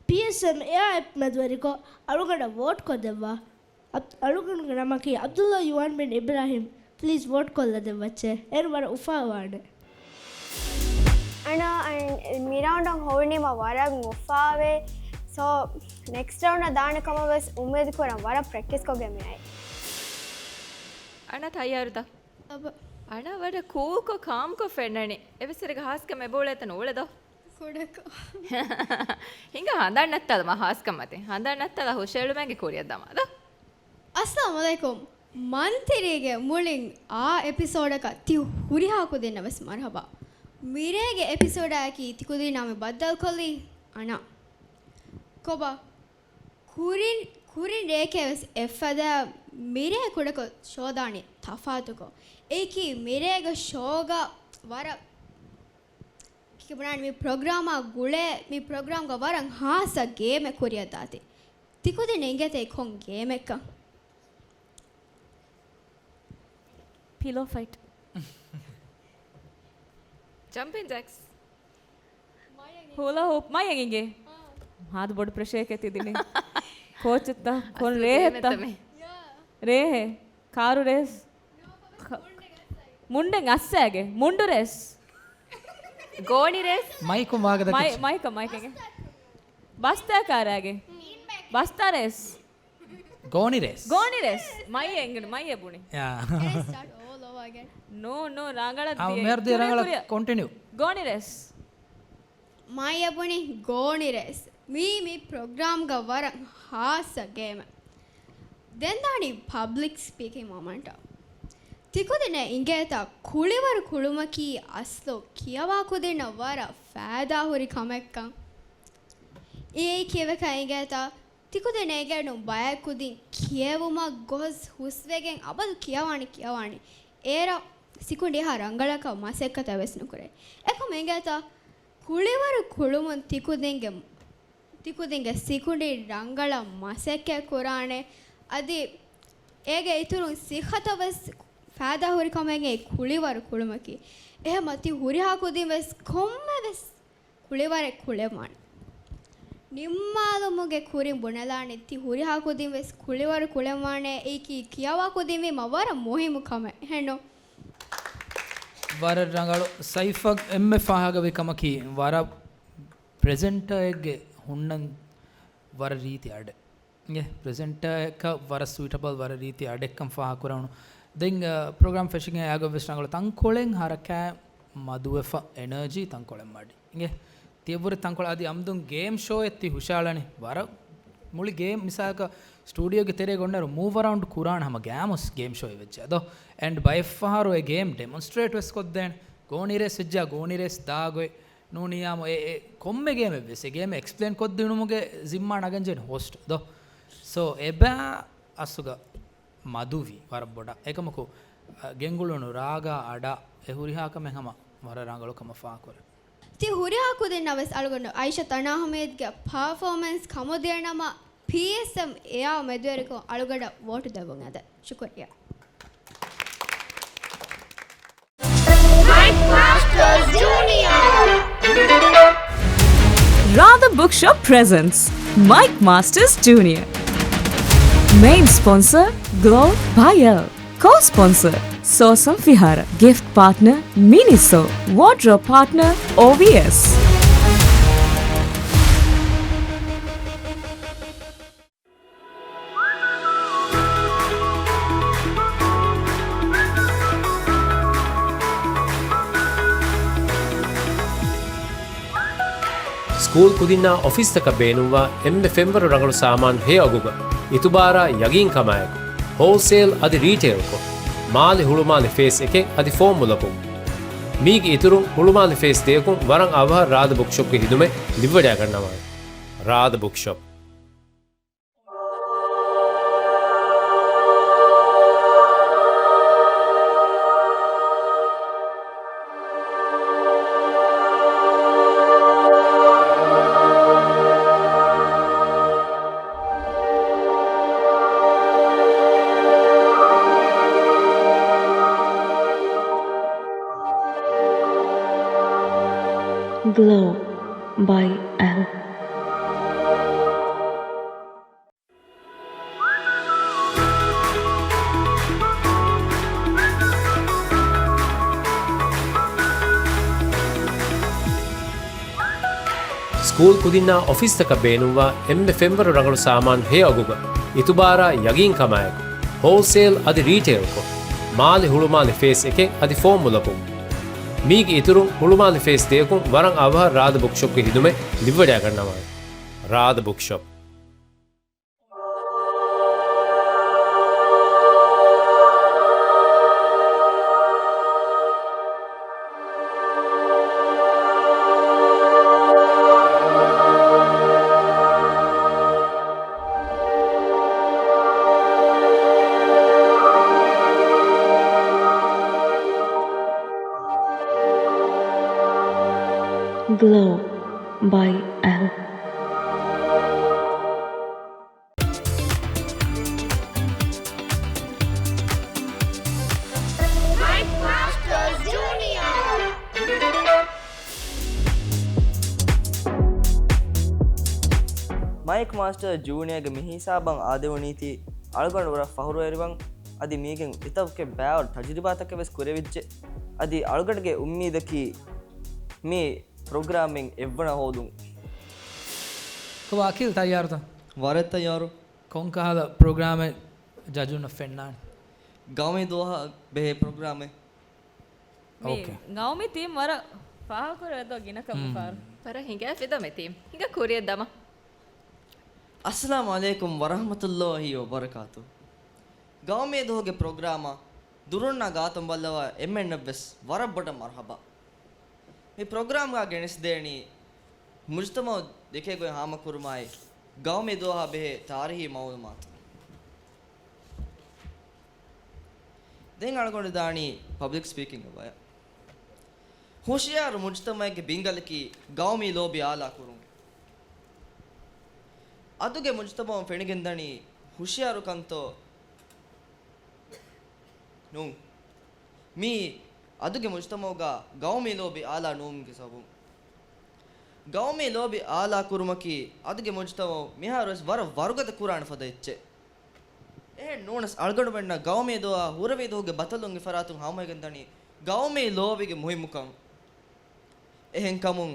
ޕީއެސްއެމް އެއާ އެޕް މެދުވެރިކޮށް އަޅުގަނޑަށް ވޯޓް ކޮށްދެއްވާ. އަބް، އަޅުގަނޑުގެ ނަމަކީ ޢަބްދުﷲ ޔުވާން ބިން އިބްރާހިމް. ޕްލީޒް ވޯޓް ކޮށްލަދެއްވައްޗޭ. އޭރު ވަރަށް އުފާވާނެ. އަނާ، އަން، މި ރައުންޑަށް ހޮވުނީމަ ވަރަށް އުފާވޭ. ސޯ، ނެކްސްޓް ރައުންޑަށް ދާނެ ކަމަށް ވެސް އުއްމީދު ކުރަން ވަރަށް ޕްރެކްޓިސް ކޮށްގެން މިއައީ. އަނާ ތައްޔާރުތަ؟ އަބަ. އަނާ ވަރަށް ކޫލްކޮށް، ކާމްކޮށް ފެންނަނީ. އެވެސް އެރެގަ ހާސްކަމެއް އެބައުޅޭތަ ނޫޅެދޯ؟ ކުޑަކޮށް. ހިނގާ ހަނދާން ނައްތާލަމާ ހާސްކަން މަތިން. ހަނދާން ނައްތާލާ ހުށައެޅުމެއްގެ ކުރިއަށް ދަމާލަ. އައްސަލާމު ޢަލައިކުމް. މަންތިރީގެ މުޅިން އާ އެޕިސޯޑަކަށް ތި ހުރިހާ ކުދިންނަށް ވެސް މަރުޙަބާ. މިރޭގެ އެޕިސޯޑާއަކީ ތި ކުދިންނާ މި ބައްދަލުކޮށްލީ އަނާ. ކޮބާ؟ ކުރިން، ކުރިން ރެއެކޭ ވެސް އެއްފަދަ މިރޭ ކުޑަކޮށް ޝޯ ދާނީ ތަފާތުކޮށް. އެއީކީ މިރޭގެ ޝޯގަ ވަރަށް ކިބުނާން މި ޕްރޮގްރާމާ ގުޅޭ، މި ޕްރޮގްރާމްގަ ވަރަށް ހާއްސަ ގޭމެއް ކުރިއަށް ދާތީ. ތިކުދިން އިނގޭތަ ކޮން ގޭމެއްކަން؟ ޕިލޯ ފައިޓް. ޖަމްޕިން ޖެކްސް. ހޫލާ ހޫޕް. މަޔަން އިނގޭ. ހާދަ ބޮޑު ޕްރެޝަރެކޭ ތި ދިނީ. ކޯޗެއްތަ؟ ކޮން ރޭހެއްތަ؟ ރޭހެއް. ކާރު ރޭސް. މުންޑެން އައްސައިގެ. މުންޑު ރޭސް. ގޯނި ރޭސް. މައިކު މާގަ ދައްކަ. މައި، މައިކަ، މައިކަގެ. ބަސްތައް ކާރާގެ. ބަސްތައް ރޭސް. ގޯނި ރޭސް. ގޯނި ރޭސް. މައި އެނގިން، މައި އެބުނި. ޔާ. ނޯ، ނޯ، ރަނގަޅަށް ދިޔަ. މޭރު ދިޔަ ރަނގަޅަށް ކޮންޓިނިއު. ގޯނި ރޭސް. މައި އެބުނި ގޯނި ރޭސް. މީ، މި ޕްރޮގްރާމްގަ ވަރަށް ހާއްސަ ގޭމެއް. ދެން ދާނީ ޕަބްލިކް ސްޕީކިން މޮމަންޓަށް. ތިކުދިންނަށް އިނގޭތަ ކުޅިވަރު ކުޅުމަކީ އަސްލު ކިޔަވާ ކުދިންނަށް ވަރަށް ފައިދާ ހުރި ކަމެއްކަން. އެއީ ކީއްވެކަން އިނގޭތަ؟ ތިކުދިން އެނގޭނު ބައެއް ކުދިން ކިޔެވުމަށް ގޮސް ހުސްވެގެން އަބަދު ކިޔަވާނީ ކިޔަވާނީ. އޭރަށް ސިކުނޑި އެހާ ރަނގަޅަކަށް މަސައްކަތެއް ވެސް ނުކުރޭ. އެކަމަކު އިނގޭތަ ކުޅިވަރު ކުޅުމުން ތިކުދިންގެ، ތިކުދިންގެ ސިކުނޑި ރަނގަޅަށް މަސައްކަތް ކުރާނެ. އަދި އޭގެ އިތުރުން ސިއްހަތަށް ވެސް ފައިދާ ހުރި ކަމެއް އެ ކުޅިވަރު ކުޅުމަކީ. އެހެމަ ތި ހުރިހާ ކުދިން ވެސް ކޮންމެ ވެސް ކުޅިވަރެއް ކުޅެވާނެ. ނިންމާލުމުގެ ކުރިން ބުނެލާނެ ތި ހުރިހާ ކުދިން ވެސް ކުޅިވަރު ކުޅެވާނެ. އެއީކީ ކިޔަވާ ކުދިން ވީމަ ވަރަށް މުހިއްމު ކަމެއް. އެހެންނު؟ ވަރަށް ރަނގަޅު. ސައިފަށް އެންމެ ފާހަގަވި ކަމަކީ ވަރަށް ޕްރެޒެންޓަރެއްގެ ހުންނަން ވަރަށް ރީތި އަޑެއް. އިނގޭ، ޕްރެޒެންޓަރަކަށް ވަރަށް ސުއިޓަބަލް، ވަރަށް ރީތި އަޑެއްކަން ފާހަގަކުރެވުނު. ދެން، އަ، ޕްރޮގްރާމް ފެށިގެން އައިގޮތް ވެސް ރަނގަޅު ތަންކޮޅެއް ހަރަކާތް މަދުވެފަ، އެނަރޖީ ތަންކޮޅެއް މަޑި. އިނގޭ، ތިޔަބުރި ތަންކޮޅެއް އަދި އަމްދުން ގޭމް ޝޯއެއް ތި ހުށައަޅަނީ. ވަރަށް މުޅި ގޭމް މިސާލަކަށް ސްޓޫޑިއޯގެ ތެރޭގަ އޮންނައިރު މޫވް އަރައުންޑް ކުރާނެ ހަމަ ގާމުސް ގޭމް ޝޯއެއް ވެއްޖެ އަދޯ. އެންޑް ބައެއްފަހަރު އެ ގޭމް ޑެމޮންސްޓްރޭޓް ވެސް ކޮށްދޭނެ. ގޯނި ރޭސް ވެއްޖާ ގޯނި ރޭސް ދާ ގޮތް. ނޫނީ އާ އެ، އެ ކޮންމެ ގޭމެއް ވެސް އެ ގޭމް އެކްސްޕްލެއިން ކޮށްދިނުމުގެ ޒިންމާ ނަގަންޖެހޭނެ ހޯސްޓް ދޯ. ސޯ، އެބައި އަސްލުގަ މަދުވި ވަރަށް ބޮޑަށް. އެކަމަކު، އަ، ގެންގުޅުނު ރާގާ އަޑާ އެ ހުރިހާ ކަމެއް ހަމަ ވަރަށް ރަނގަޅު ކަމަށް ފާހަގަކުރޭ. ތި ހުރިހާ ކުދިންނަށް ވެސް އަޅުގަނޑު އައިޝާ ތަނާ ހަމީދްގެ ޕާފޯމެންސް ކަމުދިޔަ ނަމަ، ޕީއެސްއެމް އެއާ މެދުވެރިކޮށް އަޅުގަނޑަށް ވޯޓު ދެއްވުން އެދެން. ޝުކުރިއްޔާ. Mike Masters Junior. Radha Bookshop presents Mike Masters Junior. Main sponsor, Glow by L. Co-sponsor, Sosam Vihara. Gift partner, Miniso. Wardrobe partner, O V S. ސްކޫލް ކުދިންނާ އޮފީސްތަކަށް ބޭނުންވާ އެންމެ ފެންވަރު ރަނގަޅު ސާމާނު ހެޔޮ އަގުގަ، އިތުބާރާ ޔަގީންކަމާއެކު، ހޯލްސޭލް އަދި ރީޓެއިލްކޮށް، މާލެ ހުޅުމާލެ ފޭސް އެކެއް އަދި ފޯމުލަކުން. މީގެ އިތުރުން، ހުޅުމާލެ ފޭސް ދެޔަކުން ވަރަށް އަވަހަށް ރާދަ ބުކްޝޮޕްގެ ހިދުމަތް ލިބިވަޑައިގަންނަވާނެ. ރާދަ ބުކްޝޮޕް. Glow by L. ސްކޫލް ކުދިންނާ އޮފީސްތަކަށް ބޭނުންވާ އެންމެ ފެންވަރު ރަނގަޅު ސާމާނު ހެޔޮ އަގުގަ، އިތުބާރާ ޔަގީންކަމާއެކު، ހޯލްސޭލް އަދި ރީޓެއިލްކޮށް، މާލެ ހުޅުމާލެ ފޭސް އެކެއް އަދި ފޯމުލަކުން. މީގެ އިތުރުން، ހުޅުމާލެ ފޭސް ދެޔަކުން ވަރަށް އަވަހަށް ރާދަ ބުކްޝޮޕްގެ ހިދުމަތް ލިބިވަޑައިގަންނަވާނެ. ރާދަ ބުކްޝޮޕް. Glow by L. މައިކް މާސްޓަރ ޖޫނިއަރގެ މި ހިސާބަށް އާދެވުނީތީ އަޅުގަނޑު ވަރަށް ފަހުރުވެރިވަން. އަދި މީގެން އެތަކެއް ބައިވަރު ތަޖުރިބާތަކެއް ވެސް ކުރެވިއްޖެ. އަދި އަޅުގަނޑުގެ އުއްމީދަކީ މި ޕްރޮގްރާމެއް އެއްވަނަ ހޯދުން. ކޮބާ އަކީލް ތައްޔާރުތަ؟ ވަރަށް ތައްޔާރު. ކޮންކަހަލަ ޕްރޮގްރާމެއް ޖަޖުންނަށް ފެންނާނެ؟ ގައުމީ ދުވަހާ ބެހޭ ޕްރޮގްރާމެއް. މި އޯކޭ. ގައުމީ ތީމް ވަރަށް ފާހަގަކުރެވޭތޯ ގިނަ ކަމަށް މް. ފާރު. ވަރަށް ހިނގައިފި ދޯ މި ތީމް. ހިނގާ ކުރިއަށް ދަމާ. އައްސަލާމު ޢަލައިކުމް ވަރަޙްމަތުﷲި ވަބަރަކާތު. ގައުމީ ދުވަހުގެ ޕްރޮގްރާމަށް ދުރުންނާ ގާތަށް ބައްލަވާ އެންމެންނަށްވެސް ވަރަށް ބޮޑަށް މަރުޙަބާ. މި ޕްރޮގްރާމްގަ ގެނެސްދޭނީ މުޖުތަމަޢު ދެކޭ ގޮތް ހާމަކުރުމާއި، ގައުމީ ދުވަހާ ބެހޭ ތާރީހީ މަޢުލޫމާތު. ދެން އަޅުގަނޑު ދާނީ ޕަބްލިކް ސްޕީކިންގ ބަޔަށް. ހުޝިޔާރު މުޖުތަމަޢެއްގެ ބިންގަލަކީ ގައުމީ ލޯބި އާލާކުރުން. އަދުގެ މުޖުތަމަޢުން ފެނިގެންދަނީ ހުޝިޔާރުކަންތޯ ނޫން. މީ އަދުގެ މުޖުތަމަޢުގަ ގައުމީ ލޯބި އާލާ ނުވުމުގެ ސަބަބުން. ގައުމީ ލޯބި އާލާކުރުމަކީ އަދުގެ މުޖުތަމަޢު މިހާރުވެސް ވަރަށް ވަރުގަދަ ކުރާނެ ފަދަ އެއްޗެއް. އެހެން ނޫނަސް އަޅުގަނޑުމެންނަށް ގައުމީ ދުވަހާ ހުރެވޭ ދުވަހުގެ ބަތަލުންގެ ފަރާތުން ހާމަވެގެންދަނީ ގައުމީ ލޯބިގެ މުހިއްމުކަން. އެހެންކަމުން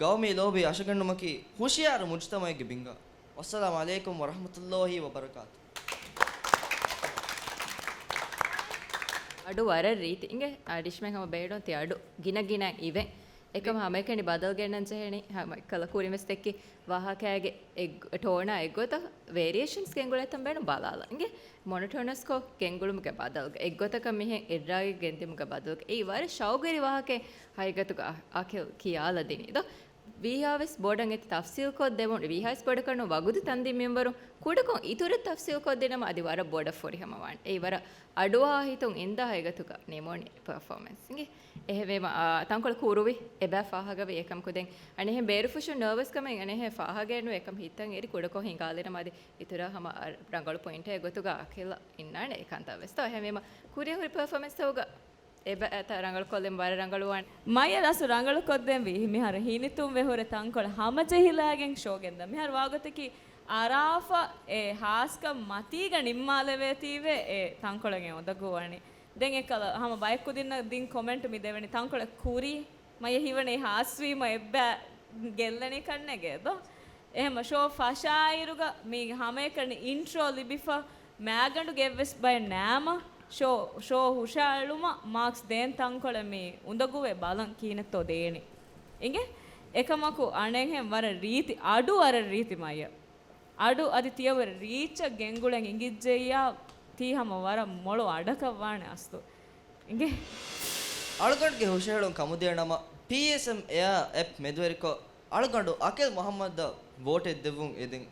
ގައުމީ ލޯބި އަށަގަންނުމަކީ ހުޝިޔާރު މުޖުތަމަޢެއްގެ ބިންގާ. ވައްސަލާމު ޢަލައިކުމް ވަރަޙްމަތުﷲި ވަބަރަކާތު. އަޑު ވަރަށް ރީތި. އިނގޭ އަޑިޝްމެ ހަމަ ބޭޑުން ތި އަޑު ގިނަ ގިނަ އިވެން. އެކަމަ ހަމައެކަނި ބަދަލު ގެންނަން ޖެހެނީ. ހަމަ ކަލަ ކުރިން ވެސް ދެއްކި ވާހަކައިގެ އެއް-، ޓޯނާ އެއްގޮތަށް ވޭރިއޭޝަންސް ގެންގުޅޭތަން ބޭނުން ބަލާލަ. އިނގޭ މޮނޮޓޯނަސްކޮށް ގެންގުޅުމުގެ ބަދަލުގަ އެއްގޮތަކަށް މިހެން އެއްރާގެ ގެންދިއުމުގެ ބަދަލުގަ އެއީ ވަރަށް ޝައުގުވެރި ވާހަކައެއް ހަގީގަތުގަ އާ-، އާކިލް ކިޔާލަދިނީ ދޯ. ވީހާވެސް ބޮޑަށް އެތި ތަފްސީލްކޮށްދެމުން، ވީހާވެސް ބޮޑަކަށް ނޫން، ވަގުތު ތަންދީން މިންވަރު ކުޑަކޮށް އިތުރަށް ތަފްސީލްކޮށްދިނަމަ އަދި ވަރަށް ބޮޑަށް ފުރިހަމަވާނެ. އެއީ ވަރަށް އަޑުއަހާ ހިތުން އިންދާ އެގޮތުގަ ނިމުނީ ޕަރފޯމެންސް އިނގޭ. އެހެންވީމަ، އާ، ތަންކޮޅެއް ކުރުވި އެބަ ފާހަގަވި އެކަމަކު ދެން އަނެހެން ބޭރުފުށުން ނަރވަސް ކަމެއް އަނެހެން ފާހަގައެއް ނުވޭ އެކަމް ހިތަށް އެރި ކުޑަކޮށް ހިނގާލިނަމަ އަދި އިތުރަށް ހަމަ ރަނގަޅު ޕޮއިންޓެއް ގޮތުގަ އަކިލް އިންނާނެ އެކަންތައް ވެސް. ތޯ އެހެންވީމަ ކުރިއަށް ހުރި ޕަރފޯމެންސްތަކުގަ އެބަ އެތަ ރަނގަޅުކޮށްލެން ވަރަށް ރަނގަޅުވާނެ. މައްޔަ ދަސް ރަނގަޅުކޮށްދެންވީ މިހާރު ހިނިތުންވެ ހުރެ ތަންކޮޅެއް ހަމަޖެހިލާގެން ޝޯ ގެންދަ. މިހާރު ވާގޮތަކީ އަރާފަ އެ ހާސްކަން މަތީގަ ނިންމާލެވޭތީވެ އެ ތަންކޮޅެއް އެ އުނދަގޫވަނީ. ދެން އެކަލަ ހަމަ ބަޔަކު ދިންނަ ދިން ކޮމެންޓު މި ދެވެނީ ތަންކޮޅެއް ކުރީ. މަޔަ ހީވަނީ ހާސްވީމަ އެއްބަ ގެއްލެނީ ކަންނޭގެ ދޯ؟ އެހެމަ ޝޯ ފަށާއިރުގަ މީ ހަމައެކަނި އިންޓްރޯ ލިބިފަ މާގަނޑުގެ އެއްވެސް ބައެއް ނާމަ ޝޯ، ޝޯ ހުށައަޅުމަށް މާކްސް ދޭން ތަންކޮޅެއް މީ އުނދަގޫވެ ބަލަން ކިހިނެއްތޯ ދޭނީ. އިނގޭ؟ އެކަމަކު އަނެއްހެން ވަރަށް ރީތި، އަޑު ވަރަށް ރީތި މައްޔަ. އަޑު އަދި ތިޔަވަރު ރީއްޗަށް ގެންގުޅެން އިނގިއްޖެއްޔާ، ތީ ހަމަ ވަރަށް މޮޅު އަޑަކަށް ވާނެ އަސްލު. އިނގޭ؟ އަޅުގަނޑުގެ ހުށަހެޅުން ކަމުދިޔަ ނަމަ، ޕީއެސްއެމް އެއާ އެޕް މެދުވެރިކޮށް، އަޅުގަނޑު އަކިލް މުހައްމަދަށް ވޯޓެއް ދެއްވުން އެދެން.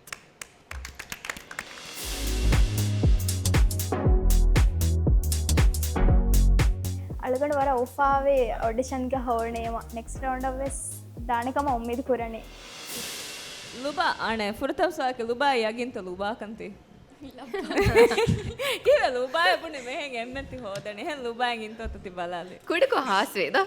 އަޅުގަނޑު ވަރަށް އުފާވި އޮޑިޝަންގެ ހޯނީމަ ނެކްސްޓް ރައުންޑަށް ވެސް ދާނެ ކަމަށް އުއްމީދު ކުރަނީ. ލުބާ، އަނެއް ފުރަތަމަ ސުވާލަކީ ލުބާ ޔަގީންތަ ލުބާކަންތީ؟ ކީއްވެ ލުބާއަށް ބުނި މެހެން އެންމެ ތި ހޯދަނީ؟ އެހެން ލުބާއަށް އިންތޯތަ ތި ބަލާލި؟ ކުޑަކޮށް ހާސްވީ ދޯ؟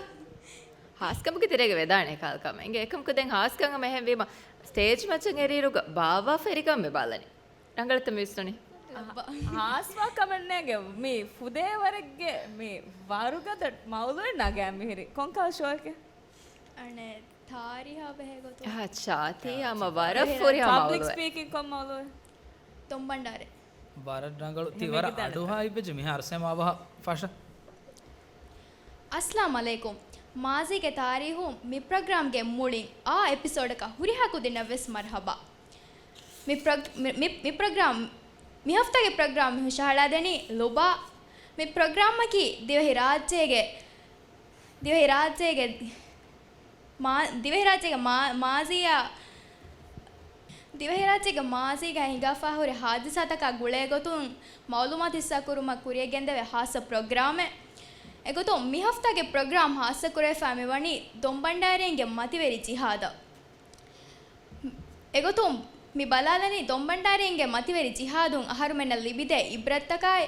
ހާސްކަމުގެ ތެރޭގަ ވެދާނެ ކާލް ކަމެއް. އިނގޭ އެކަމަކު ދެން ހާސްކަން ހަމަ އެހެންވީމަ ސްޓޭޖް މައްޗަށް އެރިއިރުގަ ބާއްވާފަ އެރިކަން މި ބަލަނީ. ރަނގަޅަށްތަ މި ވިސްނުނީ؟ ހާސްވާ ކަމެއް ނޭނގެ. މީ ފުދޭވަރެއްގެ މީ ވަރުގަދަ މައުޟޫއެއް ނަގާ މިހިރީ. ކޮންކަހަލަ ޝޯއެކޭ؟ އަނެއް ތާރީހާ ބެހޭ ގޮތުން. އައްޗާ، ތީ ހަމަ ވަރަށް ފުރިހަމަ ޕަބްލިކް މައުޟޫއެއް. ސްޕީކިން ކޮން މައުޟޫއެއް؟ ދޮންބަންޑާރެ. ވަރަށް ރަނގަޅު. ތި ވަރަށް އަޑުއަހާ އިއްވެއްޖެ މިހާރު ސެމާ އަވަހަށް ފަށަ. އައްސަލާމް އަލައިކުމް. މާޒީގެ ތާރީހުން މި ޕްރޮގްރާމްގެ މުޅިން އާ އެޕިސޯޑަކަށް ހުރިހާ ކުދިންނަށް ވެސް މަރުހަބާ. މި ޕްރޮގް-، މި، މި، މި ޕްރޮގްރާމް، މި ހަފްތާގެ ޕްރޮގްރާމް ހުށަހަޅާދެނީ ލުބާ. މި ޕްރޮގްރާމަކީ ދިވެހިރާއްޖޭގެ، ދިވެހިރާއްޖޭގެ މާ-، ދިވެހިރާއްޖޭގެ މާ-، މާޒީއާ، ދިވެހިރާއްޖޭގެ މާޒީގަ ހިނގާފާ ހުރި ހާދިސާތަކާ ގުޅޭގޮތުން މައުލޫމާތު ހިއްސާކުރުމަށް ކުރިޔަށް ގެންދެވޭ ހާއްސަ ޕްރޮގްރާމެއް. އެގޮތުން މި ހަފްތާގެ ޕްރޮގްރާމް ހާއްސަކުރެވިފާ މިވަނީ ދޮންބަންޑާރީންގެ މަތިވެރި ޖިހާދަށް. އެގޮތުން މި ބަލާލަނީ ދޮންބަންޑާރީންގެ މަތިވެރި ޖިހާދުން އަހަރުމެންނަށް ލިބިދޭ އިބްރަތްތަކާއި،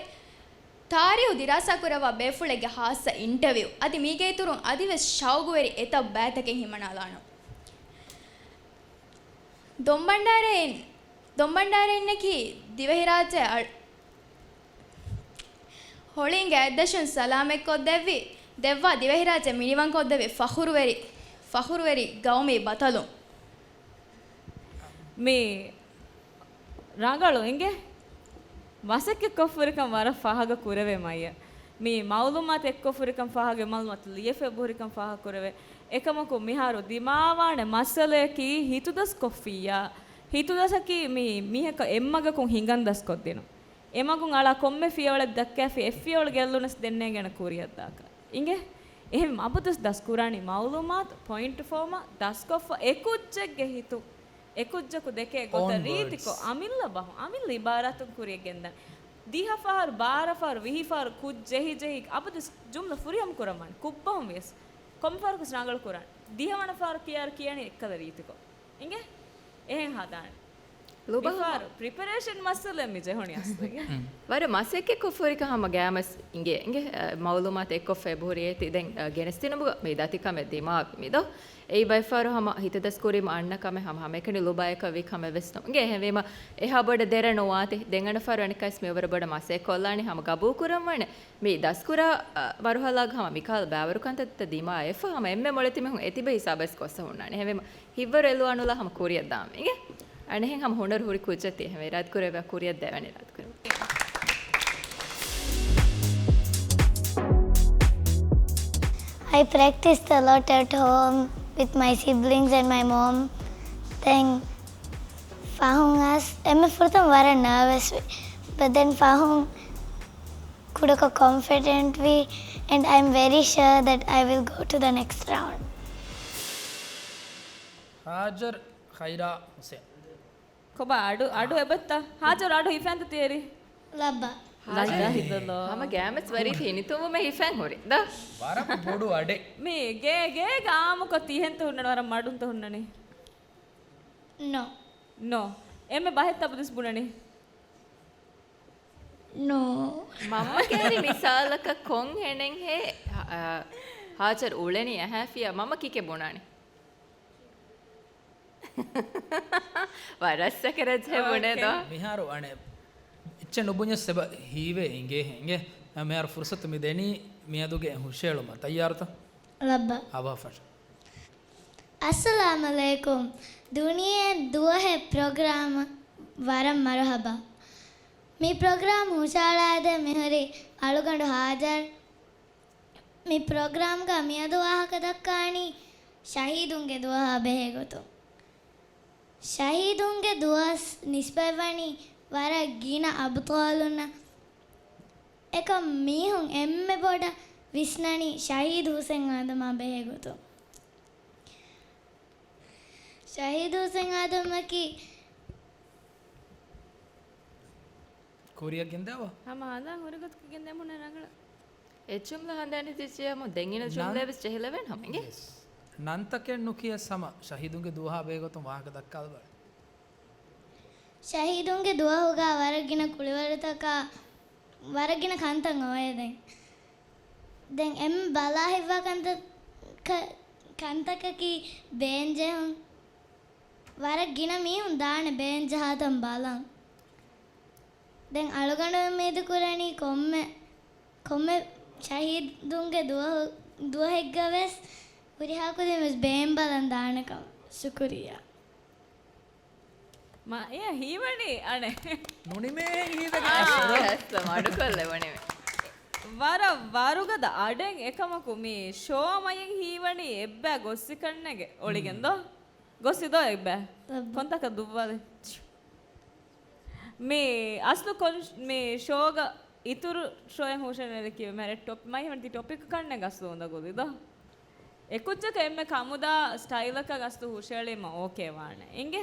ތާރީހު ދިރާސާކުރައްވާ ބޭފުޅެއްގެ ހާއްސަ އިންޓަވިއު. އަދި މީގެ އިތުރުން އަދިވެސް ޝައުގުވެރި އެތައް ބައިތަކެއް ހިމަނާލާނަން. ދޮންބަންޑާރައިން، ދޮންބަންޑާރައިންނަކީ ދިވެހިރާއްޖެ އަ-، ހޮޅީންގެ އަތްދަށުން ސަލާމަތްކޮށްދެއްވި، ދެއްވާ ދިވެހިރާއްޖެ މިނިވަންކޮށްދެއްވި ފަޚުރުވެރި، ފަޚުރުވެރި ގައުމީ ބަތަލުން. މި ރަނގަޅު އިނގޭ. މަސައްކަތްކޮށްފުރިކަން ވަރަށް ފާހަގަ ކުރެވޭ މައްޔަ. މި މައުލޫމާތު އެއްކޮށްފުރިކަން ފާހަގަ، މައުލޫމާތު ލިޔެފަ އެބަހުރިކަން ފާހަގަ ކުރެވޭ. އެކަމަކު މިހާރު ދިމާވާނެ މައްސަލަޔަކީ ހިތުދަސްކޮށްފިއްޔާ. ހިތުދަސަކީ މި މީހަކަށް އެއްމަގަކުން ހިނގަން ދަސްކޮށްދިނުން. އެމަގުން އަޅާ ކޮންމެ ފިޔަވަޅެއް ދައްކައިފި އެއްފިޔަވަޅު ގެއްލުނަސް ދެންނޭނގެނެ ކުރިއަށްދާކަށް. އިނގޭ؟ އެހެން އަބަދުވެސް ދަސްކުރާނީ މައުލޫމާތު، ޕޮއިންޓު ފޯމާ، ދަސްކޮށްފަ އެކުއްޖެއްގެ ހިތުން. އެކުއްޖަކު ދެކޭ ގޮތަށް ރީތިކޮށް، އަމިއްލަ ބަހުން، އަމިއްލަ އިބާރާތުން ކުރިޔަށް ގެންދަން. ދިހަ ފަހަރު، ބާރަ ފަހަރު، ވިހި ފަހަރު ކުއްޖެހި ޖެހި އަބަދު ޖުމްލަ ފުރިހަމަ ކުރަން ވާނެ. ކުއްބަހުން ވިޔަސް ކޮންމެ ފަހަރަކު ވެސް ރަނގަޅު ކުރާނެ. ދިހަވަނަ ފަހަރު ކިޔާރު ކިޔަނީ އެއްކަލަ ރީތިކޮށް. އިނގޭ؟ އެހެން ހަދާނެ. ލުބާ މިފަހަރު ޕްރިޕަރޭޝަން މައްސަލައެއް މި ޖެހުނީ އަސްލު. ވަރަށް މަސައްކަތްކޮށްފަ ހުރިކަން ހަމަ ގައިމުވެސް އިނގޭ. އިނގޭ، އަ، މައުލޫމާތު އެއްކޮށްފަ އެބަހުރި އޭތި ދެން، އަ، ގެނެސްދިނުމުގަ މި ދަތިކަމެއް ދިމާވި މިދޯ. އެއީ ބައެއްފަހަރު ހަމަ ހިތަދަސްކުރީމަ އަންނަ ކަމެއް ހަމަ ހަމައެކަނި ލުބާއަކަށް ވީ ކަމެއް ވެސް ނޫން. އިނގޭ، އެހެންވީމަ އެހާ ބޮޑަށް ދެރަ ނުވާތި. ދެން އަނެއް ފަހަރު އަނެއްކާވެސް މި ވަރަށް ބޮޑަށް މަސައްކަތް ކޮށްލާނީ ހަމަ ގަބޫލު ކުރަން ވާނެ. މި ދަސްކުރާ، އަ، މަރުހަލާގަ ހަމަ މިކަހަލަ ބައިވަރުކަންތައްތައް ދިމާ އެފަ ހަމަ އެންމެ މޮޅެތި މީހުން އެތިބަ ހިސާބަށް ވެސް ކޮށްސަ ހުންނާނެ. އެހެންވީމަ ހިތްވަރު އެލުވާނުލާ ހަމަ ކުރިއަށް ދާން އިނގޭ. އަނެއްހެން ހަމަ ހުނަރު ހުރި ކުއްޖެއް ތި އެހެންވެ އިރާދަކުރެއްވިއްޔާ ކުރިއަށް ދެވޭނެ އިރާދަކުރެއްވިއްޔާ. I practiced a lot at home with my siblings and my mom. ދެން ފަހުން އަސް އެންމެ ފުރަތަމަ ވަރަށް ނާވަސްވި. ބަ ދެން ފަހުން ކުޑަކޮށް ކޮންފިޑެންޓްވި and I'm very sure that I will go to the next round. ހާޖަރު ޚައިރާ ހުސެން. ކޮބާ އަޑު، އަޑު އެބައްތަ؟ ހާޖަރު އަޑު ހިފައިންތަ ތިޔަރީ؟ ލައްބަ. ހާޖަރު ހިދަލޯ. ހަމަ ގައިމެސް ވަރީ ތި ހިނިތުންވުމެއް ހިފައިން ހުރި. ދާ. ވަރަށް ބޮޑު އަޑެއް. މީ ގޭ، ގޭގަ އާއްމުކޮށް ތިހެންތަ ހުންނަނީ؟ ވަރަށް މަޑުންތަ ހުންނަނީ؟ ނޯ. ނޯ. އެންމެ ބަހެއްތަ އަބަދުވެސް ބުނަނީ؟ ނޯ. މަންމަ ކޭރި މިސާލަކަށް ކޮން ހެނެއްހޭ، އަ، ހާޖަރު އުޅެނީ އަހާފިޔާ މަންމަ ކީކޭ ބުނާނީ؟ ވަރަށް ސަކަރަޖްހޭ ބުނޭ ދޯ. މިހާރު އަނެއް އެއްޗެއް ނުބުންޏަސް އެބަ ހީވޭ އިނގޭ އިނގޭ. މިހާރު ފުރުސަތު މި ދެނީ މިއަދުގެ ހުށައެޅުމަށް. ތައްޔާރުތަ؟ ލައްބަ. އަވަހަށް ފަށަ. އައްސަލާމް ޢަލައިކުމް. ދުނިޔެއިން ދުވަހެއް ޕްރޮގްރާމަށް ވަރަށް މަރުޙަބާ. މި ޕްރޮގްރާމް ހުށައަޅާދޭން މިހުރީ އަޅުގަނޑު ހާޖަރު. މި ޕްރޮގްރާމްގަ މިއަދު ވާހަކަ ދައްކާނީ ޝަހީދުންގެ ދުވަހާ ބެހޭ ގޮތުން. ޝަހީދުންގެ ދުވަސް ނިސްބަތްވަނީ ވަރަށް ގިނަ އަބުޠާލުންނަށް. އެކަމް މީހުން އެންމެ ބޮޑަށް ވިސްނަނީ ޝަހީދު ހުސެން އާދަމާ ބެހޭ ގޮތުން. ޝަހީދު ހުސެން އާދަމަކީ ކުރިއަށް ގެންދާވާ؟ ހަމަ ހަނދާން ހުރި ގޮތަކަށް ގެންދެމުން ރަނގަޅަށް. އެއް ޖުމްލަ ހަނދާން ދިއްޖެޔަމު ދެން އިނަ ނަން-، ޖުމްލައެއް ވެސް ޖެހިލެވޭނެ ހަމަ އިނގޭ. ޔެސް. ނަންތަކެއް ނުކިޔަސް ހަމަ ޝަހީދުންގެ ދުވަހާ ބެހޭ ގޮތުން ވާހަކަ ދައްކާލަބަ. ޝަހީދުންގެ ދުވަހުގަ ވަރަށް ގިނަ ކުޅިވަރުތަކާ، ވަރަށް ގިނަ ކަންތައް އޮވޭ ދެން. ދެން އެންމެ ބަލާ ހިތްވާ ކަންތައް-، ކަ-، ކަންތަކަކީ ބޭން ޖެހުން. ވަރަށް ގިނަ މީހުން ދާނެ ބޭން ޖަހާތަން ބަލަން. ދެން އަޅުގަނޑު އުއްމީދު ކުރަނީ ކޮންމެ، ކޮންމެ ޝަހީދުންގެ ދުވަހު-، ދުވަހެއްގަ ވެސް ހުރިހާ ކުދިން ވެސް ބޭން ބަލަން ދާނެކަން. ޝުކުރިއްޔާ. މަ-، އެ ހީވަނީ އަނެއް. ނުނިމޭ ހީވެގެން އާ، އަސްލު. އަސްލު މަޑުކޮށްލެވުނީމެ. ވަރަށް ވަރުގަދަ އަޑެއް އެކަމަކު މި ޝޯ މަޔަށް ހީވަނީ އެއްބައި ގޮއްސިކަންނޭގެ އޮޅިގެން ދޯ؟ ހުން. ގޮއްސި ދޯ އެއްބައި؟ އެއްބައި. ކޮންތާކަށް ދުއްވާލި؟ މި އަސްލު ކޮން-، މި ޝޯގަ އިތުރު ޝޯއެއް ހުށަނެރެކީ މެރެ ޓޮޕް މައި ހަމަ ޓޮޕިކް ކަންނެ ގަސްލު އުނދަގުލި ދޯ؟ އެކުއްޖަކަށް އެންމެ ކަމުދާ ސްޓައިލަކަށް ގަސްދު ހުށައެޅީމަ އޯކޭ ވާނެ. އިނގޭ؟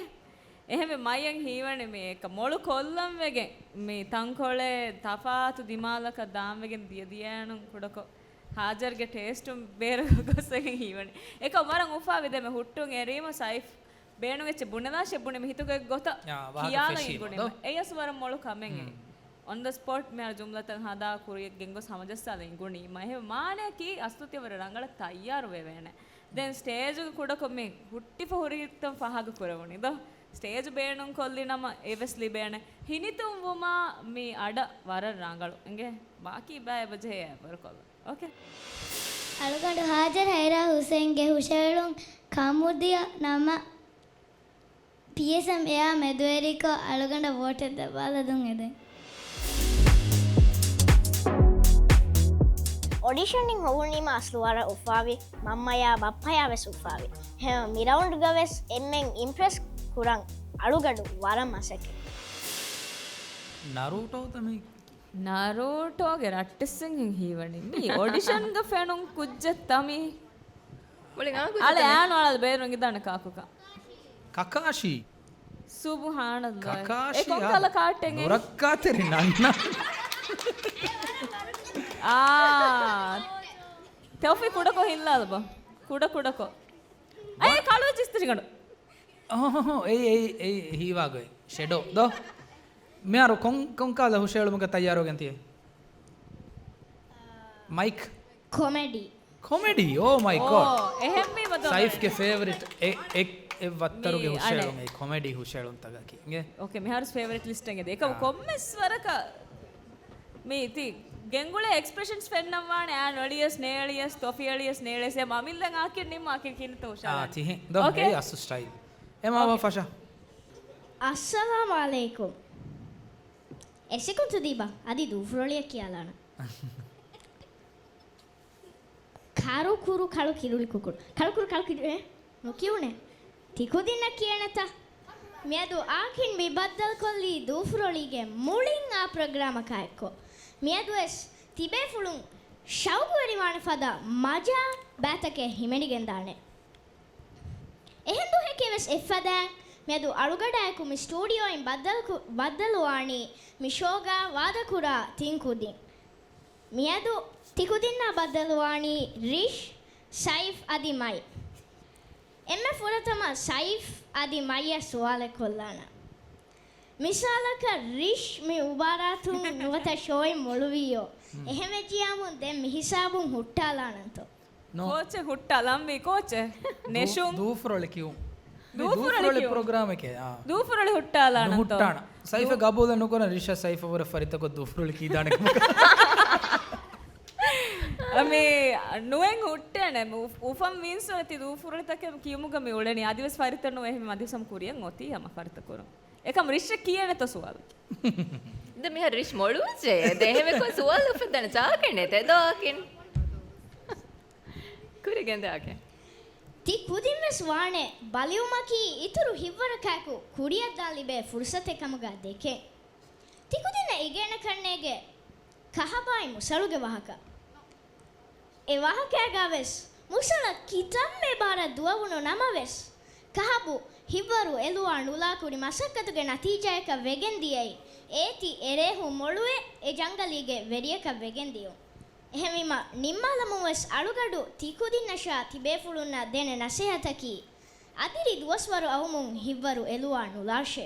އެހެންވެ މަޔަށް ހީވަނީ މި އެކަ މޮޅު ކޮށްލަން ވެގެން މި ތަންކޮޅެއް ތަފާތު ދިމާލަކަށް ދާން ވެގެން ދިޔަ ދިޔައިނުން ކުޑަކޮށް ހާޖަރްގެ ޓޭސްޓުން ބޭރަށް ގޮސްވެގެން ހީވަނީ. އެކަ ވަރަށް އުފާވި ދެމެ ހުއްޓުން އެރީމަ ސައިފް ބޭނުން އެއްޗެއް ބުނެލާށޭ ބުނެ މި ހިތުގެ ގޮތަށް އާ، ވާހަކަ ކިޔާލަން ފެށީމަ އިނގުނީމަ. ދޯ؟ އެޔަސް ވަރަށް މޮޅު ކަމެއް އެ. ހުން. އޮން ދަ ސްޕޮޓް މިހާރު ޖުމްލަތައް ހަދާ ކުރިއަށް ގެންގޮސް ހަމަޖައްސާލަން އިނގުނީމަ. އެހެން މާނައަކީ އަސްލު ތިޔަ ވަރަށް ރަނގަޅަށް ތައްޔާރު ވެވޭނެ. ދެން ސްޓޭޖުގަ ކުޑަކޮށް މި ހުއްޓިފަ ހުރިތަން ފާހަގަ ކުރެވުނީ ދޯ؟ ސްޓޭޖު ބޭނުން ކޮށްލި ނަމަ އެވެސް ލިބޭނެ. ހިނިތުންވުމާ މި އަޑަށް ވަރަށް ރަނގަޅު. އިނގޭ؟ ބާކީ ބައި އެބަޖެހޭ އެބަރު ކޮށްލަން. އޯކޭ. އަޅުގަނޑު ހާޖަރް ހައިރާ ހުސެންގެ ހުށައެޅުން ކަމުދިޔަ ނަމަ، ޕީއެސްއެމް އެއާ މެދުވެރިކޮށް އަޅުގަނޑަށް ވޯޓެއް ދެއްވާލަ ދުން އެދެން. އޮޑިޝަނިން ހޮވުނީމަ އަސްލު ވަރަށް އުފާވި، މަންމަޔާ ބައްޕަޔާ ވެސް އުފާވި. ހެމަ މި ރައުންޑްގަ ވެސް އެންމެން އިމްޕްރެސް ކުރަން އަޅުގަނޑު ވަރަށް މަސައްކަތް. ނަރޫޓޯ ތަ މީ؟ ނަރޫޓޯގެ ރައްޓެއްސެން ހީވަނީ. މީ އޮޑިޝަންގަ ފެނުން ކުއްޖެއް ތަ މީ. އަޅެ އާނު އަޅަލް ބޭރުން އިދާނެ ކާކުކަ. ކަކާޝީ. ސުބުހާނައްލާހި. ކަކާޝީ އެ ކޮން ކަލަ ކާޓެއް އެ؟ ނުރައްކާތެރި ނަންނަ. އާ. ތޮފި ކުޑަކޮށް ހިއްލާލަބަ. ކުޑަ ކުޑަކޮށް. އައި ކަޅު ޖިސްތަށިގަނޑު. އަހަހަ، އެއީ، އެއީ، އެއީ ހީވާގޮތް. ޝެޑޯ ދޯ؟ މިހާރު ކޮން، ކޮން ކަހަލަ ހުށައެޅުމަކަށް ތައްޔާރުވެގެން ތިޔޭ؟ މައިކް. ކޮމެޑީ. ކޮމެޑީ؟ އޯ މައި ގޯޑް. އޯ، އެހެންވީމަ ދޯ. ސައިފްގެ ފޭވަރިޓް އެ، އެ، އެއް ވައްތަރުގެ މީ ހުށައެޅުން އަނެއް. އެއީ ކޮމެޑީ ހުށައެޅުންތަކަކީ. އިނގޭ؟ އޯކޭ، މިހާރު ފޭވަރިޓް ލިސްޓެއް އެދޭ. އެކަމު އާ. ކޮންމެސް ވަރަކަށް މީ ތި ގެންގުޅޭ އެކްސްޕްރެޝަންސް ފެންނަން ވާނެ، އާން އެޅިޔަސް، ނޭޅިޔަސް، ތޮފި އެޅިޔަސް، ނޭޅިޔަސް، އެ މަމިންލަން އާކިން ނިންމާ އާކިން ކިނިތަ އާ، ހުށަހަޅާނެ. ތިހެން. ދޯ، އޯކޭ. އެއީ އަސްލު ސްޓައިލް. އެ މާ އޯކޭ. ފަށާ. އައްސަލާމު ޢަލައިކުމް. އެ ސެކުންތު ދީބަ، އަދި ދޫފުރޮޅިއަށް ކިޔާލާނަ. ކަރުކުރު ކަޅު ކިރުޅި ކުކުޅު. ކަޅުކުރު ކަޅު ކިރު-، އެ؟ ނުކިޔުނޭ. ތި ކުދިންނަށް ކިޔޭނެތަ؟ މިއަދު އާކިން މި ބައްދަލުކޮށްލީ ދޫފުރޮޅީގެ މުޅިން އާ ޕްރޮގްރާމަކާ އެއްކޮށް. މިއަދުވެސް ތިބޭފުޅުން ޝައުގުވެރިވާނެ ފަދަ މަޖާ ބައިތަކެއް ހިމެނިގެންދާނެ. އެހެން ދުވަހެކޭ ވެސް އެއްފަދައިން މިއަދު އަޅުގަޑާއެކު މި ސްޓޫޑިއޯއިން ބައްދަލުކު-، ބައްދަލުވާނީ މި ޝޯގަ ވާދަކުރާ ތިން ކުދިން. މިއަދު ތިކުދިންނާ ބައްދަލުވާނީ ރިޝް، ސައިފް އަދި މައި. އެންމެ ފުރަތަމަ ސައިފް އަދި މައްޔަށް ސުވާލެއް ކޮށްލާނަން. މިސާލަކަށް ރިޝް މި މުބާރާތުން ނުވަތަ ޝޯއިން މޮޅުވިއްޔޯ. ހުން. އެހެންވެއްޖިއްޔާމު ދެން މިހިސާބުން ހުއްޓާލާނަންތޯ؟ ނޯ. ކޯޗެއް ހުއްޓާލަންވީ ކޯޗެއް. ދޫ-، ނެށުން. ދޫފުރޮޅި ކިޔުން. މި ދޫފުރޮޅި ދޫފުރޮޅި ކިޔުން. ޕްރޮގްރާމެކޭ. އާ. ދޫފުރޮޅި ހުއްޓާލާނަންތޯ؟ ނުހުއްޓާނަ. ސައިފަށް ދޫ- ގަބޫލެއް ނުކުރަން ރިޝަށް ސައިފަށް ވުރެ ފަރިތަކޮށް ދޫފުރޮޅި ކީދާނެ ކަމަކަށް. މި ނުއެއް ހުއްޓޭނެ. މި އުފް-، އުފަން މީންސް ވަރަށް ތި ދޫފުރޮޅިތަކެއް ކިޔުމުގަ މި އުޅެނީ. އަދިވެސް ފަރިތަ ނުވެ އެހެން އަދިވެސް ހަމަ ކުރިއަށް އޮތީ ހަމަ ފަރިތަ ކުރުން. އެކަމް ރިޝްއަށް ކިޔޭނެތޯ ސުވާލު؟ ދެ މިހާރު ރިޝް މޮޅުވެއްޖެ. ދެ އެހެންވެކޮށް ސުވާލު އުފެދޭނެ ޗާކެން ނެތޭ ދޯކިން. ކުރިގެން ދާކެ. ތި ކުދިންވެސް ވާނެ ބަލިވުމަކީ އިތުރު ހިތްވަރަކާއެކު ކުރިއަށްދާން ލިބޭ ފުރުސަތެއް ކަމުގަ ދެކެން. ތި ކުދިންނަށް އެނގޭނެ ކަންނޭނގެ ކަހަބާއި މުސަޅުގެ ވާހަކަ. އެ ވާހަކައިގަ ވެސް މުސަޅަށް ކިތަންމެ ބާރަށް ދުވަވުނު ނަމަވެސް، ކަހަބު ހިތްވަރު އެލުވާ ނުލާ ކުރި މަސައްކަތުގެ ނަތީޖާއަކަށް ވެގެން ދިޔައީ، އޭތި އެރޭހުން މޮޅުވެ އެ ޖަންގަލީގެ ވެރިޔަކަށް ވެގެން ދިޔުން. އެހެންވީމަ، ނިންމާލަމުން ވެސް އަޅުގަޑު ތި ކުދިންނަށާ ތިބޭފުޅުންނަށް ދޭނެ ނަސޭހަތަކީ، އަދިރި ދުވަސްވަރު އައުމުން ހިތްވަރު އެލުވާ ނުލާށޭ.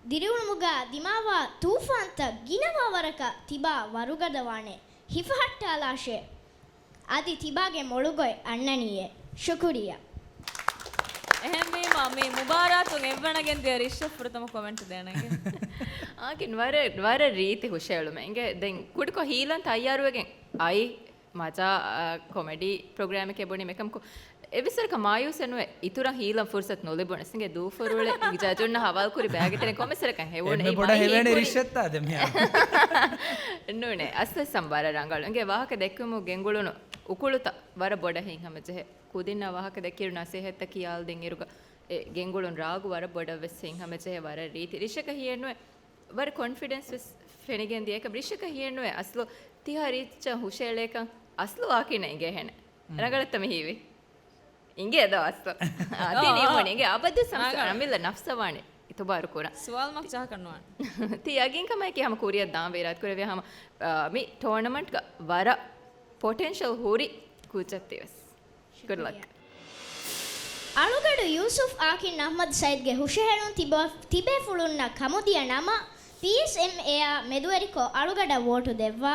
ދިރިއުޅުމުގަ ދިމާވާ ތޫފާންތައް ގިނަވާ ވަރަކަށް ތިބާ ވަރުގަދަވާނެ، ހިފަހައްޓާލާށޭ. އަދި ތިބާގެ މޮޅުގޮތް އަންނަނީއޭ. ޝުކުރިއްޔާ. އެހެންވީމަ، މި މުބާރާތުން އެއްވަނަގެން ދިޔަ ރިޝްއަށް ފުރަތަމަ ކޮމެންޓް ދޭނެގެ. އާކިން ވަރަށް، ވަރަށް ރީތި ހުށައެޅުމެއް. އިނގޭ ދެން ކުޑިކޮށް ހީލަން ތައްޔާރުވެގެން އައި. މަޖާ، އާ، ކޮމެޑީ ޕްރޮގްރާމެކޭ ބުނީމަ އެކަމަކު، އެއްވެސް ވަރަކަށް މާޔޫސެއް ނުވޭ، އިތުރަށް ހީލަން ފުރުސަތު ނުލިބުނު. އިނގޭ ދޫފުރޮޅި ޖަޖުންނަށް ހަވާލުކުރި ބައިގެ ތެރެއިން ކޮންމެސް ވަރަކަށް ހެވުނު. އެންމެ ބޮޑަށް ހެވޭނެ ރިޝަށްތާ ދެ މިހާ. ނޫނޭ، އަސްލު ވަރަށް ރަނގަޅު. އިނގޭ ވާހަކަ ދެއްކުމުގެ ގެންގުޅުނު އުކުޅުތައް ވަރަށް ބޮޑަށް ހިތްހަމަޖެހޭ. ކުދިންނާ ވާހަކަ ދެއްކިއިރު ނަސޭހަތްތައް ކިޔާލަދިން އިރުގަ އެ ގެންގުޅުން ރާގު ވަރަށް ބޮޑަށް ވެސް ހިތްހަމަޖެހޭ ވަރަށް ރީތި. ރިޝަކަށް ހިއެއްނުވޭ، ވަރަށް ކޮންފިޑެންސް ވެސް ފެނިގެން ދިޔަ. އެކަމް ރިޝަކަށް ހިއެއްނުވޭ އަސްލު ތިހާ ރީތިއްޗަށް ހުށައެޅޭކަން އަސްލު ވާކިން އިނގޭހެނެއް. ރަނގަޅަށްތަ މި ހީވީ؟ އިނގޭ ދޯ އަސްލު. އާ، ތި ނިމުނީ. އިނގޭ އަބަދު ސަމްސަ ރަނގަޅަށް. އަމިއްލަ ނަފްސަށް ވާނެ އިތުބާރު ކުރަން. ސުވާލު މައްޗަށް ކަންނުވާނެ. ތި ޔަގީންކަމާއެކީ ހަމަ ކުރިއަށް ދާން ވެ އިރާދަކުރެއްވިޔާ ހަމަ، އާ، މި ޓޯނަމަންޓްގަ ވަރަށް ޕޮޓެންޝަލް ހުރި ކުއްޖެއް ތިވެސް. ގުޑް ލަކް. ޝުކުރިއްޔާ. އަޅުގަޑު ޔޫސުފް އާކިން އަޙްމަދު ސައިދްގެ ހުށަހެޅުން ތިބަ-، ތިބޭފުޅުންނަށް ކަމުދިޔަ ނަމަ، ޕީއެސްއެމްއޭއާ މެދުވެރިކޮށް އަޅުގަޑަށް ވޯޓު ދެއްވާ.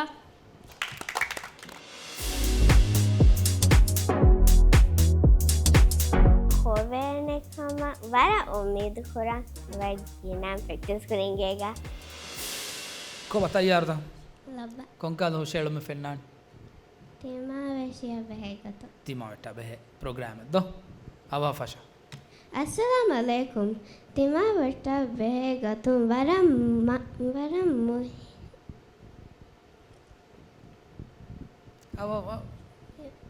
ކޮވޭނެ ކަމަށް ވަރަށް އުއްމީދު ކުރަން. ވަރަށް ގިނަ ޕްރެކްޓިސް ކުރިން ގޭގަ. ކޮބާ ތައްޔާރުތަ؟ ލައްބަ. ކޮންކަހަލަ ހުށަހެޅުމެއް ފެންނާނެ؟ ތިމާވެށިއަށް ބެހޭ ގޮތުން. ތިމާވެއްޓާ ބެހޭ ޕްރޮގްރާމެއް ދޯ؟ އަވާ ފަށާ. އައްސަލާމް ޢަލައިކުމް. ތިމާވެއްޓާ ބެހޭ ގޮތުން ވަރަށް މަ-، ވަރަށް މުހި-، އަވާ، އަވާ.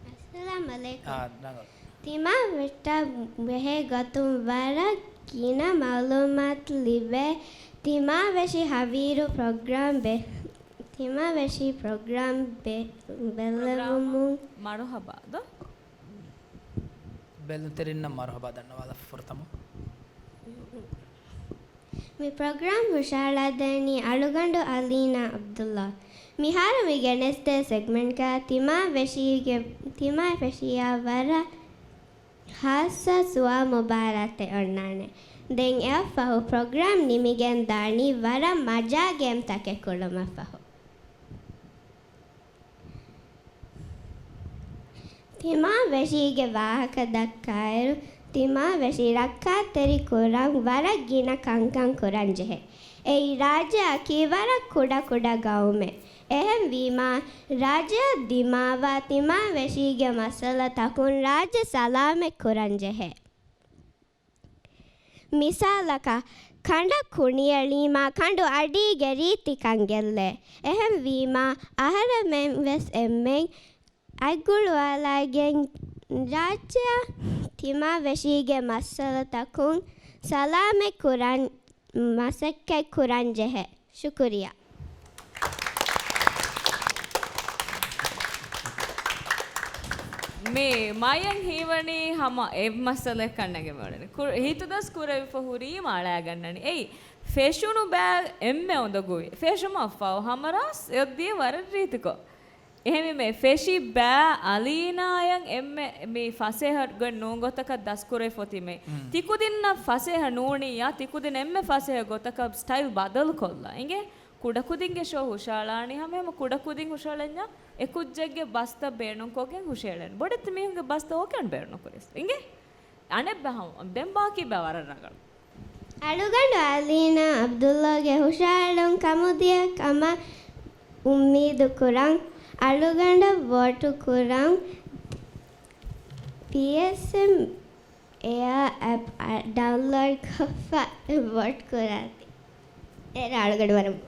އައްސަލާމް ޢަލައިކުމް. އާ، ރަނގަޅު. ތިމާވެއްޓާ ބެހޭ ގޮތުން ވަރަށް ގިނަ މަޢުލޫމާތު ލިބޭ. ތިމާވެށި ހަވީރު ޕްރޮގްރާމް ބެ-، ތިމާވެށި ޕްރޮގްރާމް ބެ-، ބެލެވުމުން. ޕްރޮގްރާމަށް މަރުޙަބާ ދޯ. ބެލުންތެރިންނަށް މަރުޙަބާ ދަންނަވާލަ ފުރަތަމަ. މި ޕްރޮގްރާމް ހުށަހަޅައިދެނީ އަޅުގަނޑު އަލީނާ ޢަބްދުﷲ. މިހާރު މި ގެނެސްދޭ ސެގްމެންޓްގަ ތިމާވެށީގެ، ތިމާވެށިއާ ވަރަށް ޚާއްޞަ ސުވާލު މުބާރާތެއް އޮންނާނެ. ދެން އެއަށްފަހު ޕްރޮގްރާމް ނިމިގެން ދާނީ ވަރަށް މަޖާ ގޭމްތަކެއް ކުޅުމަށްފަހު. ތިމާވެށީގެ ވާހަކަ ދައްކާއިރު، ތިމާވެށި ރައްކާތެރި ކުރަން ވަރަށް ގިނަ ކަންކަން ކުރަން ޖެހޭ. އެއީ ރާއްޖެއަކީ ވަރަށް ކުޑަ ކުޑަ ގައުމެއް. އެހެންވީމާ، ރާއްޖެއަށް ދިމާވާ ތިމާވެށީގެ މައްސަލަތަކުން ރާއްޖެ ސަލާމަތް ކުރަން ޖެހޭ. މިސާލަކަށް، ކަނޑަށް ކުނިއެޅީމާ ކަނޑު އަޑީގެ ރީތިކަން ގެއްލޭ. އެހެންވީމާ، އަހަރެމެން ވެސް އެންމެން އަތްގުޅުވާލައިގެން ރާއްޖެއަށް ތިމާވެށީގެ މައްސަލަތަކުން ސަލާމަތް ކުރަން މަސައްކަތް ކުރަން ޖެހޭ. ޝުކުރިއްޔާ. މި މަޔަން ހީވަނީ ހަމަ އެއް މައްސަލައެއްކަން ނެގެމެވެނީ. ކު-، ހިތުދަސް ކުރެވިފަ ހުރީމަ އަޅާގަންނަނީ. އެއީ، ފެށުނު ބައި އެންމެ އުނދަގޫވި. ފެށުމަށްފަހު ހަމަ ރާސް އެއޮއްދިޔަ ވަރަށް ރީތިކޮށް. އެހެންވީމަ ފެށި ބައި އަލީނާޔަށް އެންމެ މި ފަސޭހަ ގޮތް ނޫން ގޮތަކަށް ދަސްކުރެވިފަ އޮތީމަ. މް. ތިކުދިންނަށް ފަސޭހަ ނޫނިއްޔާ، ތިކުދިން އެންމެ ފަސޭހަ ގޮތަކަށް ސްޓައިލް ބަދަލުކޮށްލާ. އިނގޭ؟ ކުޑަކުދިންގެ ޝޯ ހުށައަޅާނީ ހަމަ އެހެންމަ ކުޑަކުދިން ހުށައަޅަންޏާ އެކުއްޖެއްގެ ބަސްތައް ބޭނުންކޮށްގެން ހުށައެޅެން. ބޮޑެތި މީހުންގެ ބަސްތައް އޯކޭ ނުބޭނުންކުރިޔަސް. އިނގޭ؟ އަނެއްބަހަމަ ދެން ބާކީ ބައި ވަރަށް ރަނގަޅު. އަޅުގަނޑު އަލީނާ އަބްދުﷲގެ ހުށައަޅުން ކަމުދިޔަ ކަމަށް އުއްމީދު ކުރަން. އަޅުގަނޑަށް ވޯޓު ކުރަން. ޕީއެސްއެމް އެއާ އެޕް ޑައުންލޯޑް ކޮށްފަ ވޯޓް ކުރާތި. އޭރާ އަޅުގަނޑު ވަރަށް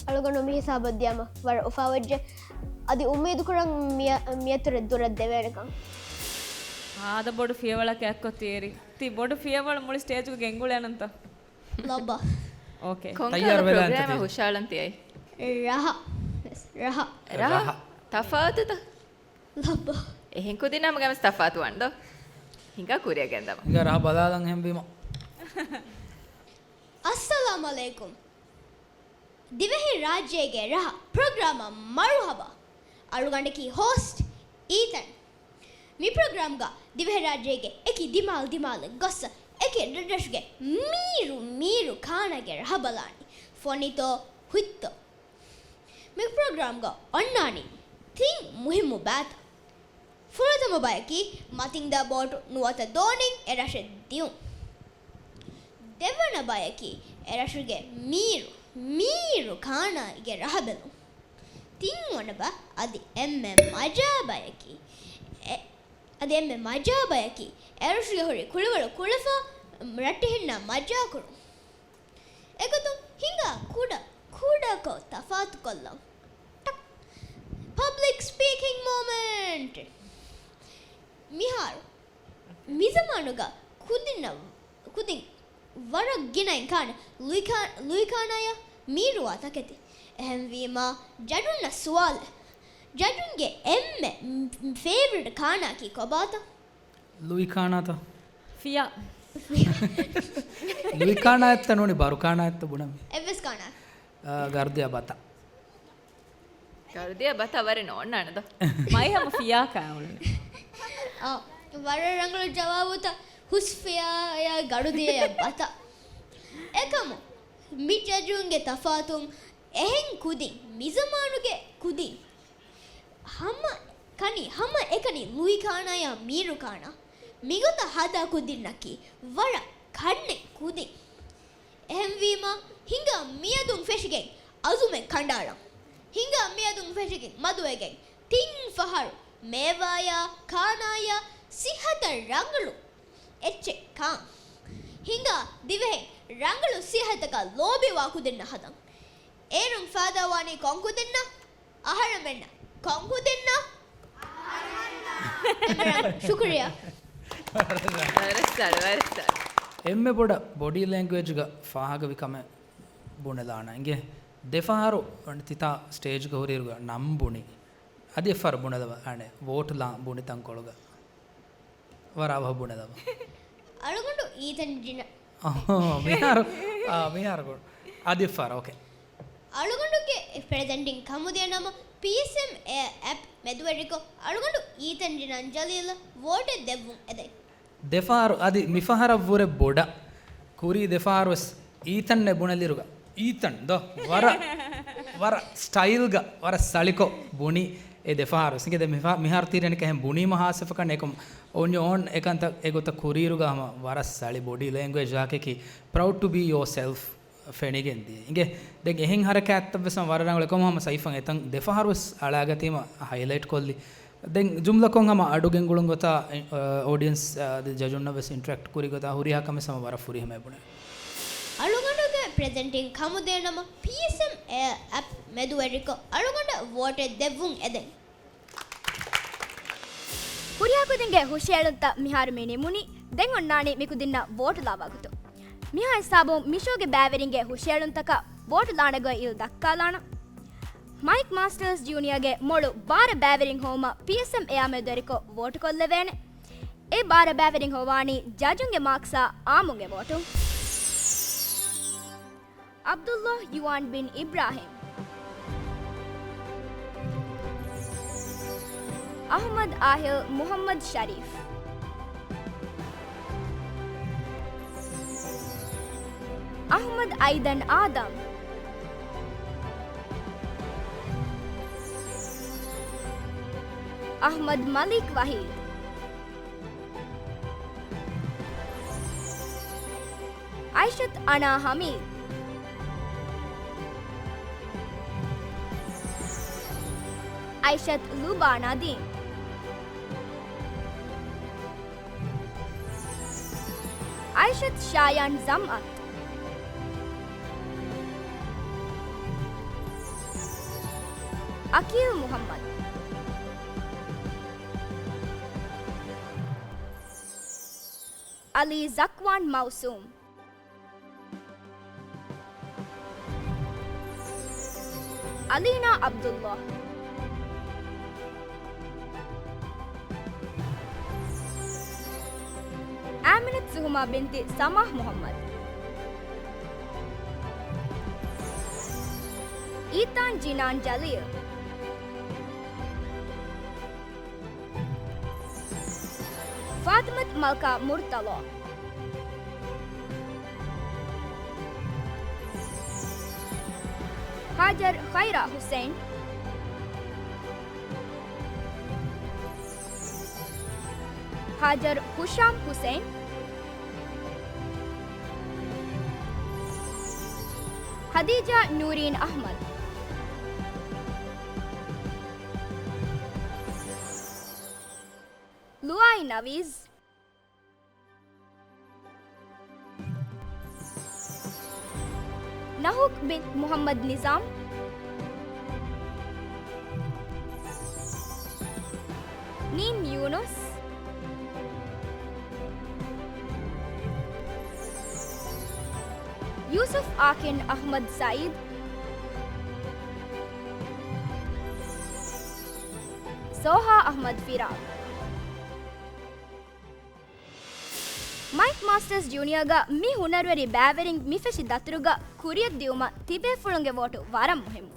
އަޅުގަނޑު މި ހިސާބަށް ދިޔަމަ ވަރަށް އުފާވެއްޖެ. އަދި އުއްމީދު ކުރަން މި-، މިއަތުރެ ދުރަށް ދެވޭނެކަން. ހާދަ ބޮޑު ފިޔަވަޅަކަށް އެއްކޮށް ތިއެރި. ތި ބޮޑު ފިޔަވަޅު މުޅި ސްޓޭޖުގަ ގެންގުޅޭނަންތަ؟ ލައްބަ. އޯކޭ. ކޮންކަހަލަ ތައްޔާރު ވެލާންތަ ޕްރޮގްރާމަށް ތި؟ ހުށައަޅަން ތިއައި؟ ރަހަ. ރަހަ. ރަހަ. ތަފާތުތަ؟ ލައްބަ. އެހެން ކުދިންނާ ހަމަގައިމުވެސް ތަފާތު ވާނެ ދޯ. ހިނގާ ކުރިއަށް ގެންދަމާ. ހިނގާ ރަހަ ބަލާލަން އެހެންވީމަ. އައްސަލާމު ޢަލައިކުމް. ދިވެހި ރާއްޖޭގެ ރަހަ ޕްރޮގްރާމަށް މަރުޙަބާ. އަޅުގަނޑަކީ ހޯސްޓް އީތަން. މި ޕްރޮގްރާމްގަ ދިވެހި ރާއްޖޭގެ އެކި ދިމާލް ދިމާލަށް ގޮއްސަ އެކި ރަށްރަށުގެ މީރު މީރު ކާނާގެ ރަހަ ބަލާނީ. ފޮނިތޯ ހުތްތޯ؟ މި ޕްރޮގްރާމްގަ އޮންނާނީ ތިން މުހިއްމު ބައިތައް. ފުރަތަމަ ބަޔަކީ މަތިންދާ ބޯޓު ނުވަތަ ދޯނިން އެ ރަށަށް ދިއުން. ދެވަނަ ބަޔަކީ އެ ރަށުގެ މީރު، މީރު ކާނާއިގެ ރަހަ ބެލުން. ތިންވަނަ ބަ އަދި އެންމެ މަޖާ ބަޔަކީ، އެ، އަދި އެންމެ މަޖާ ބަޔަކީ އެ ރަށުގެ ހުރި ކުޅިވަޅު ކުޅެފަ ރައްޓެހިންނާ މަޖާކުރުން. އެގޮތުން ހިނގާ ކުޑަ ކުޑަކޮށް ތަފާތުކޮށްލަން. ޓަކް. ޕަބްލިކް ސްޕީކިން މޮމެންޓް. މިހާރު މިޒަމާނުގަ ކުދިންނަށް، ކުދިން ވަރަށް ގިނައިން ކާނެ ލުއިކާ-، ލުއިކާނާޔާ މީރުވާ ތަކެތި. އެހެންވީމާ، ޖަޖުންނަށް ސުވާލެއް. ޖަޖުންގެ އެންމެ ފޭވަރިޓް ކާނާއަކީ ކޮބާތަ؟ ލުއިކާނާތަ؟ ފިޔާ. ލުއިކާނާއެއްތަ ނޫނީ ބަރުކާނާއެއްތަ ބުނަމީ؟ އެއްވެސް ކާނާ. އާ، ގަރުދިޔަ ބަތަ. ގަރުދިޔަ ބަތަ ވަރެއް ނޯންނާނެ ދޯ. މައި ހަމަ ފިޔާ ކާ އުޅެނީ. އާ، ވަރަށް ރަނގަޅު ޖަވާބުތަ ހުސް ފިޔާޔާ ގަރުދިޔަޔާ ބަތަ. އެކަމު، މި ޖަޖުންގެ ތަފާތުން އެހެން ކުދިން، މިޒަމާނުގެ ކުދިން ހަމަ ކަނި، ހަމަ އެކަނި ލުއިކާނާޔާ މީރުކާނާ މިގޮތަށް ހަދާ ކުދިންނަކީ ވަރަށް ކަންނެ ކުދިން. އެހެންވީމާ، ހިނގާ މިއަދުން ފެށިގެން އަޒުމެއް ކަނޑައަޅަން. ހިނގާ މިއަދުން ފެށިގެން މަދުވެގެން ތިން ފަހަރު މޭވާޔާ، ކާނާޔާ ސިއްހަތަށް ރަނގަޅު އެއްޗެއް ކާން. ހިނގާ ދިވެހިން ރަނގަޅު ސިއްހަތަކަށް ލޯބިވާ ކުދިންނަށް ހަދަން. އޭރުން ފާދަވާނީ ކޮން ކުދިންނަށް؟ އަހަރެމެންނަށް. ކޮން ކުދިންނަށް؟ އެމެރަން، ޝުކުރިއްޔާ. ވަރަށް ސަޅި، ވަރަށް ސަޅި. އެންމެ ބޮޑަށް ބޮޑީ ލެންގުއޭޖްގަ ފާހަގަވި ކަމެއް ބުނެލާނަން އިނގޭ. ދެފަހަރު ތިތާ ސްޓޭޖްގަ ހުރިއިރުގަ ނަން ބުނި. އަދި އެއްފަހަރު ބުނެލަބަ އަނެއް ވޯޓް ލާން ބުނި ތަންކޮޅުގަ. ވަރަށް އަވަހަށް ބުނެލަބަ. އަޅުގަނޑު އީތަން ޖިނަ. އަހަ، މިހާރު، އާ، މިހާރު ގޮ-، އަދި އެއްފަހަރު، އޯކޭ. އަޅުގަނޑުގެ ޕްރެޒެންޓިން ކަމުދިޔަ ނަމަ ޕީއެސްއެމް އެ އެޕް މެދުވެރިކޮށް، އަޅުގަނޑު އީތަން ޖިނަން ޖަލީލަށް ވޯޓެއް ދެއްވުން އެދެން. ދެފަހަރު އަދި މިފަހަރަށްވުރެ ބޮޑަށް. ކުރީ ދެފަހަރުވެސް އީތަންއޭ ބުނެލިއިރުގަ، އީތަން ދޯ؟ ވަރަށް، ވަރަށް ސްޓައިލްގަ، ވަރަށް ސަޅިކޮށް ބުނި އެ ދެފަހަރުވެސް. އިނގޭ ދެ މިފަ-، މިހާރު ތީރަނިކަ އެހެން ބުނީމަ ހާސްވެފަކަން އެކަމް އޮން އޯން އެކަންތައް އެގޮތަށް ކުރިއިރުގަ ހަމަ ވަރަށް ސަޅި ބޮޑީ ލެންގުއޭޖް ޖާކެކީ. Proud to be yourself. ފެނިގެން ދިޔަ. އިނގޭ، ދެން އެހެން ހަރަކާތްތައްވެސް ވަރަށް ރަނގަޅު އެކަމަ ހަމަ ސައިފަން އެތަން ދެފަހަރުވެސް އަޅާގަތީމަ ހައިލައިޓް ކޮށްލި. ދެން ޖުމްލަކޮށް ހަމަ އަޑު ގެންގުޅުން ގޮތާ، އެ، އޮޑިއަންސް، އަ، އަދި ޖަޖުންނަށް ވެސް އިންޓަރެކްޓް ކުރި ގޮތާ ހުރިހާ ކަމެއް ހަމަ ވަރަށް ފުރިހަމައެއް ބުނެ. އަޅުގަނޑުގެ ޕްރެޒެންޓިން ކަމުދޭ ނަމަ ޕީއެސްއެމް އެ އެޕް މެދުވެރިކޮށް އަޅުގަނޑަށް ވޯޓެއް ދެއްވުން އެދެން. ހުރިހާ ކުދިންގެ ހުށައެޅުންތައް މިހާރު މި ނިމުނީ، ދެން އޮންނާނީ މި ކުދިންނަށް ވޯޓު ލާވާ ގޮތުން. މިހާ ހިސާބުން މިޝޯގެ ބައިވެރިންގެ ހުށައެޅުންތަކަށް ވޯޓު ލާނެ ގޮތް އިލް ދައްކާލާނަން. މައިކް މާސްޓަރސް ޖޫނިއާގެ މޮޅު ބާރަ ބައިވެރިން ހޮވުމަށް ޕީއެސްއެމް އެއާ މެދުވެރިކޮށް ވޯޓުކޮށްލެވޭނެ. އެ ބާރަ ބައިވެރިން ހޮވާނީ ޖަޖުންގެ މާކްސާ އާއްމުންގެ ވޯޓުން. ޢަބްދުﷲ ޔުވާން ބިން އިބްރާހިމް. އަޙްމަދު އާހިލް މުޙައްމަދު ޝަރީފް. އަޙްމަދު އައިދަން އާދަމް. އަޙްމަދު މަލިކް ވަޙީދު. އައިޝަތު އަނާ ޙަމީދު. އައިޝަތު ލުބާ ނަދީމް. އައިޝަތު ޝާޔާން ޒަމްއަތު. އަކީލް މުޙައްމަދު. އަލީ ޒަކްވާން މައުސޫމް. އަލީނާ ޢަބްދުﷲ. އާމިނަތު ޒުހުމާ ބިންތި ސަމާޙް މުޙައްމަދު. އީތާން ޖިނާން ޖަލީލް. ފާތިމަތު މަލްކާ މުރްތަޟާ. ހާޖަރު ޚައިރާ ޙުސައިން. ހާޖަރު ހުޝާމް ޙުސައިން. ޚަދީޖާ ނޫރީން އަޙްމަދު. ލުއާއި ނަވީޒް. ނަހުކް ބިން މުޙައްމަދު ނިޒާމް. ނީމް ޔޫނުސް. ޔޫސުފް އާކިން އަޙްމަދު ސައީދު. ސޯހާ އަޙްމަދު ފިރާގް. މައިކް މާސްޓަރސް ޖޫނިއާގަ މި ހުނަރުވެރި ބައިވެރިން މި ފެށި ދަތުރުގަ ކުރިއަށް ދިއުމަށް ތިބޭފުޅުންގެ ވޯޓު ވަރަށް މުހިއްމު.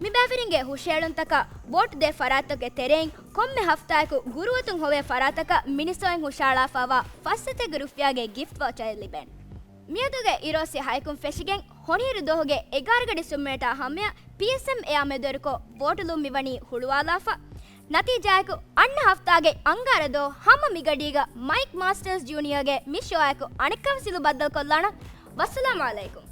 މި ބައިވެރިންގެ ހުށައެޅުންތަކަށް ވޯޓު ދޭ ފަރާތްތަކުގެ ތެރެއިން ކޮންމެ ހަފްތާއަކު ގުރުއަތުން ހޮވޭ ފަރާތަކަށް މިނިސޯއިން ހުށައަޅާފައިވާ ފައްސަތޭކަ ރުފިޔާގެ ގިފްޓް ވައުޗަރެއް ލިބޭނެ. މިއަދުގެ އިރޯސި ހައެކުން ފެށިގެން ހޮނިއިރު ދުވަހުގެ އެގާރަ ގަޑި ސުންމިނެޓާ ހަމަޔަށް ޕީއެސްއެމް އެއާ މެދުވެރިކޮށް ވޯޓުލުން މިވަނީ ހުޅުވާލާފަ. ނަތީޖާއަކު އަންނަ ހަފްތާގެ އަންގާރަ ދުވަހު ހަމަ މިގަޑީގަ މައިކް މާސްޓަރސް ޖޫނިއާގެ މި ޝޯއާއެކު އަނެއްކާވެސް އިލު ބައްދަލުކޮށްލާނަން. ވައްސަލާމް ޢަލައިކުމް.